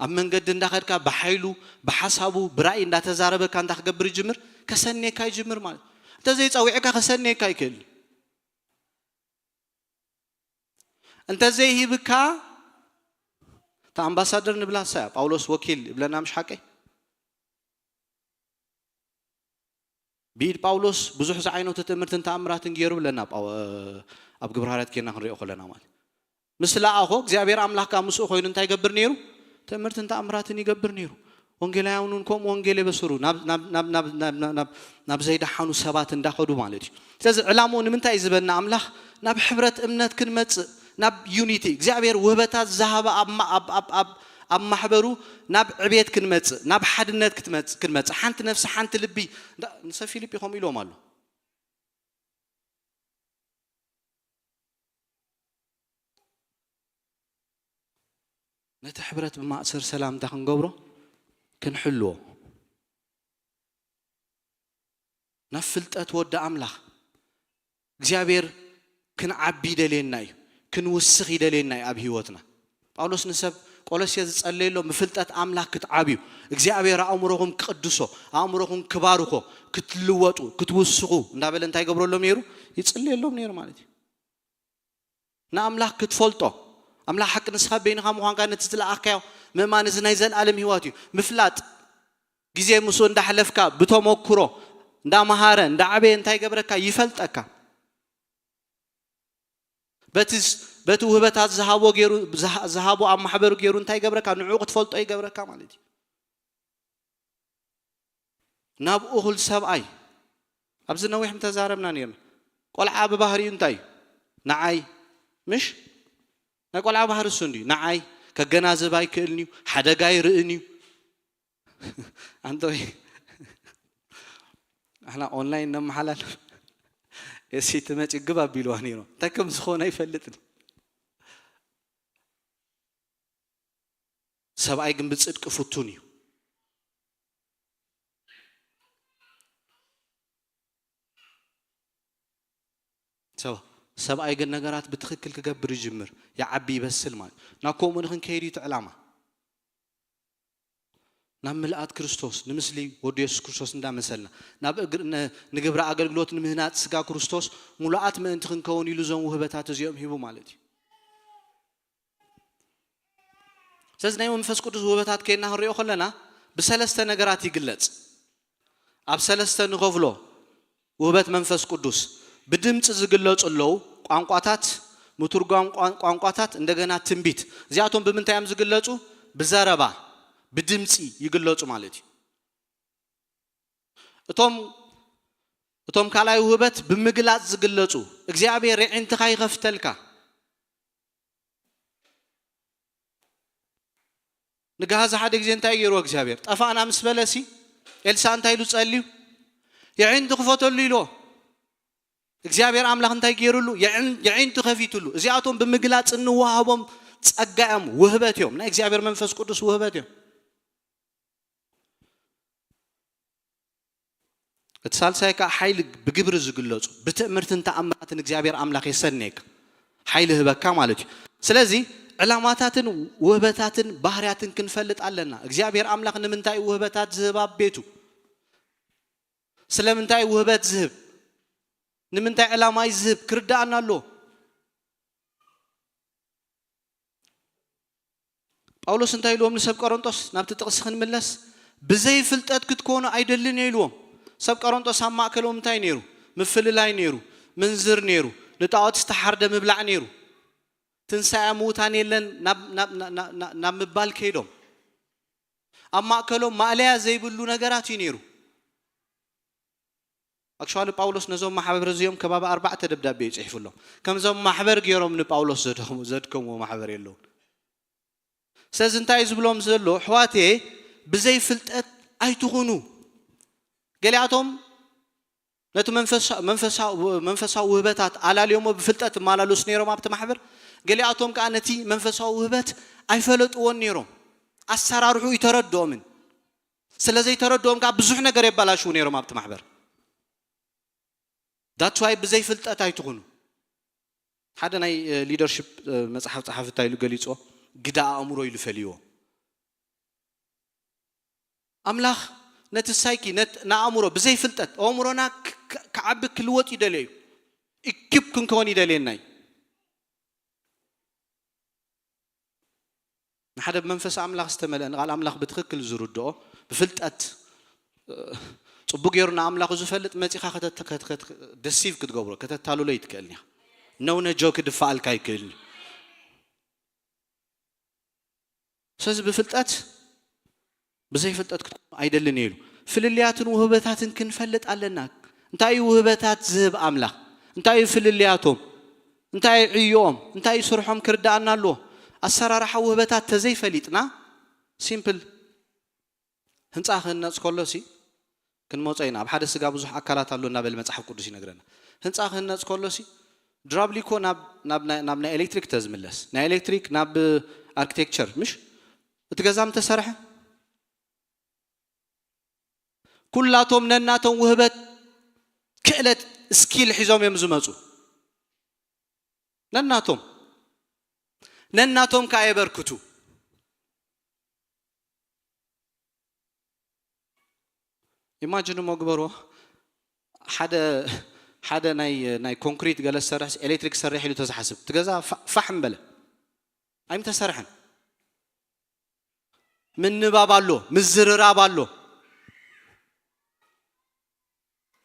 ኣብ መንገዲ እንዳኸድካ ብሓይሉ ብሓሳቡ ብራእይ እንዳተዛረበካ እንዳ ክገብር ይጅምር ከሰንየካ ይጅምር ማለት እንተ ዘይፀዊዕካ ከሰንየካ ይክእል እንተ ዘይሂብካ እታ ኣምባሳደር ንብላ ሳያ ጳውሎስ ወኪል ይብለና ምሽ ሓቀይ ብኢድ ጳውሎስ ብዙሕ ዝዓይነቱ ትእምርትን ተኣምራትን ገይሩ ብለና ኣብ ግብሪ ሃዋርያት ኬና ክንሪኦ ከለና ማለት ምስ ለኣኾ እግዚኣብሔር ኣምላኽ ከዓ ምስኡ ኮይኑ እንታይ ይገብር ነይሩ ትእምርትን ተኣምራትን ይገብር ነይሩ። ወንጌላውያን እውን ከምኡ ወንጌል የበስሩ ናብ፣ ናብ፣ ናብ፣ ናብ፣ ናብ፣ ናብ፣ ናብ፣ ናብ ዘይደሓኑ ሰባት እንዳኸዱ ማለት እዩ። ስለዚ ዕላምኡ ንምንታይ እዩ ዝበና ኣምላኽ? ናብ ሕብረት እምነት ክንመጽእ፣ ናብ ዩኒቲ እግዚኣብሔር ውህበታት ዝሃበ ኣብ ማ-፣ ኣብ፣ ኣብ፣ ኣብ፣ ኣብ ማሕበሩ ናብ ዕቤት ክንመጽእ፣ ናብ ሓድነት ክትመጽእ፣ ክንመጽእ፣ ሓንቲ ነፍሲ ሓንቲ ልቢ እንዳ-፣ ንሰብ ፊልጲ ከምኡ ኢሎም ኣሎ። ነቲ ሕብረት ብማእሰር ሰላምታ ክንገብሮ ክንሕልዎ፣ ናብ ፍልጠት ወዲ ኣምላኽ እግዚኣብሔር ክንዓቢ ይደልየና እዩ፣ ክንውስኽ ይደልየና እዩ ኣብ ህይወትና። ጳውሎስ ንሰብ ቆሎሴ ዝጸለየሎም ብፍልጠት ኣምላኽ ክትዓብዩ፣ እግዚኣብሔር ኣእምሮኹም ክቕድሶ፣ ኣእምሮኹም ክባርኾ፣ ክትልወጡ፣ ክትውስኹ እንዳበለ እንታይ ይገብረሎም ነይሩ? ይጽለየሎም ነይሩ ማለት እዩ። ንኣምላኽ ክትፈልጦ፣ ኣምላኽ ሓቂ ንስኻ በይንኻ ምዃንካ፣ ነቲ ዝለኣኽካዮ ምእማን፣ እዚ ናይ ዘለኣለም ህይወት እዩ። ምፍላጥ፣ ግዜ ምስኡ እንዳሕለፍካ ብተመክሮ እንዳመሃረ እንዳዓበየ እንታይ ይገብረካ? ይፈልጠካ። በቲ ስ-፣ በቲ ውህበታት ዝሃቦ ገይሩ፣ ዝሃ-፣ ዝሃቦ ኣብ ማሕበሩ ገይሩ እንታይ ይገብረካ? ንዕኡ ክትፈልጦ ይገብረካ ማለት እዩ። ናብ እኹል ሰብኣይ ኣብዚ ነዊሕ ምተዛረብና ነርና። ቆልዓ ብባህሪኡ እንታይ እዩ? ንዓይ፣ ምሽ? ናይ ቆልዓ ባህሪ እሱ እንድዩ። ንዓይ ከገናዝብ ኣይክእልን እዩ፣ ሓደጋ ይርእን እዩ። ኣንቶይ፣ ኣሕና ኦንላይን ነመሓላልፍ፣ ኤሲ ትመጪ ግብ ኣቢልዋ ነይሮም። እንታይ ከም ዝኾነ ኣይፈልጥን። ሰብኣይ ግን ብጽድቂ ፍቱን እዩ። ሰባ-፣ ሰብኣይ ግን ነገራት ብትኽክል ክገብር ይጅምር፣ ይዓቢ፣ ይበስል ማለት እዩ። ናብ ከምኡ ንኽንከይድ እዩ እቲ ዕላማ። ናብ ምልኣት ክርስቶስ፣ ንምስሊ ወዱ የሱስ ክርስቶስ እንዳመሰልና፣ ናብ እግር-፣ ነ-፣ ንግብሪ ኣገልግሎት ንምህናጽ ስጋ ክርስቶስ ምሉኣት ምእንቲ ክንከውን ኢሉ እዞም ውህበታት እዚኦም ሂቡ ማለት እዩ። ስለዚ ናይ መንፈስ ቅዱስ ውህበታት ከይና ክንሪኦ ከለና ብሰለስተ ነገራት ይግለጽ። ኣብ ሰለስተ ንኸፍሎ። ውህበት መንፈስ ቅዱስ ብድምፂ ዝግለጹ ኣለዉ። ቋንቋታት፣ ምትርጓም ቋን-፣ ቋንቋታት፣ እንደገና ትንቢት። እዚኣቶም ብምንታይ እዮም ዝግለጹ? ብዘረባ፣ ብድምፂ ይግለጹ ማለት እዩ። እቶም፣ እቶም ካልኣይ ውህበት ብምግላጽ ዝግለጹ፣ እግዚኣብሔር የዒንትኻ ይኸፍተልካ። ንገሃዚ ሓደ ግዜ እንታይ ገይርዎ እግዚኣብሔር? ጠፋእና ምስ በለሲ ኤልሳ እንታይ ኢሉ ጸልዩ? የዒንቱ ክፈተሉ ኢልዎ። እግዚኣብሔር ኣምላኽ እንታይ ገይሩሉ? የዒን-፣ የዒንቱ ከፊቱሉ። እዚኣቶም ብምግላጽ እንወሃቦም ጸጋ እዮም፣ ውህበት እዮም። ናይ እግዚኣብሔር መንፈስ ቅዱስ ውህበት እዮም። እቲ ሳልሳይ ከኣ ሓይሊ ብግብሪ ዝግለጹ፣ ብትእምርትን ተኣምራትን እግዚኣብሔር ኣምላኽ የሰንየካ። ሓይሊ ህበካ ማለት እዩ። ስለዚ ዕላማታትን ውህበታትን ባህርያትን ክንፈልጥ ኣለና። እግዚኣብሔር ኣምላኽ ንምንታይ ውህበታት ዝህብ ኣብ ቤቱ? ስለምንታይ ውህበት ዝህብ? ንምንታይ ዕላማ እዩ ዝህብ? ክርድኣና ኣሎ። ጳውሎስ እንታይ ኢልዎም ንሰብ ቆሮንጦስ? ናብቲ ጥቕሲ ክንምለስ፣ "ብዘይ ፍልጠት ክትኮኑ ኣይደልን እየ" ኢልዎም። ሰብ ቆሮንጦስ ኣብ ማእከሎም እንታይ ነይሩ? ምፍልላይ ነይሩ፣ ምንዝር ነይሩ፣ ንጣዖት ዝተሓርደ ምብላዕ ነይሩ። ትንሳኤ ምዉታን የለን ናብ፣ ናብ፣ ናብ፣ ናብ፣ ናብ ምባል ከይዶም። ኣብ ማእከሎም ማእለያ ዘይብሉ ነገራት እዩ ነይሩ። ኣክቹዋሊ ጳውሎስ ነዞም ማሕበር እዚኦም ከባቢ ኣርባዕተ ደብዳቤ እዩ ጽሒፉሎም። ከምዞም ማሕበር ገይሮም ንጳውሎስ ዘድከሙ-፣ ዘድከምዎ ማሕበር የለውን። ስለዚ እንታይ እዩ ዝብሎም ዘሎ? ኣሕዋተየ፣ ብዘይ ፍልጠት ኣይትኹኑ። ገሊኣቶም ነቲ መንፈሳ-፣ መንፈሳ-፣ መንፈሳዊ ውህበታት ኣላልዮሞ ብፍልጠት ይመላለሱ ነይሮም ኣብቲ ማሕበር። ገሊኣቶም ከኣ ነቲ መንፈሳዊ ውህበት ኣይፈለጥዎን ነይሮም። ኣሰራርሑ ይተረድኦምን። ስለ ዘይተረድኦም ከኣ ብዙሕ ነገር የበላሽዉ ነይሮም ኣብቲ ማሕበር። That's why ብዘይ ፍልጠት ኣይትኹኑ። ሓደ ናይ፣ እ፣ ሊደርሺፕ፣ እ፣ መጽሓፍ ጸሓፊ እንታይ ኢሉ ገሊጽዎ? ግዳ ኣእምሮ ኢሉ ፈልይዎ። ኣምላኽ ነቲ ሳይኪ፣ ነት-፣ ንኣእምሮ ብዘይ ፍልጠት ኣእምሮና ክ-፣ ክ-፣ ክዓቢ ክልወጥ ይደልዮ እዩ። ኢኪፕ ክንከውን ይደልየና እዩ። ንሓደ ብመንፈስ ኣምላኽ ዝተመልአ፣ ንቓል ኣምላኽ ብትኽክል ዝርድኦ፣ ብፍልጠት፣ እ፣ ጽቡቅ ገይሩ ንኣምላኹ ዝፈልጥ መጺኻ ከተተ-፣ ከት-፣ ከት-፣ ደሲቭ ክትገብሮ፣ ከተታልሎ ይትክእልን ኢኻ። ነውነ ጆክ ድፋኣልካ ይክእልን እዩ። ስለዚ ብፍልጠት ብዘይፍልጠት ክትኮኑ ኣይደልን እየ ኢሉ። ፍልልያትን ውህበታትን ክንፈልጥ ኣለና። እንታይ እዩ ውህበታት ዝህብ ኣምላኽ? እንታይ እዩ ፍልልያቶም? እንታይ እዩ ዕዮኦም? እንታይ እዩ ስርሖም ክርዳኣና ኣለዎ። ኣሰራርሓ ውህበታት ተዘይፈሊጥና ሲምፕል ህንፃ ክህነፅ ከሎ ሲ ክንመፆ ኢና። ኣብ ሓደ ስጋ ብዙሕ ኣካላት ኣሎ እናበለ መፅሓፍ ቅዱስ ይነግረና። ህንፃ ክህነፅ ከሎ ሲ ድራብሊኮ ናብ ናብ ናይ ናብ ናይ ኤሌክትሪክ ተዝምለስ ናይ ኤሌክትሪክ ናብ ኣርኪቴክቸር ምሽ እቲ ገዛ ምተሰርሐ ኩላቶም ነናቶም ውህበት ክእለት ስኪል ሒዞም እዮም ዝመፁ። ነናቶም ነናቶም ከኣ የበርክቱ። ኢማጅን እሞ ግበርዎ። ሓደ ሓደ ናይ ናይ ኮንክሪት ገለ ዝሰርሕ ኤሌክትሪክ ዝሰርሕ ኢሉ ተዝሓስብ እቲ ገዛ ፋ- ፋሕ ምበለ ኣይምተሰርሐን። ምንባብ ኣሎ፣ ምዝርራብ ኣሎ።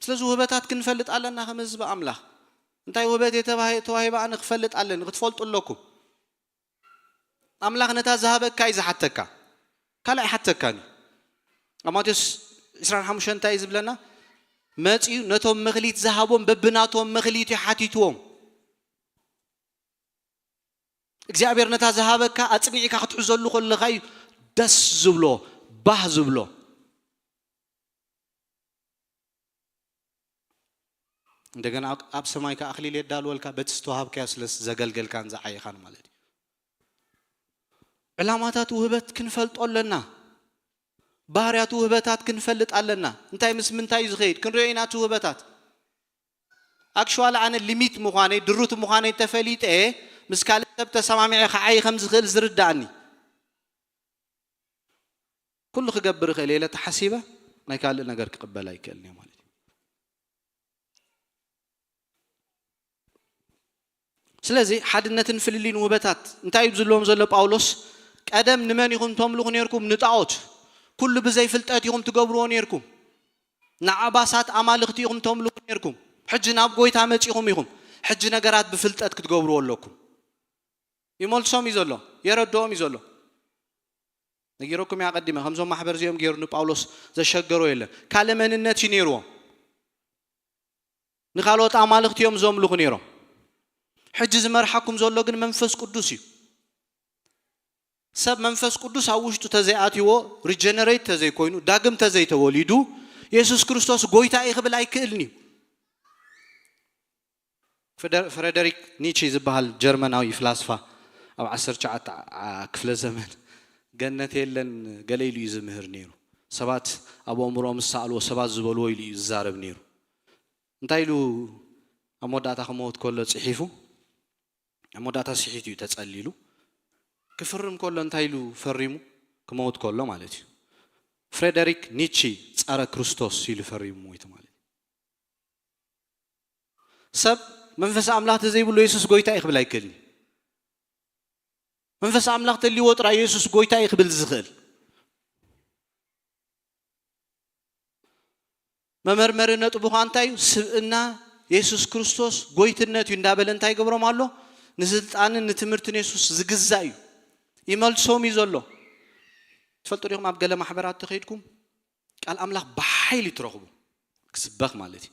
ስለዚ ውህበታት ክንፈልጥ ኣለና ከም ህዝቢ ኣምላኽ። እንታይ ውህበት እየ ተባሂ- ተዋሂበ ኣነ ክፈልጥ ኣለኒ፣ ክትፈልጡ ኣለኩም። ኣምላኽ ነታ ዝሃበካ እዩ ዝሓተካ፣ ካልእ ኣይሓተካን እዩ። ኣብ ማቴዎስ ዕስራን ሓሙሽተን እንታይ እዩ ዝብለና? መጺኡ ነቶም መኽሊት ዝሃቦም በብናቶም መኽሊት እዩ ሓቲትዎም። እግዚኣብሔር ነታ ዝሃበካ ኣጽኒዕካ ክትሕዘሉ ከለኻ እዩ ደስ ዝብሎ፣ ባህ ዝብሎ። እንደገና ኣብ- ኣብ ሰማይካ ኣኽሊል የዳልወልካ በቲ ዝተዋሃብካዮ ስለ ዘገልገልካን ዝዓየኻን ማለት እዩ። ዕላማታት ውህበት ክንፈልጦ ኣለና። ባህርያት ውህበታት ክንፈልጥ ኣለና። እንታይ ምስ ምንታይ እዩ ዝኸይድ ክንሪኦ ኢና። እቲ ውህበታት ኣክሽዋል ኣነ ሊሚት ምዃነይ ድሩት ምዃነይ ተፈሊጠ ምስ ካልእ ሰብ ተሰማሚዐ ክዓይ ከም ዝኽእል ዝርዳእኒ። ኩሉ ክገብር እኽእል እየ ኢለ ተሓሲበ ናይ ካልእ ነገር ክቕበል ኣይክእልን እየ ማለት እዩ። ስለዚ ሓድነትን ፍልልይን ውህበታት እንታይ እዩ ዝብሎም ዘሎ ጳውሎስ? ቀደም ንመን ኢኹም ተምልኹ ነርኩም? ንጣዖት። ኩሉ ብዘይ ፍልጠት ኢኹም ትገብርዎ ነርኩም። ንዓባሳት ኣማልኽቲ ኢኹም ተምልኹ ነርኩም። ሕጂ ናብ ጎይታ መጺኹም ኢኹም። ሕጂ ነገራት ብፍልጠት ክትገብርዎ ኣለኩም። ይመልሶም እዩ ዘሎ፣ የረድኦም እዩ ዘሎ። ነጊረኩም እየ ኣቐዲመ፣ ከምዞም ማሕበር እዚኦም ገይሩ ንጳውሎስ ዘሸገሮ የለን። ካልእ መንነት እዩ ነይርዎም። ንኻልኦት ኣማልኽቲ እዮም ዘምልኹ ነይሮም። ሕጂ ዝመርሓኩም ዘሎ ግን መንፈስ ቅዱስ እዩ። ሰብ መንፈስ ቅዱስ ኣብ ውሽጡ ተዘይኣትይዎ፣ ሪጀነሬት ተዘይኮይኑ፣ ዳግም ተዘይተወሊዱ፣ የሱስ ክርስቶስ ጎይታ እዩ ክብል ኣይክእልን እዩ። ፍደ- ፍሬደሪክ ኒቺ ዝበሃል ጀርመናዊ ፍላስፋ ኣብ ዓሰርተ ትሽዓተ ክፍለ ዘመን ገነት የለን ገለ ኢሉ እዩ ዝምህር ነይሩ። ሰባት ኣብ ኣእምሮኦም ዝሰኣልዎ ሰባት ዝበልዎ ኢሉ እዩ ዝዛረብ ነይሩ። እንታይ ኢሉ ኣብ መወዳእታ ክመውት ከሎ ጽሒፉ? ኣብ መወዳእታ ስሒቱ እዩ ተጸሊሉ። ክፍርም ከሎ እንታይ ኢሉ ፈሪሙ? ክመውት ከሎ ማለት እዩ። ፍሬደሪክ ኒቺ ጸረ ክርስቶስ ኢሉ ፈሪሙ ሞይቱ ማለት እዩ። ሰብ መንፈስ ኣምላኽ ተዘይብሉ የሱስ ጎይታ እዩ ክብል ኣይክእልን። መንፈስ ኣምላኽ ተልይዎ ጥራይ የሱስ ጎይታ እዩ ክብል ዝኽእል። መመርመሪ ነጥቡ ኸኣ እንታይ እዩ? ስብእና የሱስ ክርስቶስ ጎይትነት እዩ እንዳበለ እንታይ ይገብሮም ኣሎ? ንስልጣንን ንትምህርትን የሱስ ዝግዛእ እዩ። ይመልሶም እዩ ዘሎ። ትፈልጡ ዲኹም ኣብ ገለ ማሕበራት ተኸይድኩም ቃል ኣምላኽ ብሓይሊ ትረኽቡ። ክስበኽ ማለት እዩ።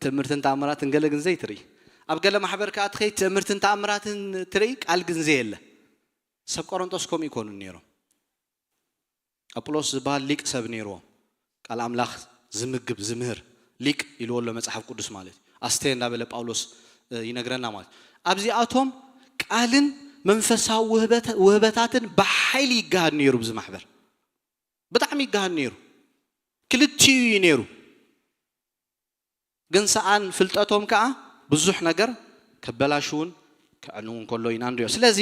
ትምህርትን ተኣምራትን ገለ ግን ዘይትርኢ። ኣብ ገለ ማሕበር ከኣ ትኸይድ ትምህርትን ተኣምራትን ትርኢ ቃል ግን ዘየለ። ሰብ ቆሮንጦስ ከምኡ ይኮኑ ነይሮም። ኣጵሎስ ዝበሃል ሊቅ ሰብ ነይርዎም። ቃል ኣምላኽ ዝምግብ ዝምህር ሊቅ ኢልዎ ኣሎ መጽሓፍ ቅዱስ ማለት እዩ። ኣስቴ እንዳበለ ጳውሎስ ይነግረና ማለት እዩ። ኣብዚኣቶም ቃልን መንፈሳዊ ውህበታትን ብሓይሊ ይገሃድ ነይሩ ብዚ ማሕበር። ብጣዕሚ ይገሃድ ነይሩ። ክልቲኡ እዩ ነይሩ። ግን ሰኣን ፍልጠቶም ከኣ ብዙሕ ነገር ከበላሽውን ከዕንውን ከሎ ኢና ንሪኦ። ስለዚ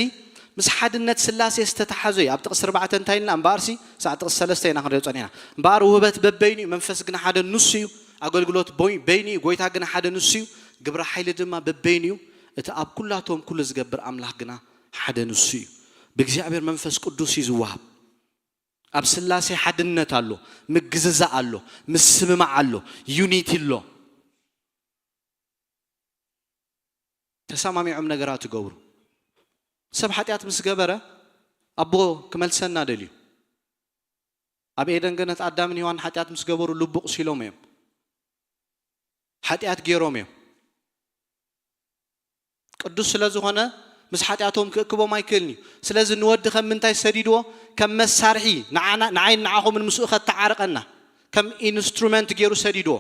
ምስ ሓድነት ስላሴ ዝተተሓዘ እዩ። ኣብ ጥቕሲ ኣርባዕተ እንታይ ኢልና? እምበኣርሲ ሳዕ ጥቕሲ ሰለስተ ኢና ክንሪኦ ጸኒሕና። እምበኣር ውህበት በበይኑ እዩ፣ መንፈስ ግና ሓደ ንሱ እዩ። ኣገልግሎት ቦይ- በይኑ እዩ፣ ጎይታ ግና ሓደ ንሱ እዩ። ግብረ ሓይሊ ድማ በበይኑ እዩ። እቲ ኣብ ኩላቶም ኩሉ ዝገብር ኣምላኽ ግና ሓደ ንሱ እዩ። ብእግዚኣብሔር መንፈስ ቅዱስ እዩ ዝወሃብ። ኣብ ስላሴ ሓድነት ኣሎ፣ ምግዝዛእ ኣሎ፣ ምስምማዕ ኣሎ፣ ዩኒቲ ኣሎ። ተሰማሚዖም ነገራት ይገብሩ። ሰብ ሓጢኣት ምስ ገበረ ኣቦ ክመልሰና ደልዩ። ኣብ ኤደን ገነት ኣዳምን ሔዋን ሓጢኣት ምስ ገበሩ ልቡ ቁሲሎም እዮም። ሓጢኣት ገይሮም እዮም። ቅዱስ ስለ ዝኾነ ምስ ሓጢኣቶም ክእክቦም ኣይክእልን እዩ። ስለዚ ንወዲ ከም ምንታይ ሰዲድዎ? ከም መሳርሒ ንዓና፣ ንዓይን ንዓኹምን ምስኡ ከተዓርቀና፣ ከም ኢንስትሩመንት ገይሩ ሰዲድዎ።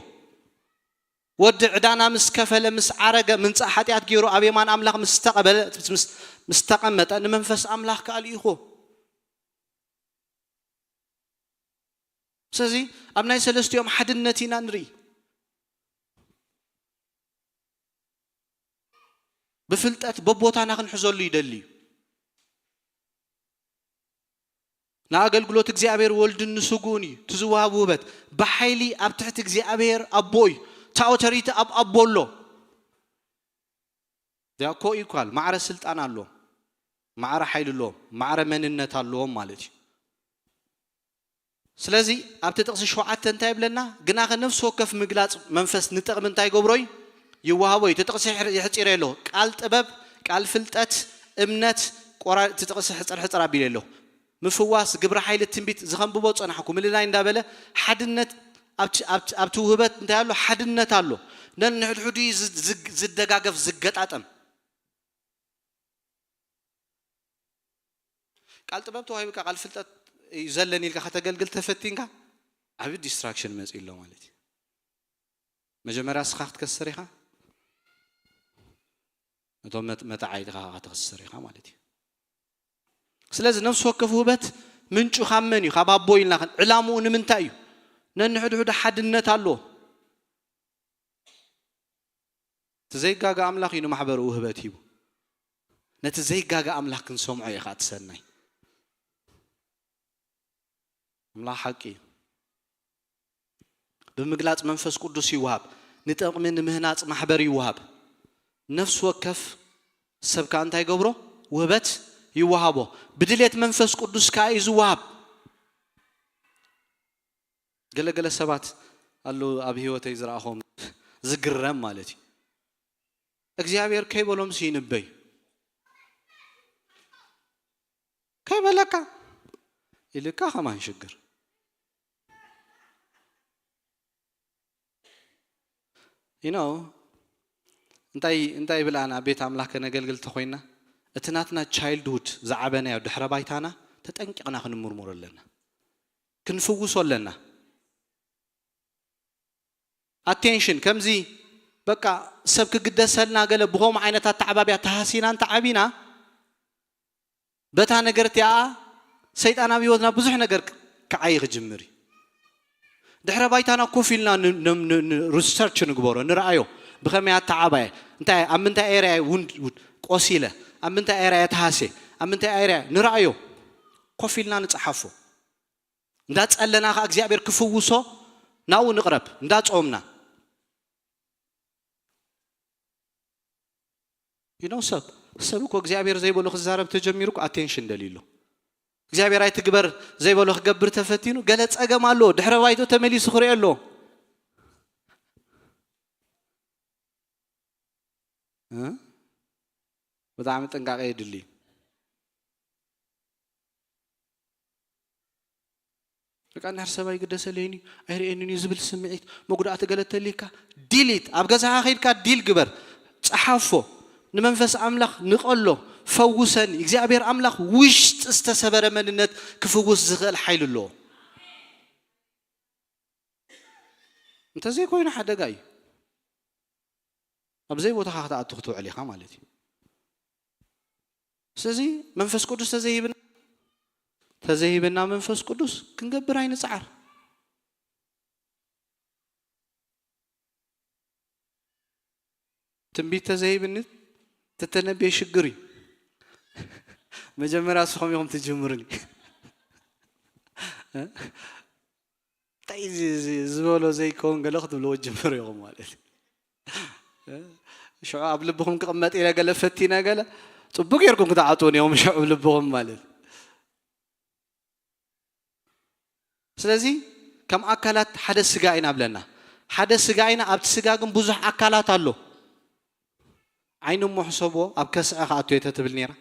ወዲ ዕዳና ምስ ከፈለ፣ ምስ ዓረገ፣ ምንጻእ ሓጢኣት ገይሩ ኣብ የማን ኣምላኽ ምስ ተቐበለ፣ ምስ፣ ምስ ተቐመጠ፣ ንመንፈስ ኣምላኽ ከኣ ልኢኹ። ስለዚ ኣብ ናይ ሰለስቲኦም ሓድነት ኢና ንርኢ። ብፍልጠት በቦታና ክንሕዘሉ ይደሊ እዩ። ንኣገልግሎት እግዚኣብሔር ወልድን ንስጉኡን እዩ እቲ ዝወሃብ ውህበት። ብሓይሊ ኣብ ትሕቲ እግዚኣብሔር ኣቦ እዩ። እቲ ኣውቶሪቲ ኣብ ኣቦ ኣሎ። እዚኣ ኮ ኢኳል ማዕረ ስልጣን ኣለዎም፣ ማዕረ ሓይሊ ኣለዎም፣ ማዕረ መንነት ኣለዎም ማለት እዩ። ስለዚ ኣብቲ ጥቕሲ ሸውዓተ እንታይ ይብለና? ግናኸ ነፍሲ ወከፍ ምግላጽ መንፈስ ንጥቕሚ እንታይ ይገብሮ እዩ? ይወሃቦ እዩ። እቲ ጥቕሲ የሕጽረ ኣለኹ። ቃል ጥበብ፣ ቃል ፍልጠት፣ እምነት፣ ቆራ-፣ እቲ ጥቕሲ ሕጽር ሕጽር ኣቢለ ኣለኹ። ምፍዋስ፣ ግብረ ሓይሊ ትንቢት፣ ዝኸንብቦ ጸናሕኩ፣ ምልላይ እንዳበለ ሓድነት ኣብቲ፣ ኣብቲ፣ ኣብቲ ውህበት እንታይ ኣሎ? ሓድነት ኣሎ። ነንሕድሕዱ ዝ-፣ ዝ-፣ ዝደጋገፍ፣ ዝገጣጠም። ቃል ጥበብ ተዋሂብካ፣ ቃል ፍልጠት እዩ ዘለኒ ኢልካ ከተገልግል ተፈቲንካ፣ ዓቢ ዲስትራክሽን መጺኡ ኣሎ ማለት እዩ። መጀመርያ እስኻ ክትከስር ኢኻ፣ ነቶም መት-፣ መታዓይትኻ ኸዓ ትኸስር ኢኻ ማለት እዩ። ስለዚ ነፍሲ ወከፍ ውህበት ምንጩ ካብ መን እዩ? ካብ ኣቦ ኢልና ኸን-፣ ዕላምኡ ንምንታይ እዩ? ነንሕድሕዱ ሓድነት ኣለዎ። እቲ ዘይጋገ ኣምላኽ እዩ ንማሕበሩ ውህበት ሂቡ። ነቲ ዘይጋገ ኣምላኽ ክንሰምዖ እዩ ኸዓ እቲ ሰናይ። ኣምላኽ ሓቂ እዩ። ብምግላጽ መንፈስ ቅዱስ ይወሃብ። ንጥቕሚ ንምህናጽ ማሕበር ይወሃብ። ነፍሲ ወከፍ ሰብ ከኣ እንታይ ይገብሮ? ውህበት ይወሃቦ። ብድሌት መንፈስ ቅዱስ ከኣ እዩ ዝወሃብ። ገለገለ ሰባት ኣለዉ ኣብ ህይወተይ ዝረኣኹም ዝግረም ማለት እዩ። እግዚኣብሔር ከይበሎምስ ይንበዩ። ከይበለካ ኢልካ ከማን ሽግር። You know፣ እንታይ፣ እንታይ ይብል ኣነ ኣብ ቤት ኣምላኽ ከነገልግል ተኾይንና፣ እቲ ናትና ቻይልድሁድ ዝዓበናዮ ድሕረ ባይታና ተጠንቂቕና ክንምርምሮ ኣለና። ክንፍውሶ ኣለና። ኣቴንሽን፣ ከምዚ በቃ ሰብ ክግደሰልና ገለ ብኸምኡ ዓይነት ኣተዓባብያ ተሃሲና እንተ ዓቢና፣ በታ ነገር እቲኣ ሰይጣን ኣብ ህይወትና ብዙሕ ነገር ክ-፣ ክዓዪ ክጅምር እዩ። ድሕረ ባይታና ኮፍ ኢልና ን-፣ ን-፣ ን-፣ ን-፣ ሪሰርች ንግበሮ፣ ንርኣዮ። ብኸመይ ኣተዓባየ? እንታይ፣ ኣብ ምንታይ ኤርያ እየ ውንድ-፣ ውድ-፣ ቆሲለ? ኣብ ምንታይ ኤርያ እየ ተሃስየ? ኣብ ምንታይ ኤርያ? ንርኣዮ። ኮፍ ኢልና ንጽሓፎ። እንዳጸለና ኸኣ እግዚኣብሔር ክፍውሶ ናብኡ ንቕረብ። እንዳጾምና። You know፣ ሰብ፣ ሰብ እኮ እግዚኣብሔር ዘይበሎ ክዛረብ ተጀሚሩ እኮ ኣቴንሽን ደልዩ ኣሎ። እግዚኣብሔር ኣይትግበር ዘይበሎ ክገብር ተፈቲኑ፣ ገለ ጸገም ኣሎ፣ ድሕረ ባይቶ ተመሊሱ ክርኢ ኣሎ። እ? ብጣዕሚ ጥንቃቄ የድሊ። በቃ፣ እንድሕር ሰብ ኣይግደሰለይን እዩ፣ ኣይርእየንን እዩ ዝብል ስምዒት፣ መጉዳእቲ ገለ ተልዩካ፣ ዲሊት፣ ኣብ ገዛኻ ከይድካ ዲል ግበር፣ ጸሓፎ፣ ንመንፈስ ኣምላኽ ንቐሎ፣ ፈውሰኒ፣ እግዚኣብሔር ኣምላኽ ውሽጢ ዝተሰበረ መንነት ክፍውስ ዝኽእል ሓይሊ ኣለዎ። እንተዘይኮይኑ ሓደጋ እዩ። ኣብ ዘይቦታኻ ክትኣቱ ክትውዕል ኢኻ ማለት እዩ። ስለዚ መንፈስ ቅዱስ ተዘይሂብና፣ ተዘይሂብና መንፈስ ቅዱስ ክንገብር ኣይንጽዓር። ትንቢት ተዘይሂብኒ፣ ተተነብየ ሽግር እዩ። መጀመርያ ንስኹም ኢኹም ትጅምሩኒ። እንታይ እዚ፣ እዚ ዝበሎ ዘይከውን ገለ ክትብልዎ ትጅምሩ ኢኹም ማለት እዩ። ሽዑ ኣብ ልብኹም ክቕመጥ ኢለ ገለ ፈቲነ ገለ፣ ጽቡቅ ጌርኩም ክትዓጽዉን ኢኹም ሽዑ ኣብ ልብኹም ማለት እዩ። ስለዚ ከም ኣካላት ሓደ ስጋ ኢና ብለና። ሓደ ስጋ ኢና፣ ኣብቲ ስጋ ግን ብዙሕ ኣካላት ኣሎ። ዓይኒ እሞ ሕሰብዎ፣ ኣብ ከስዐ ክኣቱ እየ ተትብል ነይራ።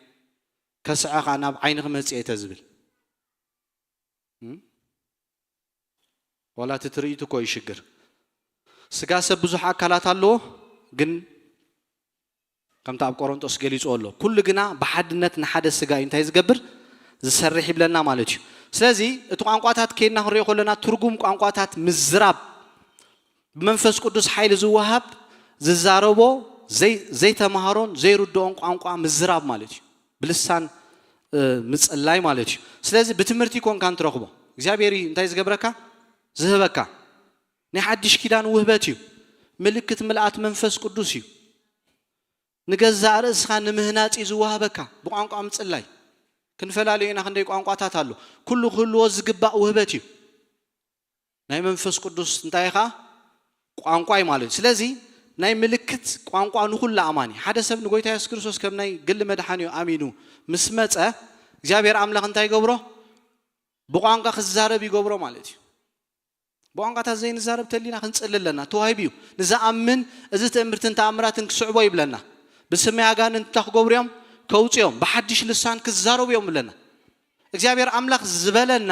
ከስዐኻ ናብ ዓይንኺ መጽኤ ተዝብል። እም? ዋላ እቲ ትርኢት እኮ እዩ ሽግር። ስጋ ሰብ ብዙሕ ኣካላት ኣለዎ፣ ግን ከምቲ ኣብ ቆሮንጦስ ገሊጹ ኣሎ፣ ኩሉ ግና ብሓድነት ንሓደ ስጋ እዩ እንታይ ዝገብር? ዝሰርሕ ይብለና ማለት እዩ። ስለዚ እቲ ቋንቋታት ከይድና ክንሪኦ ከለና ትርጉም ቋንቋታት ምዝራብ ብመንፈስ ቅዱስ ሓይሊ ዝወሃብ ዝዛረቦ ዘይ-፣ ዘይተማሃሮን ዘይርድኦን ቋንቋ ምዝራብ ማለት እዩ። ብልሳን፣ እ፣ ምጽላይ ማለት እዩ። ስለዚ ብትምህርቲ ይኮንካ እንትረኽቦ፣ እግዚኣብሔር እዩ እንታይ ዝገብረካ? ዝህበካ። ናይ ሓድሽ ኪዳን ውህበት እዩ። ምልክት ምልኣት መንፈስ ቅዱስ እዩ። ንገዛእ ርእስኻ ንምህናጽ እዩ ዝወሃበካ ብቋንቋ ምጽላይ። ክንፈላለዮ ኢና፣ ክንደይ ቋንቋታት ኣሎ። ኩሉ ክህልዎ ዝግባእ ውህበት እዩ። ናይ መንፈስ ቅዱስ እንታይ ኢኻ? ቋንቋ እዩ ማለት እዩ። ስለዚ ናይ ምልክት ቋንቋ ንኹሉ ኣማኒ፣ ሓደ ሰብ ንጎይታ የሱስ ክርስቶስ ከም ናይ ግሊ መድሓኒኡ ኣሚኑ ምስ መጸ፣ እግዚኣብሔር ኣምላኽ እንታይ ይገብሮ? ብቋንቋ ክዛረብ ይገብሮ ማለት እዩ። ብቋንቋታት ዘይንዛረብ ተሊና ክንጽሊ ኣለና። ተዋሂቡ እዩ። ንዝኣምን እዚ ትእምርትን ተኣምራትን ክስዕቦ ይብለና። ብስመይ ኣጋንንት እንታይ ክገብሩ እዮም? ከውጽኦም። ብሓድሽ ልሳን ክዛረቡ እዮም ይብለና። እግዚኣብሔር ኣምላኽ ዝበለና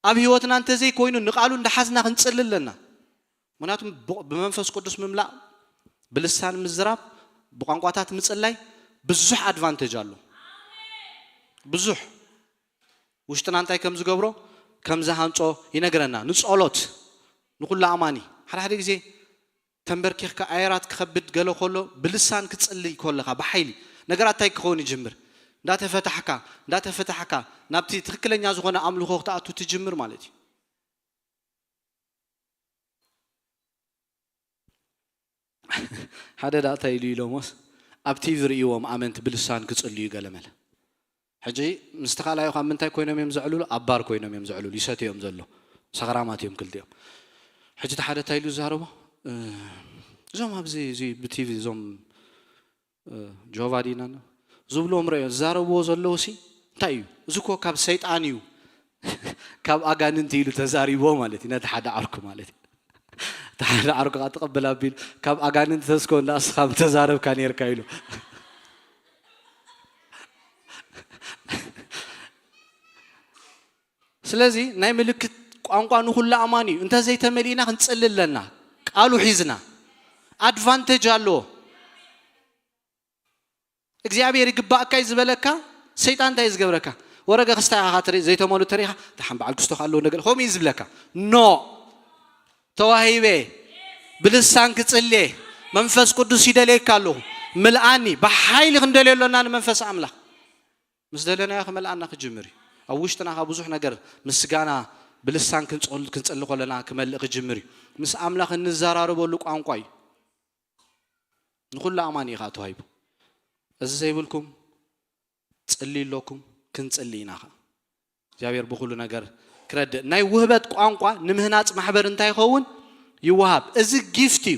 ኣብ ህይወትና እንተዘይኮይኑ ንቃሉ እንዳሓዝና ክንጽሊ ኣለና። ምክንያቱም ብ-፣ ብመንፈስ ቅዱስ ምምላእ፣ ብልሳን ምዝራብ፣ ብቋንቋታት ምጽላይ ብዙሕ ኣድቫንቴጅ ኣሎ። ብዙሕ። ውሽጥና እንታይ ከም ዝገብሮ፣ ከም ዝሃንጾ ይነግረና። ንጸሎት፣ ንኹሉ ኣማኒ። ሓደ ሓደ ግዜ ተንበርኪኽካ ኣየራት ክኸብድ ገለ ከሎ፣ ብልሳን ክትጽልይ ከለኻ ብሓይሊ ነገራት እንታይ ክኸውን ይጅምር? እንዳተፈታሕካ፣ እንዳተፈታሕካ ናብቲ ትኽክለኛ ዝኾነ ኣምልኾ ክትኣቱ ትጅምር ማለት እዩ። ሓደ ዳእታ ኢሉ ኢሎሞስ ኣብ ቲቪ ርእይዎም ኣመንቲ ብልሳን ክጽልዩ ገለመለ። ሕጂ ምስቲ ካልኣዩ ካብ ምንታይ ኮይኖም እዮም ዘዕልሉ? ኣብ ባር ኮይኖም እዮም ዘዕልሉ፣ ይሰትዮም ዘሎ። ሰኽራማት እዮም ክልቲኦም። ሕጂ እቲ ሓደ እንታይ ኢሉ ዝዛረቦ? እ፣ እዞም ኣብዚ፣ እዚ ብቲቪ እዞም፣ እ፣ ጆቫ ዲና ና-፣ ዝብልዎም ረዮ ዝዛረብዎ ዘለዉ ሲ እንታይ እዩ? እዚ እኮ ካብ ሰይጣን እዩ፣ ካብ ኣጋንንቲ ኢሉ ተዛሪቦ ማለት እዩ። ነቲ ሓደ ዓርኩ ማለት እዩ። እቲ ሓደ ዓርኩ ከዓ ተቐበል ኣቢሉ፣ ካብ ኣጋንንቲ ተስኮ እንዳ እስኻ ምተዛረብካ ነይርካ ኢሉ። ስለዚ ናይ ምልክት ቋንቋ ንኹሉ ኣማኒ እዩ። እንተዘይተመሊእና ክንጽሊ ኣለና። ቃሉ ሒዝና። ኣድቫንቴጅ ኣለዎ። እግዚኣብሔር ይግባእካ እዩ ዝበለካ፣ ሰይጣን እንታይ እዩ ዝገብረካ? ወረገ ክስታይ ኢኻ ትርኢ፣ ዘይተመሉ ተሪኻ፣ ደሓን በዓል ክስቶ ከ ኣለዎ ነገር፣ ከምኡ እዩ ዝብለካ። ኖ። ተዋሂበ፣ ብልሳን ክጽልየ፣ መንፈስ ቅዱስ ይደልየካ ኣለኹ። ምልኣኒ፣ ብሓይሊ ክንደልዮ ኣለና ንመንፈስ ኣምላኽ። ምስ ደለናዮ ክመልኣና ክጅምር እዩ። ኣብ ውሽጥና ካብ ብዙሕ ነገር ምስጋና ብልሳን ክንጸል-፣ ክንጸሊ ከለና ክመልእ ክጅምር እዩ። ምስ ኣምላኽ እንዘራረበሉ ቋንቋ እዩ። ንኹሉ ኣማኒ እዩ ኸዓ ተዋሂቡ። እዚ ዘይብልኩም ጽሊ ኣለኩም፣ ክንጽሊ ኢና ኸዓ። እግዚኣብሔር ብኹሉ ነገር ክረድእ። ናይ ውህበት ቋንቋ ንምህናጽ ማሕበር እንታይ ይኸውን? ይወሃብ። እዚ ጊፍት እዩ።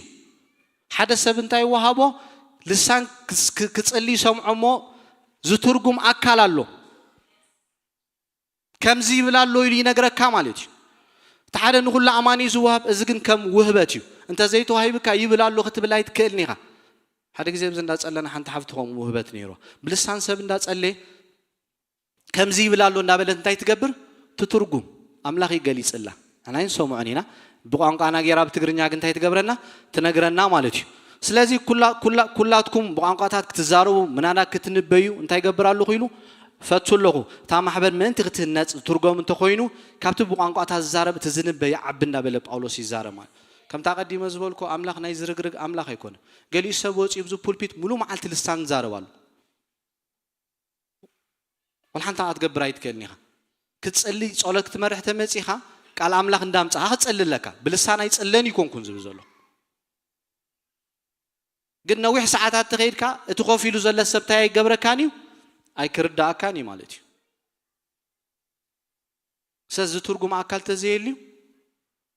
ሓደ ሰብ እንታይ ይወሃቦ? ልሳን ክስ-፣ ክ-፣ ክጽሊ ይሰምዖ እሞ ዝትርጉም ኣካል ኣሎ። ከምዚ ይብል ኣሎ ኢሉ ይነግረካ ማለት እዩ። እቲ ሓደ ንኹሉ ኣማኒ እዩ ዝወሃብ፣ እዚ ግን ከም ውህበት እዩ። እንተ ዘይተዋሂብካ ይብል ኣሎ ክትብል ኣይትክእልን ኢኻ። ሓደ ግዜ ኣብዚ እንዳጸለና ሓንቲ ሓፍቲ ከምኡ ውህበት ነይርዋ። ብልሳን ሰብ እንዳጸለየ ከምዚ ይብል ኣሎ እንዳበለት እንታይ ትገብር? ትትርጉም። ኣምላኽ ይገሊጽላ። ኣና ኣይንሰምዖን ኢና። ብቋንቋና ጌራ ብትግርኛ ግን እንታይ ትገብረና? ትነግረና ማለት እዩ። ስለዚ ኩላ-፣ ኩላ-፣ ኩላትኩም ብቋንቋታት ክትዛረቡ፣ ምናዳ ክትንበዩ እንታይ ይገብር ኣለኹ ኢሉ ፈቱ ኣለኹ። እታ ማሕበር ምእንቲ ክትህነጽ ዝትርጎም እንተኾይኑ፣ ካብቲ ብቋንቋታት ዝዛረብ እቲ ዝንበ ይዓቢ እንዳበለ ጳውሎስ ይዛረብ ማለት። ከምታ ቀዲመ ዝበልኩ ኣምላኽ ናይ ዝርግርግ ኣምላኽ ኣይኮነ። ገሊኡ ሰብ ወጺኡ ብዚ ፑልፒት ሙሉ መዓልቲ ልሳን ይዛረብ ኣሎ። ወላ ሓንቲ ክትገብር ኣይትክእልን ኢኻ። ክትጽሊ ጸሎት ክትመርሕ ተመጺኻ ቃል ኣምላኽ እንዳምጻኻ ክትጸሊ ኣለካ። ብልሳን ኣይጽለን ይኮንኩን ዝብል ዘሎ። ግን ነዊሕ ሰዓታት ተኸይድካ እቲ ኮፍ ኢሉ ዘሎ ሰብ እንታይ ኣይገብረካን እዩ? ኣይክርዳኣካን እዩ ማለት እዩ። ስለዚ ዝትርጉም ኣካል ተዘየልዩ፣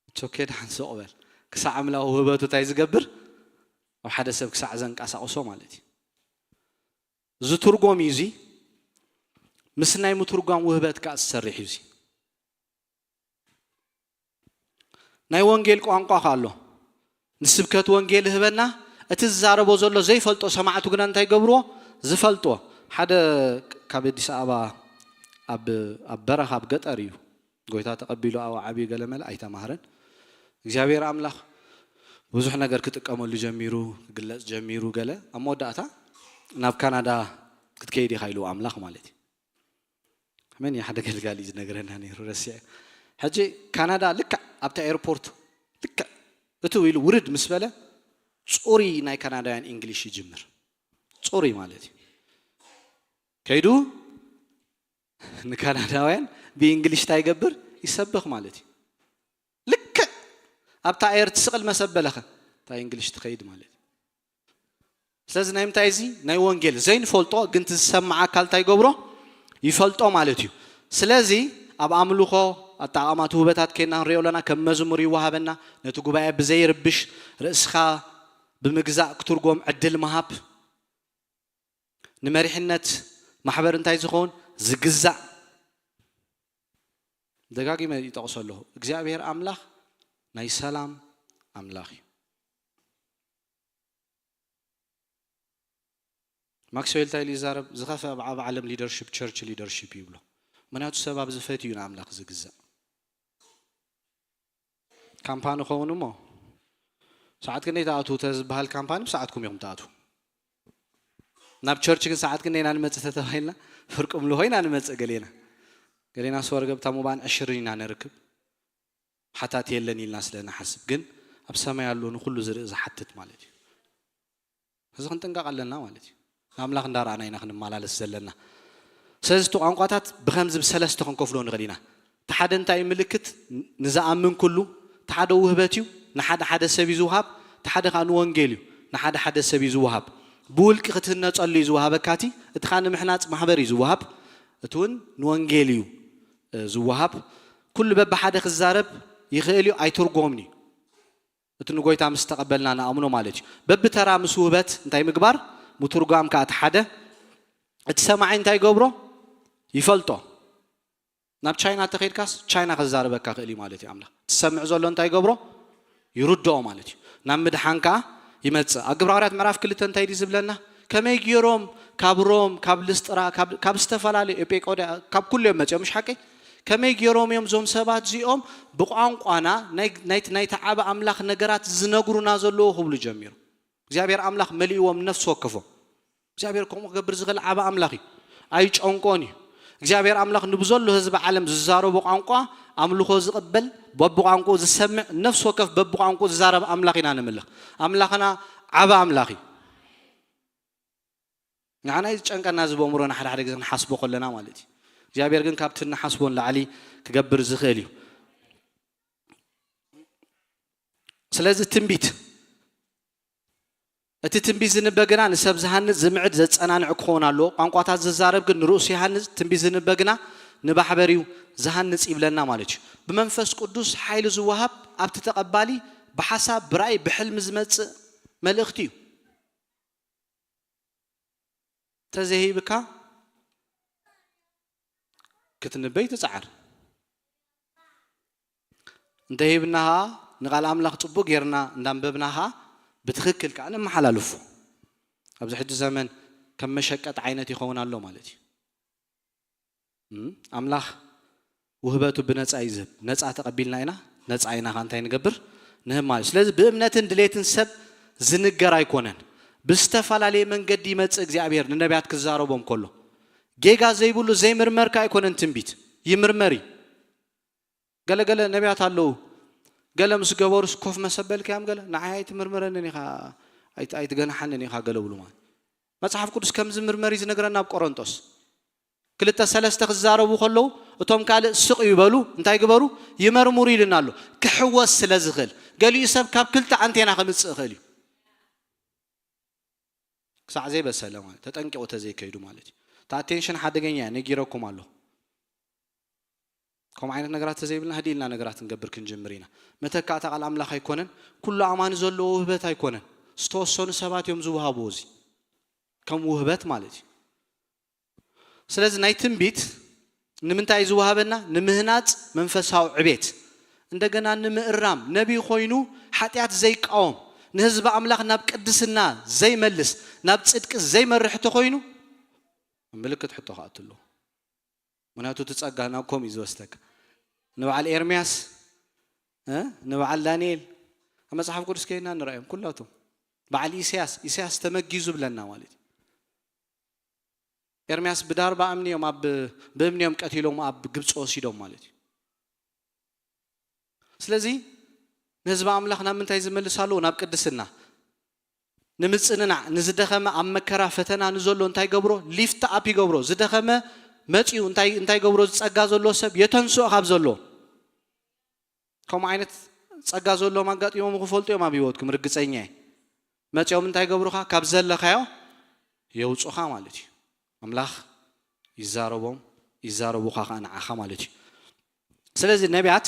it's okay፣ ደሓን ስቕ በል። ክሳዕ ኣምላኽ ውህበቱ እንታይ ዝገብር? ኣብ ሓደ ሰብ ክሳዕ ዘንቀሳቕሶ ማለት እዩ። ዝትርጎም እዩ እዚ። ምስ ናይ ምትርጓም ውህበት ከኣ ዝሰርሕ እዩ እዚ። ናይ ወንጌል ቋንቋ ከ ኣሎ። ንስብከት ወንጌል ይህበና። እቲ ዝዛረቦ ዘሎ ዘይፈልጦ ሰማዕቱ ግና እንታይ ይገብርዎ? ዝፈልጥዎ። ሓደ ካብ ኣዲስ ኣበባ ኣብ ኣብ በረኻ ኣብ ገጠር እዩ ጎይታ ተቐቢሉ ኣብኡ ዓብዩ ገለ መለ ኣይተማህረን። እግዚኣብሔር ኣምላኽ ብዙሕ ነገር ክጥቀመሉ ጀሚሩ፣ ክግለጽ ጀሚሩ ገለ ኣብ መወዳእታ ናብ ካናዳ ክትከይድ ኢኻ ኢልዎ ኣምላኽ ማለት እዩ። ኣሜን። ሓደ ገልጋሊ ዝነግረና ነይሩ ረሲዐ። ሕጂ ካናዳ ልክዕ ኣብታ ኤርፖርት ልክዕ እትው ኢሉ ውርድ ምስ በለ ጽሩይ ናይ ካናዳውያን እንግሊሽ ይጅምር። ጽሩይ ማለት እዩ። ከይዱ ንካናዳውያን ብእንግሊሽ እንታይ ይገብር? ይሰብኽ ማለት እዩ። ልክዕ ኣብታ ኣየር ትስቕል መሰበለኸ እንታይ እንግሊሽ ትኸይድ ማለት እዩ። ስለዚ ናይ ምንታይ እዚ ናይ ወንጌል ዘይንፈልጦ ግን እቲ ዝሰማዕ ኣካል እንታይ ይገብሮ? ይፈልጦ ማለት እዩ። ስለዚ ኣብ ኣምልኾ ኣጠቓቕማ እቲ ውህበታት ከይና ክንሪኦ ኣለና። ከም መዝሙር ይወሃበና፣ ነቲ ጉባኤ ብዘይርብሽ ርእስኻ ብምግዛእ ክትርጎም ዕድል ምሃብ፣ ንመሪሕነት ማሕበር እንታይ ዝኸውን ዝግዛእ። ደጋጊመ ይጠቕሶ ኣለኹ። እግዚኣብሔር ኣምላኽ ናይ ሰላም ኣምላኽ እዩ። ማክስዌል እንታይ ኢሉ ይዛረብ? ዝኸፍአ ኣብ ዓብ ዓለም ሊደርሺፕ ቸርች ሊደርሺፕ ይብሎ። ምክንያቱ ሰብ ኣብ ዝፈትዩ ንኣምላኽ ዝግዛእ። ካምፓኒ ኸውን እሞ ሰዓት ክንደይ ትኣትዉ ተዝበሃል ካምፓኒ ብሰዓትኩም ኢኹም ትኣትዉ። ናብ ቸርች ግን ሰዓት ክንደይ ኢና ንመጽእ ተተባሂልና ፍርቂ ምልኾ ኢና ንመጽእ። ገሌና ገሌና ስወር ገብታ ሙባን ዕሽርን ኢና ንርክብ። ሓታት የለን ኢልና ስለ ንሓስብ ግን ኣብ ሰማይ ኣሎ ንኹሉ ዝርኢ ዝሓትት ማለት እዩ። እዚ ክንጥንቀቕ ኣለና ማለት እዩ። ንኣምላኽ እንዳረኣና ኢና ክንመላለስ ዘለና። ስለዚ እቲ ቋንቋታት ብኸምዚ ብሰለስተ ክንከፍሎ ንኽእል ኢና። እቲ ሓደ እንታይ እዩ ምልክት? ንዝኣምን ኩሉ። እቲ ሓደ ውህበት እዩ፣ ንሓደ ሓደ ሰብ እዩ ዝውሃብ። እቲ ሓደ ከዓ ንወንጌል እዩ፣ ንሓደ ሓደ ሰብ እዩ ዝውሃብ። ብውልቂ ክትህነጸሉ እዩ ዝውሃበካ እቲ፣ እቲ ከዓ ንምሕናጽ ማሕበር እዩ ዝውሃብ። እቲ እውን ንወንጌል እዩ እ፣ ዝውሃብ። ኩሉ በብሓደ ክዛረብ ይኽእል እዩ፣ ኣይትርጎምን እዩ። እቲ ንጎይታ ምስ ተቐበልና ንኣምኖ ማለት እዩ። በብተራ ምስ ውህበት እንታይ ምግባር? ምትርጓም ከኣ እቲ ሓደ። እቲ ሰማዒ እንታይ ይገብሮ? ይፈልጦ። ናብ ቻይና ተኸይድካስ ቻይና ከዛርበካ ክእል እዩ ማለት እዩ ኣምላኽ። ትሰምዕ ዘሎ እንታይ ይገብሮ? ይርድኦ ማለት እዩ። ናብ ምድሓን ከኣ ይመጽእ። ኣብ ግብረ ሃዋርያት ምዕራፍ ክልተ እንታይ ድዩ ዝብለና? ከመይ ገይሮም ካብ ሮም፣ ካብ ልስጥራ፣ ካብ፣ ካብ ዝተፈላለዩ ኤጴቆዳ፣ ካብ ኩሉ እዮም መጺኦም፣ ምሽ ሓቀይ? ከመይ ገይሮም እዮም እዞም ሰባት እዚኦም ብቋንቋና ናይ፣ ናይ፣ ናይቲ ዓቢ ኣምላኽ ነገራት ዝነግሩና ዘለዉ ክብሉ ጀሚሩ። እግዚኣብሔር ኣምላኽ መሊእዎም ነፍሲ ወከፎም። እግዚኣብሔር ከምኡ ክገብር ዝኽእል ዓቢ ኣምላኽ እዩ። ኣይጨንቆን እዩ። እግዚኣብሔር ኣምላኽ ንብዘሎ ህዝቢ ዓለም ዝዛረቦ ቋንቋ ኣምልኾ ዝቕበል፣ በብቋንቋኡ ዝሰምዕ፣ ነፍሲ ወከፍ በብቋንቋኡ ዝዛረብ ኣምላኽ ኢና ንምልኽ። ኣምላኽና ዓቢ ኣምላኽ እዩ። ንዓና እዩ ዝጨንቀና፣ እዚ ብእምሮና ሓደ ሓደ ግዜ ክንሓስቦ ከለና ማለት እዩ። እግዚኣብሔር ግን ካብቲ እንሓስቦ ንላዕሊ ክገብር ዝኽእል እዩ። ስለዚ ትንቢት፣ እቲ ትንቢት ዝንበ ግና ንሰብ ዝሃንጽ፣ ዝምዕድ፣ ዘጸናንዕ ክኸውን ኣለዎ። ቋንቋታት ዝዛረብ ግን ንርእሱ ይሃንጽ፣ ትንቢት ዝንበ ግና ንማሕበር እዩ ዝሃንጽ ይብለና ማለት እዩ። ብመንፈስ ቅዱስ ሓይሊ ዝወሃብ ኣብቲ ተቐባሊ ብሓሳብ፣ ብራእይ፣ ብሕልሚ ዝመጽእ መልእኽቲ እዩ። ተዘይሂብካ ክትንበይ ትጽዓር። እንተሂብና ኸኣ ንቓል ኣምላኽ ጽቡቕ ጌርና እንዳንበብና ኸኣ ብትኽክል ከኣ ነመሓላልፎ። ኣብዚ ሕጂ ዘመን ከም መሸቀጥ ዓይነት ይኸውን ኣሎ ማለት እዩ። እም፣ ኣምላኽ ውህበቱ ብነጻ እዩ ዝህብ። ነጻ ተቐቢልና ኢና፣ ነጻ ኢና ኸኣ እንታይ ንገብር? ንህብ ማለት እዩ። ስለዚ ብእምነትን ድሌትን ሰብ ዝንገር ኣይኮነን። ብዝተፈላለየ መንገዲ ይመጽእ እግዚኣብሔር ንነቢያት ክዛረቦም ከሎ። ጌጋ ዘይብሉ ዘይምርመር ከኣ ኣይኮነን ትንቢት። ይምርመር እዩ። ገለ ገለ ነቢያት ኣለዉ። ገለ ምስ ገበሩስ ኮፍ መሰበልካዮም ገለ፣ "ንዓይ ኣይትምርምረንን ኢኻ፣ ኣይት-፣ ኣይትገንሓንን ኢኻ" ገለ ብሉ ማለት። መጽሓፍ ቅዱስ ከም ዝምርመር እዩ ዝነግረና ኣብ ቆሮንጦስ። ክልተ ሰለስተ ክዛረቡ ከለዉ፣ እቶም ካልእ ስቕ ይበሉ፣ እንታይ ግበሩ? ይመርምሩ ኢልና ኣሎ። ክሕወስ ስለ ዝኽእል፣ ገሊኡ ሰብ ካብ ክልተ ኣንቴና ከምጽእ ይኽእል እዩ። ክሳዕ ዘይበሰለ ማለት፣ ተጠንቂቑ ተዘይከይዱ ማለት እዩ። እታ ኣቴንሽን ሓደገኛ እያ፣ ነጊረኩም ኣለኹ። ከምኡ ዓይነት ነገራት ተዘይብልና ህድእ ኢልና ነገራት ክንገብር ክንጅምር ኢና። መተካእታ ቃል ኣምላኽ ኣይኮነን፣ ኩሉ ኣማኒ ዘለዎ ውህበት ኣይኮነን። ዝተወሰኑ ሰባት እዮም ዝወሃብዎ እዚ ከም ውህበት ማለት እዩ። ስለዚ ናይ ትንቢት ንምንታይ እዩ ዝወሃበና? ንምህናጽ መንፈሳዊ ዕቤት፣ እንደገና ንምእራም፣ ነቢይ ኮይኑ ሓጢኣት ዘይቃወም፣ ንህዝቢ ኣምላኽ ናብ ቅድስና ዘይመልስ፣ ናብ ጽድቂ ዘይመርሕ ተኾይኑ ምልክት ሕቶ ክኣቱ ኣለዎ። ምክንያቱ እቲ ጸጋ ናብ ከምኡ እዩ ዝወስደካ። ንበዓል ኤርምያስ፣ እ? ንበዓል ዳንኤል፣ ኣብ መጽሓፍ ቅዱስ ከይድና ንርኣዮም ኩላቶም። በዓል ኢሳያስ፣ ኢሳያስ ተመጊዙ ብለና ማለት እዩ። ኤርምያስ ብዳርባ እምኒ እዮም ኣብ፣ ብእምኒ እዮም ቀቲሎም ኣብ ግብጺ ወሲዶም ማለት እዩ። ስለዚ ንህዝቢ ኣምላኽ ናብ ምንታይ ዝመልስ ኣለዎ? ናብ ቅድስና። ንምጽንናዕ፣ ንዝደኸመ፣ ኣብ መከራ ፈተና ንዘሎ እንታይ ገብሮ? ሊፍት ኣፕ ይገብሮ። ዝደኸመ መጺኡ እንታይ፣ እንታይ ገብሮ? ዝጸጋ ዘሎ ሰብ የተንስኦ ካብ ዘሎ። ከምኡ ዓይነት ጸጋ ዘለዎም ኣጋጢሞም ክፈልጡ እዮም ኣብ ህይወትኩም፣ ርግጸኛ እየ። መጺኦም እንታይ ገብሩኻ? ካብ ዘለኻዮ የውጹኻ ማለት እዩ። ኣምላኽ ይዛረቦም፣ ይዛረቡኻ ኸኣ ንዓኻ ማለት እዩ። ስለዚ ነቢያት፣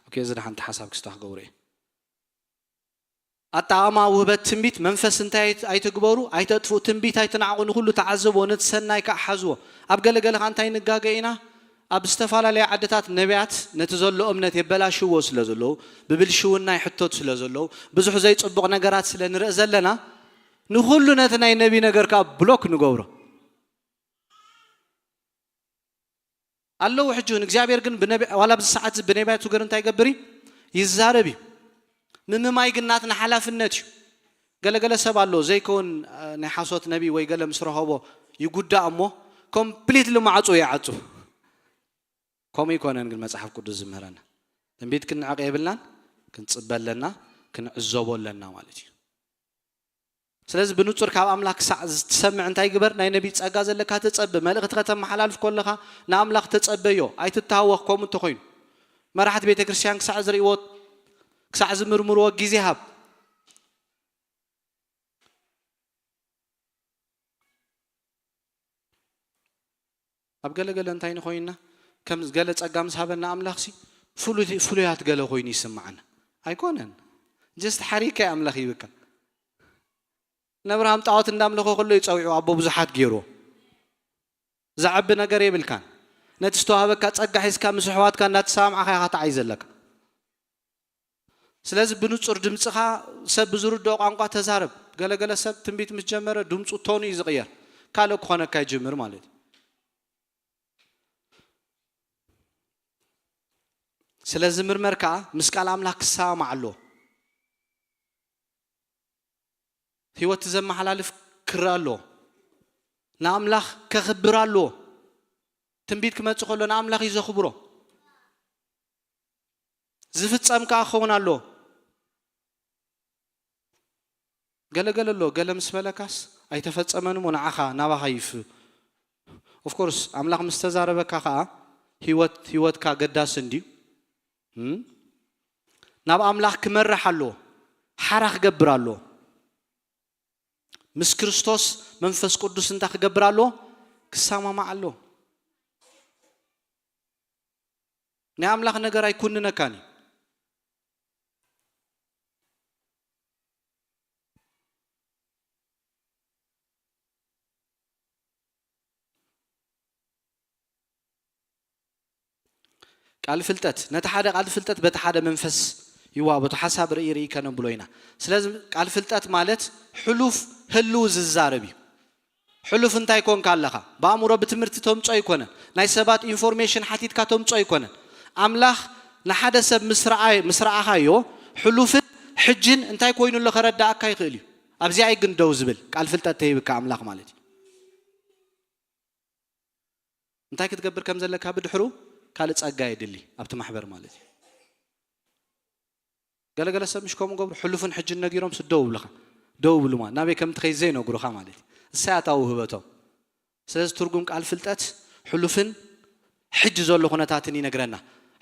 ኦኬ፣ እዚ ደሓንቲ ሓሳብ ክስታ ክገብሩ እየ። ኣጠቓቕማ ውህበት ትንቢት፣ መንፈስ እንታይ ኣይት-፣ ኣይትግበሩ፣ ኣይተጥፍኡ፣ ትንቢት ኣይትናዕቑ፣ ንኹሉ ተዓዘብዎ፣ ነቲ ሰናይ ከኣ ሓዝዎ። ኣብ ገለ ገለ ከኣ እንታይ ንጋገ ኢና? ኣብ ዝተፈላለያ ዓድታት ነቢያት ነቲ ዘሎ እምነት የበላሽዎ ስለ ዘለዉ፣ ብብልሽውና ይሕተቱ ስለ ዘለዉ፣ ብዙሕ ዘይጽቡቕ ነገራት ስለ ንርኢ ዘለና፣ ንኹሉ ነቲ ናይ ነቢ ነገር ከኣ ብሎክ ንገብሮ። ኣለዉ ሕጂ እውን። እግዚኣብሔር ግን ብነቢ-፣ ዋላ ኣብዚ ሰዓት እዚ ብነቢያቱ ገር እንታይ ይገብር እዩ? ይዛረብ እዩ። ምምማይ ግን ናትና ሓላፍነት እዩ። ገለገለ ሰብ ኣሎ ዘይከውን፣ እ፣ ናይ ሓሶት ነቢ ወይ ገለ ምስ ረኸቦ ይጉዳእ እሞ ኮምፕሊትሊ ማዕጹ ይዓጹ። ከምኡ ይኮነን ግን መጽሓፍ ቅዱስ ዝምህረና። ትንቢት ክንዕቕ የብልናን፣ ክንጽበ ኣለና፣ ክንዕዘቦ ኣለና ማለት እዩ። ስለዚ ብንጹር ካብ ኣምላኽ ክሳዕ ትሰምዕ እንታይ ግበር? ናይ ነቢይ ጸጋ ዘለካ ተጸበ። መልእኽቲ ከተመሓላልፍ ከለኻ ንኣምላኽ ተጸበዮ። ኣይትተሃወኽ። ከምኡ እንተኾይኑ መራሕቲ ቤተ ክርስቲያን ክሳዕ ዝርእይዎ፣ ክሳዕ ዝምርምርዎ ግዜ ሃብ። ኣብ ገለ ገለ እንታይ ንኾይንና? ከም ገለ ጸጋ ምስ ሃበና ኣምላኽሲ ፍሉይ-፣ ፍሉያት ገለ ኮይኑ ይስምዓና። ኣይኮነን። ጀስት ሓሪካ ኣምላኽ ይብካ። ነብርሃም ጣዖት እንዳምለኸ ከሎ እዩ ጸዊዑ ኣቦ ብዙሓት ገይርዎ። ዝዓቢ ነገር የብልካን። ነቲ ዝተዋህበካ ጸጋ ሒዝካ ምስ ኣሕዋትካ እንዳተሰማምዓኻ ኢኻ ትዓይ ዘለካ። ስለዚ ብንጹር ድምጽኻ ሰብ ብዝርድኦ ቋንቋ ተዛረብ። ገለገለ ሰብ ትንቢት ምስ ጀመረ ድምጹ ቶኑ እዩ ዝቕየር። ካልእ ክኾነካ ይጅምር ማለት እዩ። ስለዚ ምርመር ከኣ ምስ ቃል ኣምላኽ ክሰማማዕ ኣለዎ። ህይወት ዘመሓላልፍ ክረአ ኣለዎ። ንኣምላኽ ከኽብር ኣለዎ። ትንቢት ክመጽእ ከሎ ንኣምላኽ እዩ ዘኽብሮ። ዝፍጸም ከኣ ክኸውን ኣለዎ። ገለ ገለ ኣሎ፣ ገለ ምስ በለካስ ኣይተፈጸመን እሞ ንዓኻ ናባኻ ይፍ-፣ ኦፍ ኮርስ ኣምላኽ ምስ ተዛረበካ ከኣ ህይወት፣ ህይወትካ ገዳሲ እንድዩ። እም? ናብ ኣምላኽ ክመርሕ ኣለዎ። ሓራ ክገብር ኣለዎ። ምስ ክርስቶስ መንፈስ ቅዱስ እንታይ ክገብር ኣለዎ? ክሰማማዕ ኣለዎ። ናይ ኣምላኽ ነገር ኣይኩንነካን እዩ። ቃል ፍልጠት፣ ነቲ ሓደ ቃል ፍልጠት በቲ ሓደ መንፈስ ይዋሃቦ፣ እቲ ሓሳብ ርኢ ርኢ ከነብሎ ኢና። ስለዚ ቃል ፍልጠት ማለት ሕሉፍ ህልው ዝዛረብ እዩ። ሕሉፍ እንታይ ኮንካ ኣለኻ? ብኣእምሮ ብትምህርቲ ተምጾ ኣይኮነን። ናይ ሰባት ኢንፎርሜሽን ሓቲትካ ተምጾ ኣይኮነን። ኣምላኽ ንሓደ ሰብ ምስ ረኣይ-፣ ምስ ረኣኻዮ፣ ሕሉፍን ሕጅን እንታይ ኮይኑ ኣሎ ከረዳእካ ይኽእል እዩ። ኣብዚኣ እዩ ግን ደው ዝብል፣ ቃል ፍልጠት ተሂብካ ኣምላኽ ማለት እዩ። እንታይ ክትገብር ከም ዘለካ ብድሕሩ ካልእ ጸጋ የድሊ፣ ኣብቲ ማሕበር ማለት እዩ። ገለገለ ሰብ ምሽ ከምኡ ገብሩ፣ ሕሉፍን ሕጅን ነጊሮም ስ ደው ይብሉኻ። ደው ይብሉ ማለት ናበይ ከም ትኸይድ ዘይነግሩኻ ማለት እዩ። እሳይ ኣታዊ ውህበቶም። ስለዚ ትርጉም ቃል ፍልጠት ሕሉፍን ሕጂ ዘሎ ኩነታትን ይነግረና።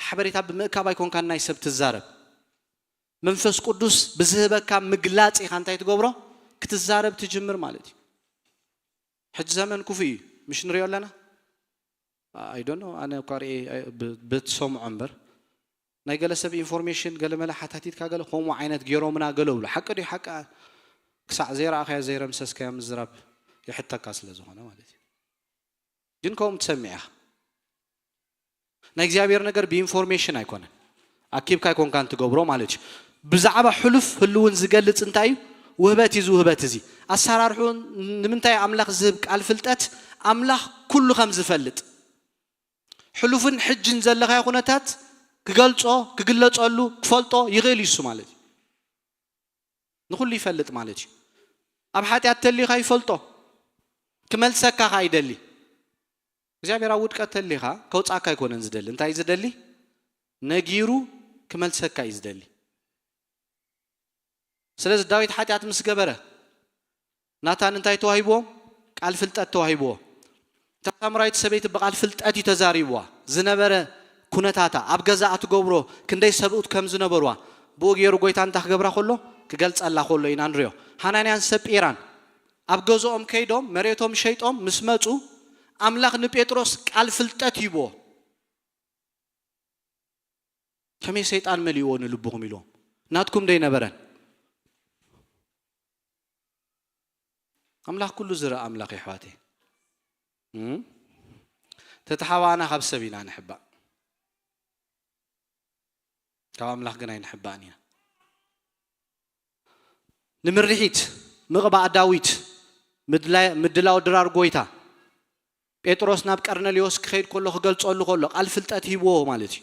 ሓበሬታ ብምእካብ ኣይኮንካን ናይ ሰብ ትዛረብ። መንፈስ ቅዱስ ብዝህበካ ምግላጽ ኢኻ እንታይ ትገብሮ? ክትዛረብ ትጅምር ማለት እዩ። ሕጂ ዘመን ክፉእ እዩ። ምሽ ንሪኦ ኣለና? I don't know፣ ኣነ እኳ ርኤ፣ ብ-፣ ብትሰምዖ እምበር። ናይ ገለ ሰብ ኢንፎርሜሽን ገለ መለ ሓታቲትካ ገለ ከምኡ ዓይነት ገይሮምና ገለ ብሎ። ሓቂ ድዩ? ሓቂ ክሳዕ ዘይረኣኻዮ ዘይረምሰስካዮ ምዝራብ የሕተካ ስለ ዝኾነ ማለት እዩ። ግን ከምኡ ትሰምዕ ኢኻ። ናይ እግዚኣብሔር ነገር ብኢንፎርሜሽን ኣይኮነን። ኣኪብካ ኣይኮንካን ትገብሮ ማለት እዩ። ብዛዕባ ሕሉፍ ህልውን ዝገልጽ እንታይ እዩ? ውህበት እዩ። እዚ ውህበት እዚ ኣሰራርሕኡ ንምንታይ ኣምላኽ ዝህብ ቃል ፍልጠት ኣምላኽ ኩሉ ከም ዝፈልጥ፣ ሕሉፍን ሕጅን ዘለኻዮ ኩነታት ክገልጾ፣ ክግለጸሉ፣ ክፈልጦ ይኽእል እዩ እሱ ማለት እዩ። ንኹሉ ይፈልጥ ማለት እዩ። ኣብ ሓጢኣት ተሊኻ ይፈልጦ፣ ክመልሰካ ኸኣ ይደሊ። እግዚኣብሔር ኣብ ውድቀት ተሊኻ ከውጻእካ ኣይኮነን ዝደሊ። እንታይ እዩ ዝደሊ? ነጊሩ ክመልሰካ እዩ ዝደሊ። ስለዚ ዳዊት ሓጢኣት ምስ ገበረ ናታን እንታይ ተዋሂብዎም? ቃል ፍልጠት ተዋሂብዎ። እታ ሳምራዊት ሰበይቲ ብቃል ፍልጠት እዩ ተዛሪብዋ። ዝነበረ ኩነታታ፣ ኣብ ገዛ እትገብሮ ክንደይ ሰብኡት ከም ዝነበርዋ፣ ብኡ ገይሩ ጎይታ እንታይ ክገብራ ከሎ? ክገልጸላ ከሎ ኢና ንሪኦ። ሃናንያን ሰጲራን ኣብ ገዝኦም ከይዶም መሬቶም ሸይጦም ምስ መጹ፣ ኣምላኽ ንጴጥሮስ ቃል ፍልጠት ሂብዎ። ከመይ ሰይጣን መሊእዎ ንልብኹም ኢልዎም። ናትኩም ዶ ኣይነበረን? ኣምላኽ ኩሉ ዝርኢ ኣምላኽ እዩ ኣሕዋተይ። እም? ተተሓባእና ካብ ሰብ ኢና ንሕባእ፣ ካብ ኣምላኽ ግን ኣይንሕባእን ኢና። ንምርሒት ምቕባእ ዳዊት፣ ምድላ- ምድላው ድራር ጎይታ፣ ጴጥሮስ ናብ ቀርነልዮስ ክኸይድ ከሎ ክገልጸሉ ከሎ ቃል ፍልጠት ሂብዎ ማለት እዩ።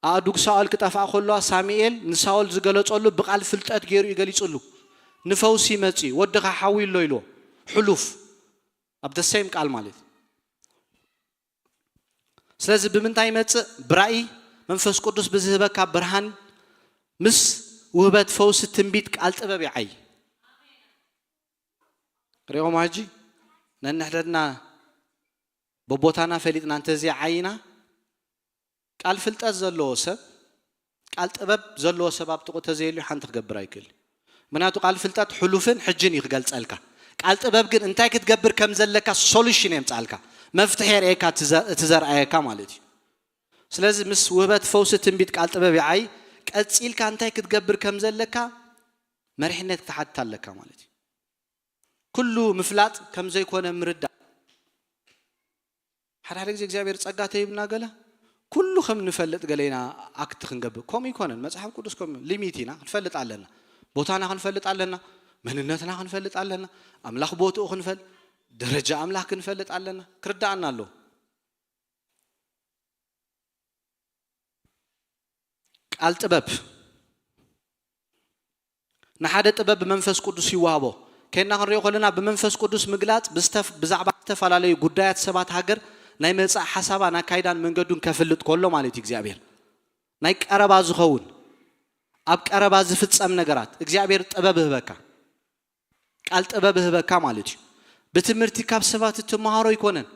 ኣእዱግ ሳኦል ክጠፍኣ ከለዋ ሳሙኤል ንሳኦል ዝገለጸሉ ብቃል ፍልጠት ገይሩ እዩ ገሊጹሉ። ንፈውሲ መጺኡ፣ ወድኻ ሓዊ ኣሎ ኢልዎ። ሕሉፍ ኣብ the same ቃል ማለት እዩ። ስለዚ ብምንታይ ይመጽእ? ብራእይ መንፈስ ቅዱስ ብዝህበካ ብርሃን ምስ ውህበት ፈውሲ ትንቢት ቃል ጥበብ ይዓይ። ሪኦም ሕጂ ነንሕደድና በቦታና ፈሊጥና እንተዘይዓይና ቃል ፍልጠት ዘለዎ ሰብ ቃል ጥበብ ዘለዎ ሰብ ኣብ ጥቕኡ ተዘየልዩ ሓንቲ ክገብር ኣይክእል። ምክንያቱ ቃል ፍልጠት ሕሉፍን ሕጅን እዩ ክገልጸልካ። ቃል ጥበብ ግን እንታይ ክትገብር ከም ዘለካ ሶሉሽን የምጻልካ፣ መፍትሒ የርእየካ፣ እቲ ዘ- እቲ ዘርኣየካ ማለት እዩ። ስለዚ ምስ ውህበት ፈውሲ ትንቢት ቃል ጥበብ ይዓይ ቀጺልካ እንታይ ክትገብር ከም ዘለካ መሪሕነት ክትሓትት ኣለካ ማለት እዩ። ኩሉ ምፍላጥ ከም ዘይኮነ ምርዳእ። ሓደ ሓደ ግዜ እግዚኣብሔር ጸጋ ተሂብና ገለ ኩሉ ከም ንፈልጥ ገለ ኢና ኣክት ክንገብር። ከምኡ ይኮነን። መጽሓፍ ቅዱስ ከም ሊሚት ኢና ክንፈልጥ ኣለና። ቦታና ክንፈልጥ ኣለና። መንነትና ክንፈልጥ ኣለና። ኣምላኽ ቦትኡ ክንፈል ደረጃ ኣምላኽ ክንፈልጥ ኣለና። ክርዳኣና ኣለዎ። ቃል ጥበብ ንሓደ ጥበብ ብመንፈስ ቅዱስ ይወሃቦ። ከይና ክንሪኦ ከለና ብመንፈስ ቅዱስ ምግላጽ ብዝተፍ- ብዛዕባ ዝተፈላለዩ ጉዳያት ሰባት ሃገር ናይ መጻእ ሓሳባን ኣካይዳን መንገዱን ከፍልጥ ከሎ ማለት እዩ። እግዚኣብሔር ናይ ቀረባ ዝኸውን ኣብ ቀረባ ዝፍጸም ነገራት እግዚኣብሔር ጥበብ ህበካ፣ ቃል ጥበብ ህበካ ማለት እዩ። ብትምህርቲ ካብ ሰባት እትመሃሮ ኣይኮነን።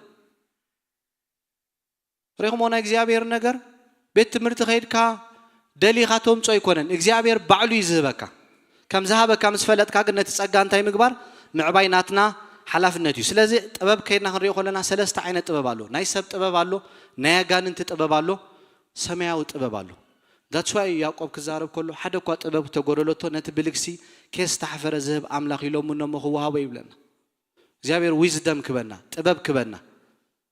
ርኢኹሞ ናይ እግዚኣብሔር ነገር ቤት ትምህርቲ ከይድካ ደሊኻ ተምጾ ኣይኮነን። እግዚኣብሔር ባዕሉ እዩ ዝህበካ። ከም ዝሃበካ ምስ ፈለጥካ ግን ነቲ ጸጋ እንታይ ምግባር? ምዕባይ ናትና ሓላፍነት እዩ። ስለዚ ጥበብ ከይድና ክንሪኦ ከለና ሰለስተ ዓይነት ጥበብ ኣሎ። ናይ ሰብ ጥበብ ኣሎ፣ ናይ ኣጋንንቲ ጥበብ ኣሎ፣ ሰማያዊ ጥበብ ኣሎ። That's why ያዕቆብ ክዛረብ ከሎ ሓደ እኳ ጥበብ ተጎደለቶ ነቲ ብልግሲ ኬስ ተሓፈረ ዝህብ ኣምላኽ ኢሎምኖ እሞ ክወሃቦ ይብለና። እግዚኣብሔር ዊዝደም ክበና፣ ጥበብ ክበና።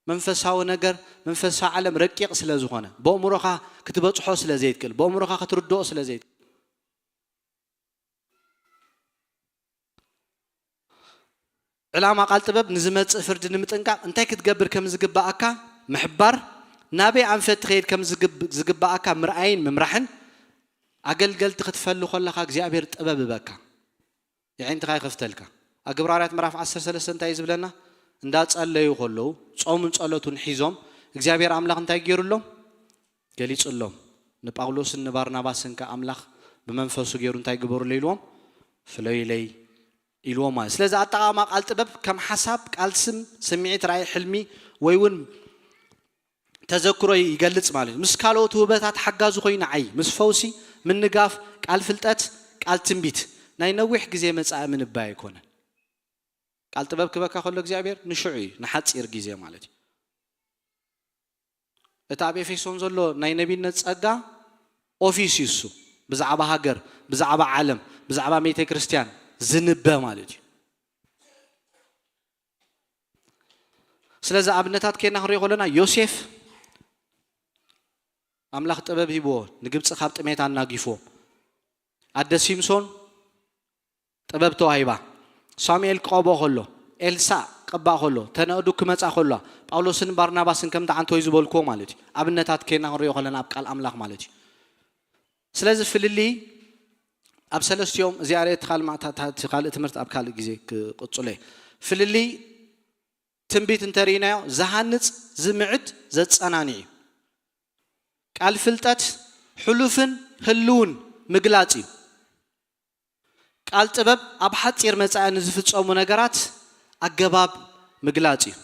መንፈሳዊ ነገር መንፈሳዊ ዓለም ረቂቕ ስለ ዝኾነ ብእምሮኻ ክትበጽሖ ስለ ዘይትክእል ብእምሮኻ ክትርድኦ ስለ ዘይትክእል ዕላማ ቃል ጥበብ ንዝመጽእ ፍርዲ ንምጥንቃቕ እንታይ ክትገብር ከም ዝግባኣካ ምሕባር፣ ናበይ ኣንፈት ትኸይድ ከም ዝግብ- ዝግባኣካ ምርኣይን ምምራሕን፣ ኣገልገልቲ ክትፈሊ ከለኻ እግዚኣብሔር ጥበብ እበካ። የዒንትኻ ይኸፍተልካ። ኣብ ግብረ ሃዋርያት ምዕራፍ ዓሰርተ ሰለስተ እንታይ እዩ ዝብለና? እንዳጸለዩ ከለዉ ጾምን ጸሎትን ሒዞም እግዚኣብሔር ኣምላኽ እንታይ ገይሩሎም? ገሊጹሎም። ንጳውሎስን ንባርናባስን ከ ኣምላኽ ብመንፈሱ ገይሩ እንታይ ግበሩለይ ኢልዎም? ፍለዩለይ ኢልዎም ማለት። ስለዚ ኣጠቓቕማ ቃል ጥበብ ከም ሓሳብ፣ ቃል ስም፣ ስምዒት፣ ራእይ፣ ሕልሚ ወይ እውን ተዘክሮ ይገልጽ ማለት እዩ። ምስ ካልኦት ውህበታት ሓጋዚ ኮይኑ ዓይ፣ ምስ ፈውሲ፣ ምንጋፍ፣ ቃል ፍልጠት፣ ቃል ትንቢት ናይ ነዊሕ ግዜ መጻኢ ምንባይ ኣይኮነን። ቃል ጥበብ ክበካ ከሎ እግዚኣብሔር ንሽዑ እዩ፣ ንሓጺር ግዜ ማለት እዩ። እቲ ኣብ ኤፌሶን ዘሎ ናይ ነቢነት ጸጋ ኦፊስ እዩ እሱ። ብዛዕባ ሃገር፣ ብዛዕባ ዓለም፣ ብዛዕባ ቤተ ክርስቲያን ዝንበ ማለት እዩ። ስለዚ ኣብነታት ከይና ክንሪኦ ከለና ዮሴፍ ኣምላኽ ጥበብ ሂብዎ ንግብፂ ካብ ጥሜት ኣናጊፍዎ። ኣደ ሲምሶን ጥበብ ተዋሂባ። ሳሙኤል ክቐብኦ ከሎ፣ ኤልሳዕ ክቕባእ ከሎ፣ ተነእዱ ክመጻ ከሎ፣ ጳውሎስን ባርናባስን ከምቲ ዓንተወይ ዝበልክዎ ማለት እዩ። ኣብነታት ኬና ክንሪኦ ከለና ኣብ ቃል ኣምላኽ ማለት እዩ። ስለዚ ፍልልይ ኣብ ሰለስቲኦም፣ እዚኣ ርኤ እቲ ካልእ ማዕታ-፣ እቲ ካልእ ትምህርቲ ኣብ ካልእ ግዜ ክቕጽሎ እየ። ፍልልይ ትንቢት እንተርኢናዮ፣ ዝሃንጽ፣ ዝምዕድ፣ ዘጸናንዕ እዩ። ቃል ፍልጠት ሕሉፍን ህልውን ምግላጽ እዩ። ቃል ጥበብ ኣብ ሓጺር መጻኢ ንዝፍጸሙ ነገራት ኣገባብ ምግላጽ እዩ።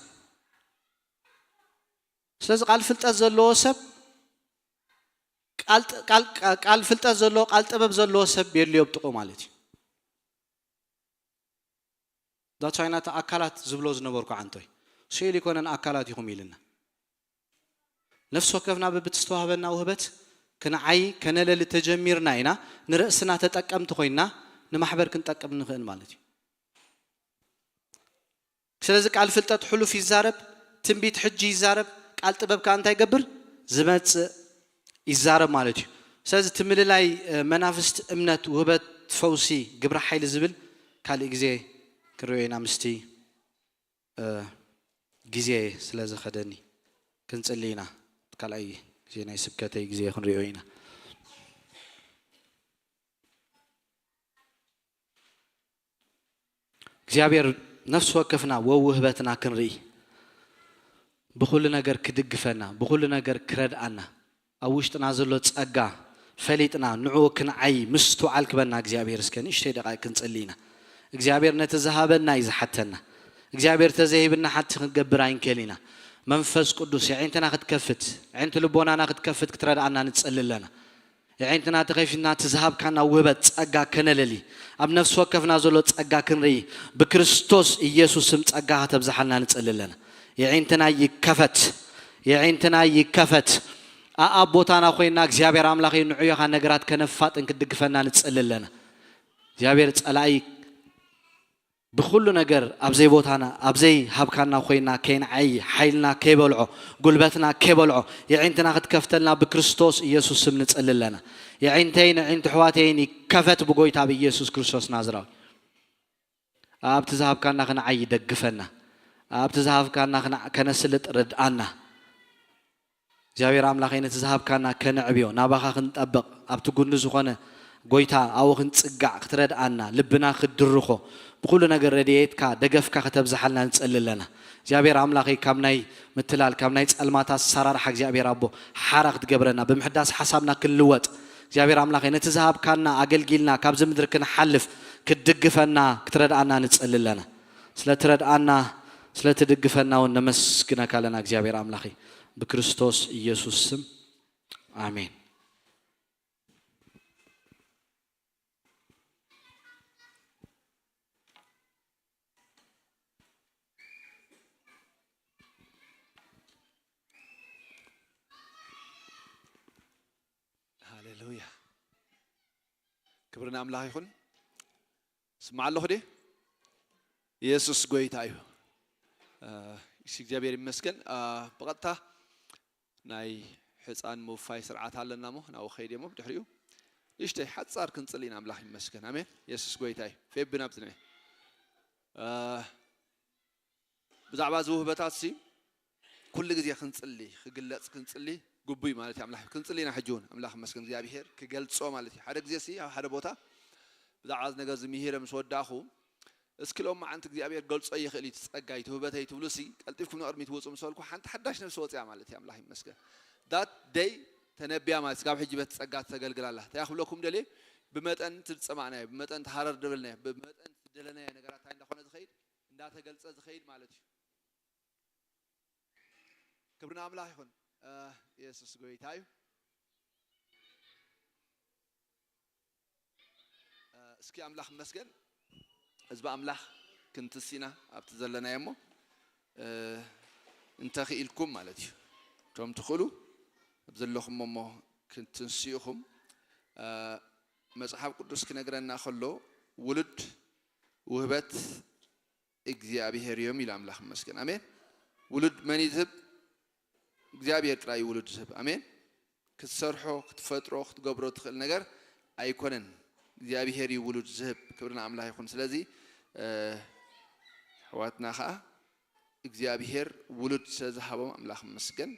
ስለዚ ቃል ፍልጠት ዘለዎ ሰብ፣ ቃል ጥ-፣ ቃል፣ ቃል ፍልጠት ዘለዎ፣ ቃል ጥበብ ዘለዎ ሰብ የድልዮ ኣብ ጥቕኡ ማለት እዩ። ዳትስ ዋይ ናቲ ኣካላት ዝብሎ ዝነበርኩ ዓንቶይ፣ ስእል ይኮነን ኣካላት ኢኹም ኢልና። ነፍሲ ወከፍና በብቲ ዝተዋህበና ውህበት ክንዓይ ከነለሊ ተጀሚርና ኢና፣ ንርእስና ተጠቀምቲ ኮይና ንማሕበር ክንጠቅም ንኽእል ማለት እዩ። ስለዚ ቃል ፍልጠት ሕሉፍ ይዛረብ፣ ትንቢት ሕጂ ይዛረብ፣ ቃል ጥበብ ከኣ እንታይ ይገብር? ዝመጽእ ይዛረብ ማለት እዩ። ስለዚ እቲ ምልላይ፣ እ፣ መናፍስት፣ እምነት፣ ውህበት፣ ፈውሲ፣ ግብረ ሓይሊ ዝብል ካልእ ግዜ ክንሪኦ ኢና ምስቲ፣ እ፣ ግዜ ስለ ዝኸደኒ ክንጽሊ ኢና። ካልኣይ ግዜ ናይ ስብከተይ ግዜ ክንሪኦ ኢና። እግዚኣብሔር ነፍሲ ወከፍና ወውህበትና ክንርኢ፣ ብኹሉ ነገር ክድግፈና፣ ብኹሉ ነገር ክረድኣና፣ ኣብ ውሽጥና ዘሎ ጸጋ ፈሊጥና ንዕኡ ክንዓይ ምስትውዓል ክበና እግዚኣብሔር። እስከ ንእሽተይ ደቓይቕ ክንጽሊ ኢና። እግዚኣብሔር ነቲ ዝሃበና እዩ ዝሓተና። እግዚኣብሔር ተዘይህብና ሓንቲ ክንገብር ኣይንክእል ኢና። መንፈስ ቅዱስ የዒንትና ክትከፍት፣ የዒንቲ ልቦናና ክትከፍት ክትረድኣና ንጽሊ ኣለና። የዒንትና ተኸፊትና እቲ ዝሃብካና ውህበት ጸጋ ከነለሊ፣ ኣብ ነፍሲ ወከፍና ዘሎ ጸጋ ክንርኢ፣ ብክርስቶስ ኢየሱስ ስም ጸጋ ከተብዝሓልና ንጽሊ ኣለና። የዒንትና ይከፈት፣ የዒንትና ይከፈት። ኣኣብ ቦታና ኮይና እግዚኣብሔር ኣምላኸይ ንዑ ኢኻ ነገራት ከነፋጥን ክትድግፈና ንጽሊ ኣለና። እግዚኣብሔር ጸላኢ ብኹሉ ነገር ኣብ ዘይቦታና፣ ኣብ ዘይሃብካና ኮይና ከይንዓይ፣ ሓይልና ከይበልዖ፣ ጉልበትና ከይበልዖ፣ የዒንትና ክትከፍተልና ብክርስቶስ ኢየሱስ ስም ንጽሊ ኣለና። የዒንተይን የዒንቲ ኣሕዋተይን ይከፈት ብጎይታ ብኢየሱስ ክርስቶስ ናዝራዊ። ኣብቲ ዝሃብካና ክንዓይ ይደግፈና። ኣብቲ ዝሃብካና ክና-፣ ከነስልጥ ርድኣና። እግዚኣብሔር ኣምላኸይ ነቲ ዝሃብካና ከነዕብዮ፣ ናባኻ ክንጠብቕ፣ ኣብቲ ጉኒ ዝኾነ ጎይታ ኣብኡ ክንጽጋዕ ክትረድኣና፣ ልብና ክትድርኾ፣ ብኹሉ ነገር ረድኤትካ ደገፍካ ከተብዝሓልና ንጸሊ ኣለና። እግዚኣብሔር ኣምላኸይ ካብ ናይ ምትላል፣ ካብ ናይ ጸልማት ኣሰራርሓ እግዚኣብሔር ኣቦ ሓራ ክትገብረና፣ ብምሕዳስ ሓሳብና ክንልወጥ፣ እግዚኣብሔር ኣምላኸይ ነቲ ዝሃብካና ኣገልጊልና ካብዚ ምድሪ ክንሓልፍ ክትድግፈና ክትረድኣና ንጸሊ ኣለና። ስለ ትረድኣና፣ ስለ ትድግፈና እውን ነመስግነካ ኣለና እግዚኣብሔር ኣምላኸይ። ብክርስቶስ ኢየሱስ ስም ኣሜን። ሃሌሉያ። ክብሪ ንኣምላኽ ይኹን። ስማዕ ኣለኹ ድየ? ኢየሱስ ጎይታ እዩ። እ፣ እሺ፣ እግዚኣብሔር ይመስገን። እ፣ ብቐጥታ ናይ ሕፃን ምውፋይ ስርዓት ኣለና እሞ ናብኡ ከይድ እሞ ብድሕሪኡ ንእሽተይ ሓጻር ክንጽሊ ኢና። ኣምላኽ ይመስገን። ኣሜን። ኢየሱስ ጎይታ እዩ። ፌቢ ናብዚ ንዒ። እ፣ ብዛዕባ እዚ ውህበታት ሲ ኩሉ ግዜ ክንጽሊ፣ ክግለጽ ክንጽሊ ግቡይ ማለት እዩ። ኣምላኽ ክንጽሊ ኢና። ሕጂ እውን ኣምላኽ ይመስገን እግዚኣብሔር ክገልጾ ማለት እዩ። ሓደ ግዜ ሲ ኣብ ሓደ ቦታ ብዛዕባ እዚ ነገር እዚ ምሂረ ምስ ወዳእኹ፣ እስኪ ሎም መዓንቲ እግዚኣብሔር ገልጾ ይኽእል እዩ፣ እቲ ጸጋይ፣ እቲ ውህበተይ ትብሉ ሲ ቀልጢፍኩም ንቕድሚት ውጹ ምስ በልኩ ሓንቲ ሓዳሽ ነፍሲ ወጽያ ማለት እዩ። ኣምላኽ ይመስገን። That day ተነቢያ ማለት ስጋብ ሕጂ በቲ ጸጋ ተገልግላ ኣላ። እንታይ ክብለኩም ደልየ? ብመጠን እቲ ዝጸማዕናዮ፣ ብመጠን እቲ ሃረር ደበልናዮ፣ ብመጠን እቲ ደለናዮ ነገራት እንታይ እንዳኾነ ዝኸይድ፣ እንዳተገልጸ ዝኸይድ ማለት እዩ። ክብሪ ንኣምላኽ ይኹን። እ፣ ኢየሱስ ጎይታ እዩ። እ፣ እስኪ ኣምላኽ ይመስገን። ህዝቢ ኣምላኽ ክንትስ ኢና ኣብቲ ዘለናዮ እሞ፣ እ፣ እንተኽኢልኩም ማለት እዩ። እቶም ትኽእሉ ኣብ ዘለኹም እሞ ክትንስኡ ኢኹም። እ፣ መጽሓፍ ቅዱስ ክነግረና ከሎ ውሉድ ውህበት እግዚኣብሔር እዮም ኢሉ ኣምላኽ ይመስገን። ኣሜን። ውሉድ መን እዩ ዝህብ? እግዚኣብሔር ጥራይ እዩ ውሉድ ዝህብ። ኣሜን። ክትሰርሖ፣ ክትፈጥሮ፣ ክትገብሮ ትኽእል ነገር ኣይኮነን። እግዚኣብሔር እዩ ውሉድ ዝህብ። ክብሪ ንኣምላኽ ይኹን። ስለዚ፣ እ፣ ኣሕዋትና ኸኣ እግዚኣብሔር ውሉድ ስለ ዝሃቦም ኣምላኽ ይመስገን።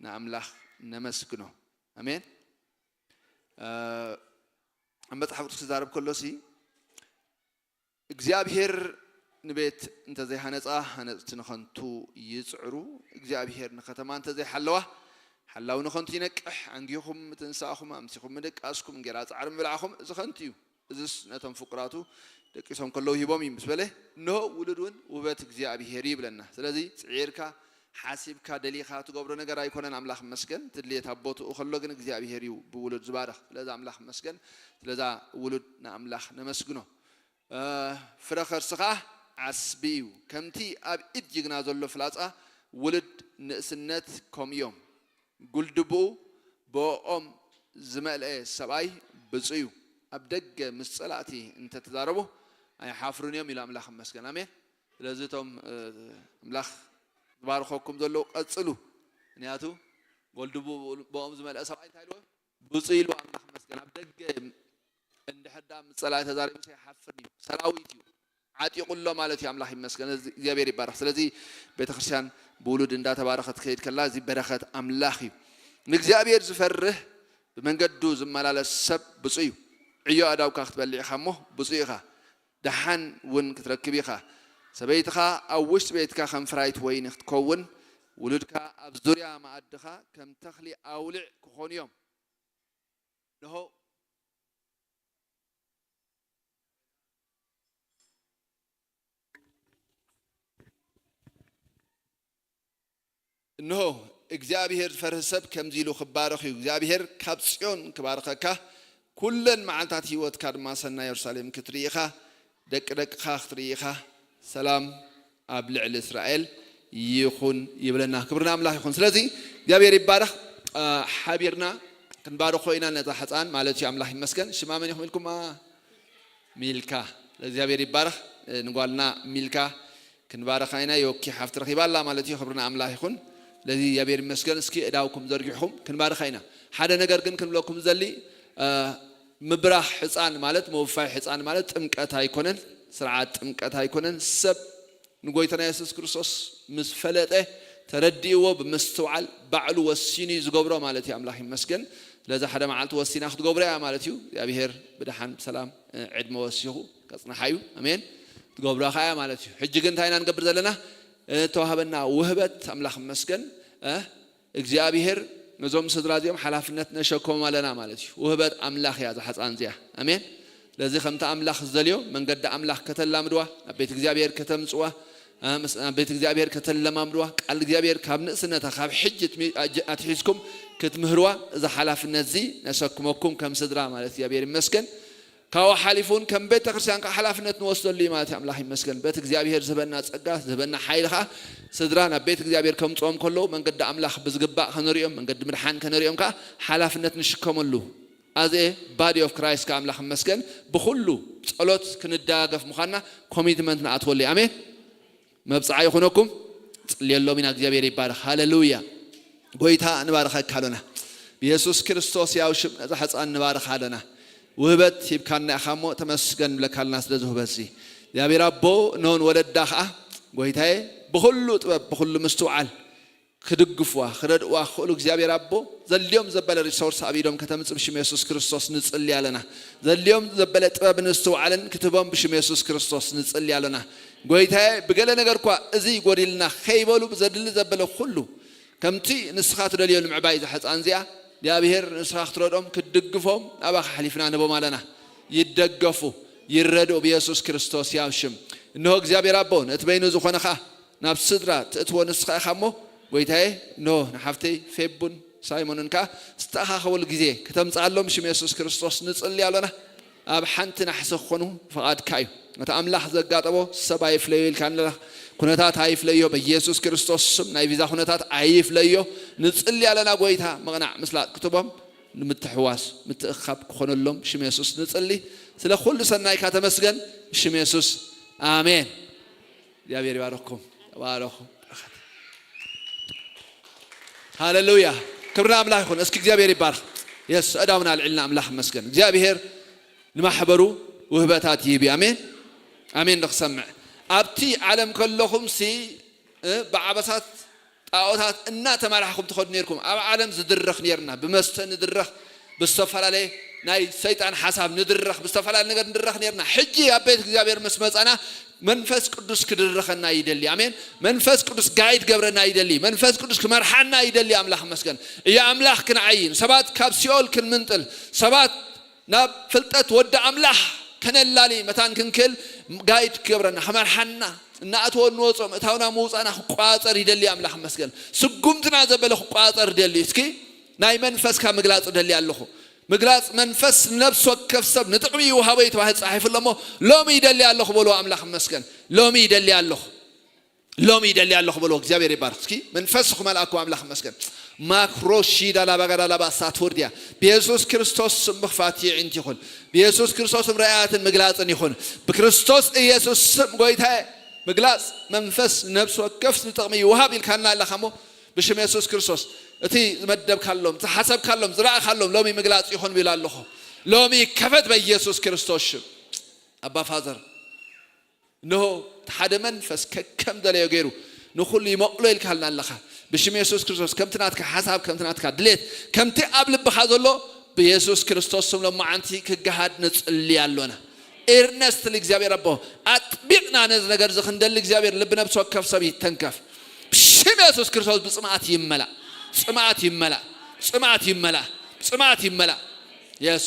ንኣምላኽ ነመስግኖ። ኣሜን። እ፣ ኣብ መጽሓፍ ቅዱስ ክዛረብ ከሎ ሲ እግዚኣብሔር ንቤት እንተዘይሃነጻ ሃነጽቲ ንኸንቱ ይጽዕሩ፣ እግዚኣብሔር ንኸተማ እንተዘይሓለዋ ሓላው ንኸንቱ ይነቅሕ። ኣንጊኹም ምትንሳእኹም፣ ኣምሲኹም ምድቃስኩም፣ እንጌራ ጻዕሪ ምብላዕኹም እዚ ኸንቱ እዩ። እዝስ ነቶም ፍቁራቱ ደቂሶም ከለዉ ሂቦም እዩ ምስ በለ፣ እንሆ ውሉድ እውን ውህበት እግዚኣብሔር እዩ ይብለና። ስለዚ ጽዒርካ ሓሲብካ ደሊኻ ትገብሮ ነገር ኣይኮነን። ኣምላኽ ይመስገን። ትድልየት ኣብ ቦትኡ ከሎ ግን እግዚኣብሔር እዩ ብውሉድ ዝባርኽ። ስለዚ ኣምላኽ ይመስገን። ስለዛ ውሉድ ንኣምላኽ ነመስግኖ። እ፣ ፍረ ከርሲ ኸዓ ዓስቢ እዩ። ከምቲ ኣብ ኢድ ጅግና ዘሎ ፍላጻ ውሉድ ንእስነት ከምኡ እዮም። ጉልድብኡ ብእኦም ዝመልአ ሰብኣይ ብፁዕ እዩ። ኣብ ደገ ምስ ጸላእቲ እንተተዛረቡ ኣይሓፍሩን እዮም ኢሉ ኣምላኽ ይመስገን። ኣሜን። ስለዚ እቶም፣ እ፣ ኣምላኽ ዝባርኸኩም ዘለዉ ቀጽሉ። ምክንያቱ ጎልድቡ ብኦም ዝመልአ ሰብኣይ እንታይ ኢልዎ? ብፁዕ ኢልዎ ኣምላኽ ይመስገን። ኣብ ደገ እንድሕር ዳ ምስ ጸላኢ ተዛሪቡስ ኣይሓፍርን እዩ። ሰራዊት እዩ። ዓጢቑ ኣሎ ማለት እዩ። ኣምላኽ ይመስገን። እዚ እግዚኣብሔር ይባረኽ። ስለዚ ቤተክርስትያን ብውሉድ እንዳተባረኸት ትከይድ ከላ እዚ በረኸት ኣምላኽ እዩ። ንእግዚኣብሔር ዝፈርህ ብመንገዱ ዝመላለስ ሰብ ብፁዕ እዩ። ዕዮ ኣእዳውካ ክትበልዕ ኢኻ እሞ ብፁዕ ኢኻ። ደሓን እውን ክትረክብ ኢኻ። ሰበይትኻ ኣብ ውሽጢ ቤትካ ከም ፍራይት ወይኒ ክትከውን፣ ውሉድካ ኣብ ዙርያ መኣድኻ ከም ተኽሊ ኣውልዕ ክኾኑ እዮም። እንሆ፣ እንሆ፣ እግዚኣብሔር ዝፈርህ ሰብ ከምዚ ኢሉ ክባረኽ እዩ። እግዚኣብሔር ካብ ጽዮን ክባርኸካ፣ ኩለን መዓልታት ህይወትካ ድማ ሰናይ የሩሳሌም ክትርኢ ኢኻ፣ ደቂ ደቅኻ ክትርኢ ኢኻ። ሰላም ኣብ ልዕሊ እስራኤል ይኹን ይብለና። ክብሪ ንኣምላኽ ይኹን። ስለዚ እግዚኣብሔር ይባረኽ። አ፣ ሓቢርና ክንባርኾ ኢና ነዛ ሕፃን ማለት እዩ። ኣምላኽ ይመስገን። ሽማ መን ኢኹም ኢልኩማ? ሚልካ። ለእግዚኣብሔር ይባረኽ። ንጓልና ሚልካ ክንባርኻ ኢና። ዮኪ ሓፍቲ ረኺባ ኣላ ማለት እዩ። ክብሪ ንኣምላኽ ይኹን። ስለዚ እግዚኣብሔር ይመስገን። እስኪ እዳውኩም ዘርጊሕኹም ክንባርኻ ኢና። ሓደ ነገር ግን ክንብለኩም ዘሊ፣ እ፣ ምብራኽ ሕፃን ማለት፣ ምውፋይ ሕፃን ማለት ጥምቀት ኣይኮነን፣ ስርዓት ጥምቀት ኣይኮነን። ሰብ ንጎይታና የሱስ ክርስቶስ ምስ ፈለጠ፣ ተረዲእዎ፣ ብምስትውዓል ባዕሉ ወሲኑ እዩ ዝገብሮ ማለት እዩ። ኣምላኽ ይመስገን። ስለዚ ሓደ መዓልቲ ወሲና ክትገብሮ እያ ማለት እዩ። እግዚኣብሔር ብደሓን ብሰላም፣ እ፣ ዕድመ ወሲኹ ከጽንሓ እዩ። ኣሜን። ትገብሮ ከኣ እያ ማለት እዩ። ሕጂ ግን እንታይ ኢና ንገብር ዘለና? እ፣ እተዋህበና ውህበት ኣምላኽ ይመስገን። እ፣ እግዚኣብሔር ነዞም ስድራ እዚኦም ሓላፍነት ነሸከሞም ኣለና ማለት እዩ። ውህበት ኣምላኽ እያ እዛ ሕፃን እዚኣ። ኣሜን። ስለዚ ከምቲ ኣምላኽ ዝደልዮ መንገዲ ኣምላኽ ከተላምድዋ፣ ናብ ቤት እግዚኣብሔር ከተምጽዋ፣ እ፣ ምስ፣ ናብ ቤት እግዚኣብሔር ከተለማምድዋ፣ ቃል እግዚኣብሔር ካብ ንእስነታ ካብ ሕጂ ትሚ-፣ ኣጅ-፣ ኣትሒዝኩም ክትምህርዋ፣ እዚ ሓላፍነት እዚ ነሰክመኩም ከም ስድራ ማለት እግዚኣብሔር ይመስገን። ካብኡ ሓሊፉ እውን ከም ቤተ ክርስቲያን ከዓ ሓላፍነት ንወስደሉ እዩ ማለት እዩ። ኣምላኽ ይመስገን። በቲ እግዚኣብሔር ዝህበና ጸጋ፣ ዝህበና ሓይሊ ከዓ ስድራ ናብ ቤት እግዚኣብሔር ከምጽኦም ከለዉ መንገዲ ኣምላኽ ብዝግባእ ከነርእዮም፣ መንገዲ ምድሓን ከነርእዮም ከዓ ሓላፍነት ንሽከመሉ። As a body of Christ ከዓ ኣምላኽ ይመስገን። ብኹሉ ጸሎት ክንደጋገፍ ምዃንና ኮሚትመንት ንኣትወሉ እዩ። ኣሜን። መብጽዓ ይኹነኩም። ጽልየሎም ኢና። እግዚኣብሔር ይባረኽ። ሃሌሉያ። ጎይታ ንባርኸካ ኣሎና። ብየሱስ ክርስቶስ ያው ሽም ነዛ ሕፃን ንባርኻ ኣሎና። ውህበት ሂብካና ኢኻ እሞ ተመስገን ንብለካ ኣለና ስለዚ ውህበት እዚ። እግዚኣብሔር ኣቦ እነሆ ንወለዳ ኸዓ ጎይታዬ ብኹሉ ጥበብ ብኹሉ ምስትውዓል ክድግፍዋ ክረድእዋ ክኽእሉ እግዚኣብሔር ኣቦ ዘድልዮም ዘበለ ሪሶርስ ኣብ ኢዶም ከተምጽእ ብሽም የሱስ ክርስቶስ ንጽሊ ኣለና። ዘድልዮም ዘበለ ጥበብን ምስትውዓልን ክትህቦም ብሽም የሱስ ክርስቶስ ንጽሊ ኣለና። ጎይታዬ ብገለ ነገር እኳ እዚ ጎዲልና ከይበሉ ብዘድሊ ዘበለ ኩሉ ከምቲ ንስኻ ትደልዮ ንምዕባይ እዛ ሕፃን እዚኣ እግዚኣብሔር ንስኻ ክትረድኦም ክትድግፎም ናባኻ ሓሊፍና ንህቦም ኣለና። ይደገፉ ይረድኡ ብየሱስ ክርስቶስ ያው ሽም። እንሆ እግዚኣብሔር ኣቦ ነቲ በይኑ ዝኾነ ኸዓ ናብ ስድራ ትእትዎ ንስኻ ኢኻ እሞ፣ ጎይታዬ፣ እንሆ ንሓፍተይ ፌቡን ሳይሞንን ከኣ ዝተኣኻኸበሉ ግዜ ከተምጽኣሎም ብሽም የሱስ ክርስቶስ ንጽሊ ኣሎና። ኣብ ሓንቲ ናሕሲ ክኾኑ ፍቓድካ እዩ። እቲ ኣምላኽ ዘጋጠሞ ሰብ ኣይፍለዮ ኢልካ ኣለኻ። ኩነታት ኣይፍለዮ፣ በኢየሱስ ክርስቶስ ስም ናይ ቪዛ ኩነታት ኣይፍለዮ። ንጽሊ ኣለና ጎይታ፣ ምቕናዕ ምስላጥ ክትቦም ንምትሕዋስ ምትእኻብ ክኾነሎም ብሽም የሱስ ንጽሊ። ስለ ኩሉ ሰናይካ ተመስገን ብሽም የሱስ። ኣሜን። እግዚኣብሔር ይባርኽኩም። ተባረኹ። በረኸት። ሃሌሉያ። ክብሪ ንኣምላኽ ይኹን። እስኪ እግዚኣብሔር ይባርኽ። የስ፣ ኣእዳውና ኣልዒልና ኣምላኽ ይመስገን። እግዚኣብሔር ንማሕበሩ ውህበታት ይህብ እዩ። ኣሜን። ኣሜን። ንኽሰምዕ ኣብቲ ዓለም ከለኹም ሲ እ፣ ብዓበሳት ጣዖታት እናተመራሕኹም ትኸዱ ነርኩም። ኣብ ዓለም ዝድረኽ ነርና፣ ብመስተ ንድረኽ፣ ብዝተፈላለየ ናይ ሰይጣን ሓሳብ ንድረኽ፣ ብዝተፈላለየ ነገር ንድረኽ ነርና። ሕጂ ኣብ ቤት እግዚኣብሔር ምስ መጻና መንፈስ ቅዱስ ክድርኸና ይደሊ። ኣሜን። መንፈስ ቅዱስ ጋይድ ገብረና ይደሊ። መንፈስ ቅዱስ ክመርሓና ይደሊ። ኣምላኽ መስገን እየ። ኣምላኽ ክንዓይን፣ ሰባት ካብ ሲኦል ክንምንጥል፣ ሰባት ናብ ፍልጠት ወዲ ኣምላኽ ከነላሊ መታን ክንክእል ጋይድ ክገብረና፣ ክመርሓና፣ እናኣተወ እንወጾ፣ ምእታውና ምውፃእና ክቋፀር ይደሊ። ኣምላኽ መስገን ስጉምትና ዘበለ ክቋፀር ይደሊ። እስኪ ናይ መንፈስካ ምግላፅ ደሊ ኣለኹ። ምግላፅ መንፈስ ንነፍሲ ወከፍ ሰብ ንጥቕሚ ይውሃቦ እዩ ተባሂሉ ተፃሒፉ ኣሎ እሞ፣ ሎሚ ይደሊ ኣለኹ በልዎ። ኣምላኽ መስገን ሎሚ ይደሊ ኣለኹ። ሎሚ ይደሊ ኣለኹ በልዎ። እግዚኣብሔር ይባርኽ። እስኪ መንፈስ ክመልኣኩም ኣምላኽ መስገን። ማክሮ ሺዳ ላባ ጋዳ ላባ ሳቶርዲያ። ብየሱስ ክርስቶስ ስም ምኽፋት ይዕንት ይኹን። ብየሱስ ክርስቶስ ስም ራእያትን ምግላጽን ይኹን። ብክርስቶስ ኢየሱስ ስም ጎይታዬ፣ ምግላጽ መንፈስ ነፍሲ ወከፍ ንጥቕሚ ይውሃብ ኢልካና ኣለኻ እሞ፣ ብሽም የሱስ ክርስቶስ እቲ ዝመደብካሎም፣ ዝሓሰብካሎም፣ ዝረኣኻሎም ሎሚ ምግላጽ ይኹን ቢል ኣለኹ። ሎሚ ይከፈት በኢየሱስ ክርስቶስ ሽም። ኣባ ፋዘር፣ እንሆ እቲ ሓደ መንፈስ ከከም ደለዮ ገይሩ ንኹሉ ይመቕሎ ኢልካልና ኣለኻ። ብሽም የሱስ ክርስቶስ ከምቲ ናትካ ሓሳብ፣ ከምቲ ናትካ ድሌት፣ ከምቲ ኣብ ልብኻ ዘሎ ብየሱስ ክርስቶስ ስም ሎማዓንቲ ክገሃድ ንጽሊ ኣሎና። ኤርነስትሊ እግዚኣብሔር ኣቦ፣ ኣጥቢቕና ነዚ ነገር እዚ ክንደሊ እግዚኣብሔር ልቢ ነብሲ ወከፍ ሰብ ይተንከፍ። ብሽም የሱስ ክርስቶስ ብጽምኣት ይመላእ፣ ጽምኣት ይመላእ፣ ጽምኣት ይመላእ፣ ጽምኣት ይመላእ። የስ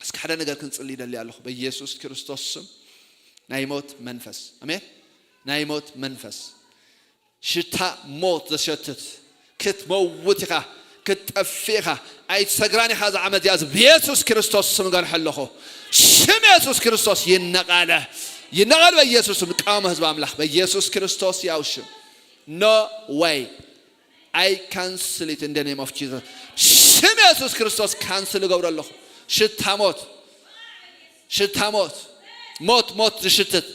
እስኪ ሓደ ነገር ክንጽሊ ይደሊ ኣለኹ በኢየሱስ ክርስቶስ ስም። ናይ ሞት መንፈስ፣ ኣሜን። ናይ ሞት መንፈስ፣ ሽታ ሞት ዘሸትት፣ ክትመውት ኢኻ፣ ክትጠፍእ ኢኻ፣ ኣይትሰግራን ኢኻ። እዛ ዓመት እዚኣ ብየሱስ ክርስቶስ ስም ገንሖ ኣለኹ። ሽም የሱስ ክርስቶስ ይነቓለ፣ ይነቓል በኢየሱስ ስም። ንቃወሞ ህዝቢ ኣምላኽ በኢየሱስ ክርስቶስ ያው ሽም። No way. I cancel it in the name of Jesus. ሽም የሱስ ክርስቶስ ካንስል እገብሮ ኣለኹ። ሽታ ሞት፣ ሽታ ሞት፣ ሞት፣ ሞት ዝሽትት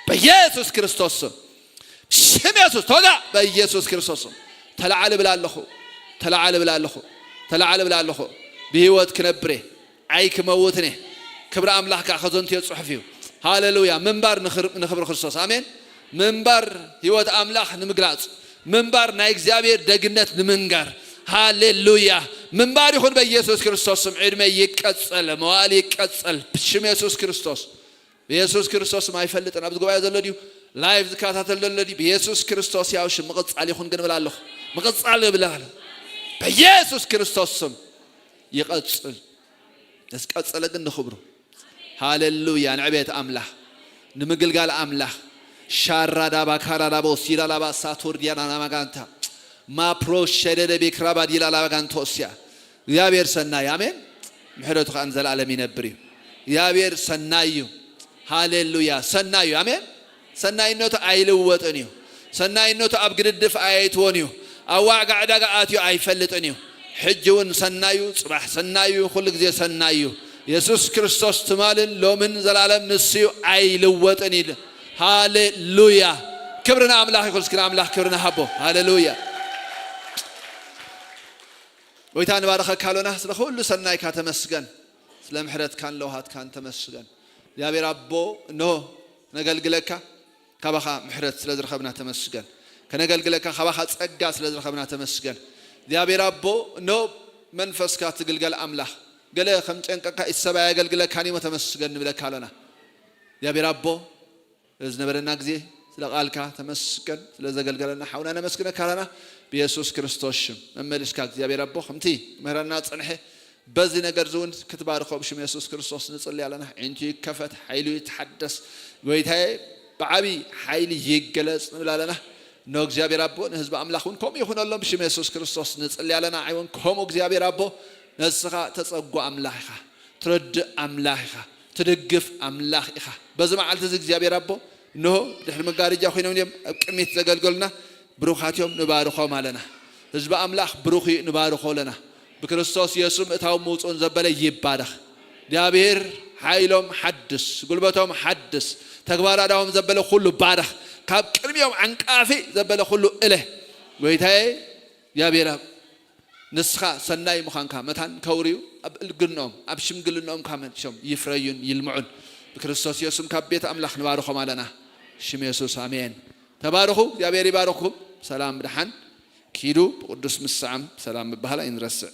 በኢየሱስ ክርስቶስ ስም። ሽም የሱስ ተወጋ። በኢየሱስ ክርስቶስ ስም ተለዓል እብል ኣለኹ። ተለዓል እብል ኣለኹ። ተለዓል እብል ኣለኹ። ብህይወት ክነብር እየ። ኣይክመውትን እየ። ክብሪ ኣምላኽ ከኣ ከዘንትዮ ጽሑፍ እዩ። ሃሌሉያ። ምንባር ንኽር-፣ ንኽብሪ ክርስቶስ። ኣሜን። ምንባር ህይወት ኣምላኽ ንምግላጽ፣ ምንባር ናይ እግዚኣብሔር ደግነት ንምንጋር። ሃሌሉያ። ምንባር ይኹን በኢየሱስ ክርስቶስ ስም። ዕድመ ይቀጸል፣ መዋእል ይቀጸል። ብሽም የሱስ ክርስቶስ። ብየሱስ ክርስቶስ ስም። ኣይፈልጥን ኣብዚ ጉባኤ ዘሎ ድዩ? ላይቭ ዝከታተል ዘሎ ድዩ? ብየሱስ ክርስቶስ ያው ሽም ምቕጻል ይኹን ግን እብል ኣለኹ። ምቕጻል እብል ኣለኹ። በኢየሱስ ክርስቶስ ስም ይቐጽል። ምስ ቀጸለ ግን ንኽብሩ። ሃሌሉያ። ንዕቤት ኣምላኽ፣ ንምግልጋል ኣምላኽ። ሻራ ዳባ ካራ ዳባ ወሲዳ ላባ ሳቶር ዲያና ናማጋንታ ማፕሮ ሸደደ ቤክራባ ዲላ ላባ ጋንቶስያ። እግዚኣብሔር ሰናይ፣ ኣሜን። ምሕረቱ ከኣ ንዘለኣለም ይነብር እዩ። እግዚኣብሔር ሰናይ እዩ። ሃሌሉያ። ሰናይ እዩ። ኣሜን። ሰናይነቱ ኣይልወጥን እዩ። ሰናይነቱ ኣብ ግድድፍ ኣየእትዎን እዩ። ኣብ ዋዕጋ ዕዳጋ ኣትዩ ኣይፈልጥን እዩ። ሕጂ እውን ሰናዩ፣ ጽባሕ ሰናዩ፣ ኩሉ ግዜ ሰናዩ። የሱስ ክርስቶስ ትማልን ሎምን ዘላለም ንሱ እዩ፣ ኣይልወጥን እዩ። ሃሌሉያ። ክብሪ ንኣምላኽ ይኹን። እስኪ ንኣምላኽ ክብሪ ንሃቦ። ሃሌሉያ። ጎይታ ንባረኸካ ኣሎና። ስለ ኩሉ ሰናይካ ተመስገን። ስለ ምሕረትካን ለውሃትካን ተመስገን። እግዚኣብሔር ኣቦ፣ እንሆ ነገልግለካ፣ ካባኻ ምሕረት ስለ ዝረኸብና ተመስገን። ከነገልግለካ ካባኻ ጸጋ ስለ ዝረኸብና ተመስገን። እግዚኣብሔር ኣቦ፣ እንሆ መንፈስካ ትግልገል ኣምላኽ። ገለ ከም ጨንቀካ ኢድ ሰብ ኣየገልግለካን እዩሞ ተመስገን ንብለካ ኣሎና። እግዚኣብሔር ኣቦ፣ ስለ ዝነበረና ግዜ፣ ስለ ቃልካ ተመስገን። ስለ ዘገልገለና ሓውና ነመስግነካ ኣለና። ብየሱስ ክርስቶስ ሽም መመሊስካ እግዚኣብሔር ኣቦ፣ ከምቲ ምህረና ጸንሐ፣ በዚ ነገር እዚ እውን ክትባርኾ ብሽም የሱስ ክርስቶስ ንጽሊ ኣለና። ዒንቱ ይከፈት፣ ሓይሉ ይተሓደስ። ጎይታዬ፣ ብዓቢ ሓይሊ ይገለጽ ንብል ኣለና። ኖ እግዚኣብሔር ኣቦ፣ ንህዝቢ ኣምላኽ እውን ከምኡ ይኹነሎም ብሽም የሱስ ክርስቶስ ንጽሊ ኣለና። ኣይ እውን ከምኡ እግዚኣብሔር ኣቦ፣ ንስኻ ተጸጉ ኣምላኽ ኢኻ፣ ትረድእ ኣምላኽ ኢኻ፣ ትድግፍ ኣምላኽ ኢኻ። በዚ መዓልቲ እዚ እግዚኣብሔር ኣቦ፣ እንሆ ድሕሪ መጋረጃ ኮይኖም እዮም ኣብ ቅድሚት ዘገልገሉና። ብሩኻት እዮም፣ ንባርኾም ኣለና። ህዝቢ ኣምላኽ ብሩኽ እዩ፣ ንባርኾ ኣለና። ብክርስቶስ የሱስ ምእታው ምውፅኡን ዘበለ ይባረኽ። እግዚኣብሔር ሓይሎም ሓድስ፣ ጉልበቶም ሓድስ፣ ተግባር ኣዳዎም ዘበለ ኩሉ ባረኽ። ካብ ቅድሚኦም ዓንቃፊ ዘበለ ኩሉ እለ። ጎይታዬ እግዚኣብሔር ኣብ ንስኻ ሰናይ ምዃንካ መታን ከውርዩ ኣብ እልግንኦም፣ ኣብ ሽምግልንኦም ካመ-፣ ሸም ይፍረዩን ይልምዑን። ብክርስቶስ የሱስ ካብ ቤት ኣምላኽ ንባርኾም ኣለና። ሽም የሱስ፣ ኣሜን። ተባረኹ፣ እግዚኣብሔር ይባርኽኩም። ሰላም ብድሓን ኪዱ። ብቅዱስ ምሳዕም ሰላም ምባህል ኣይንረስዕ።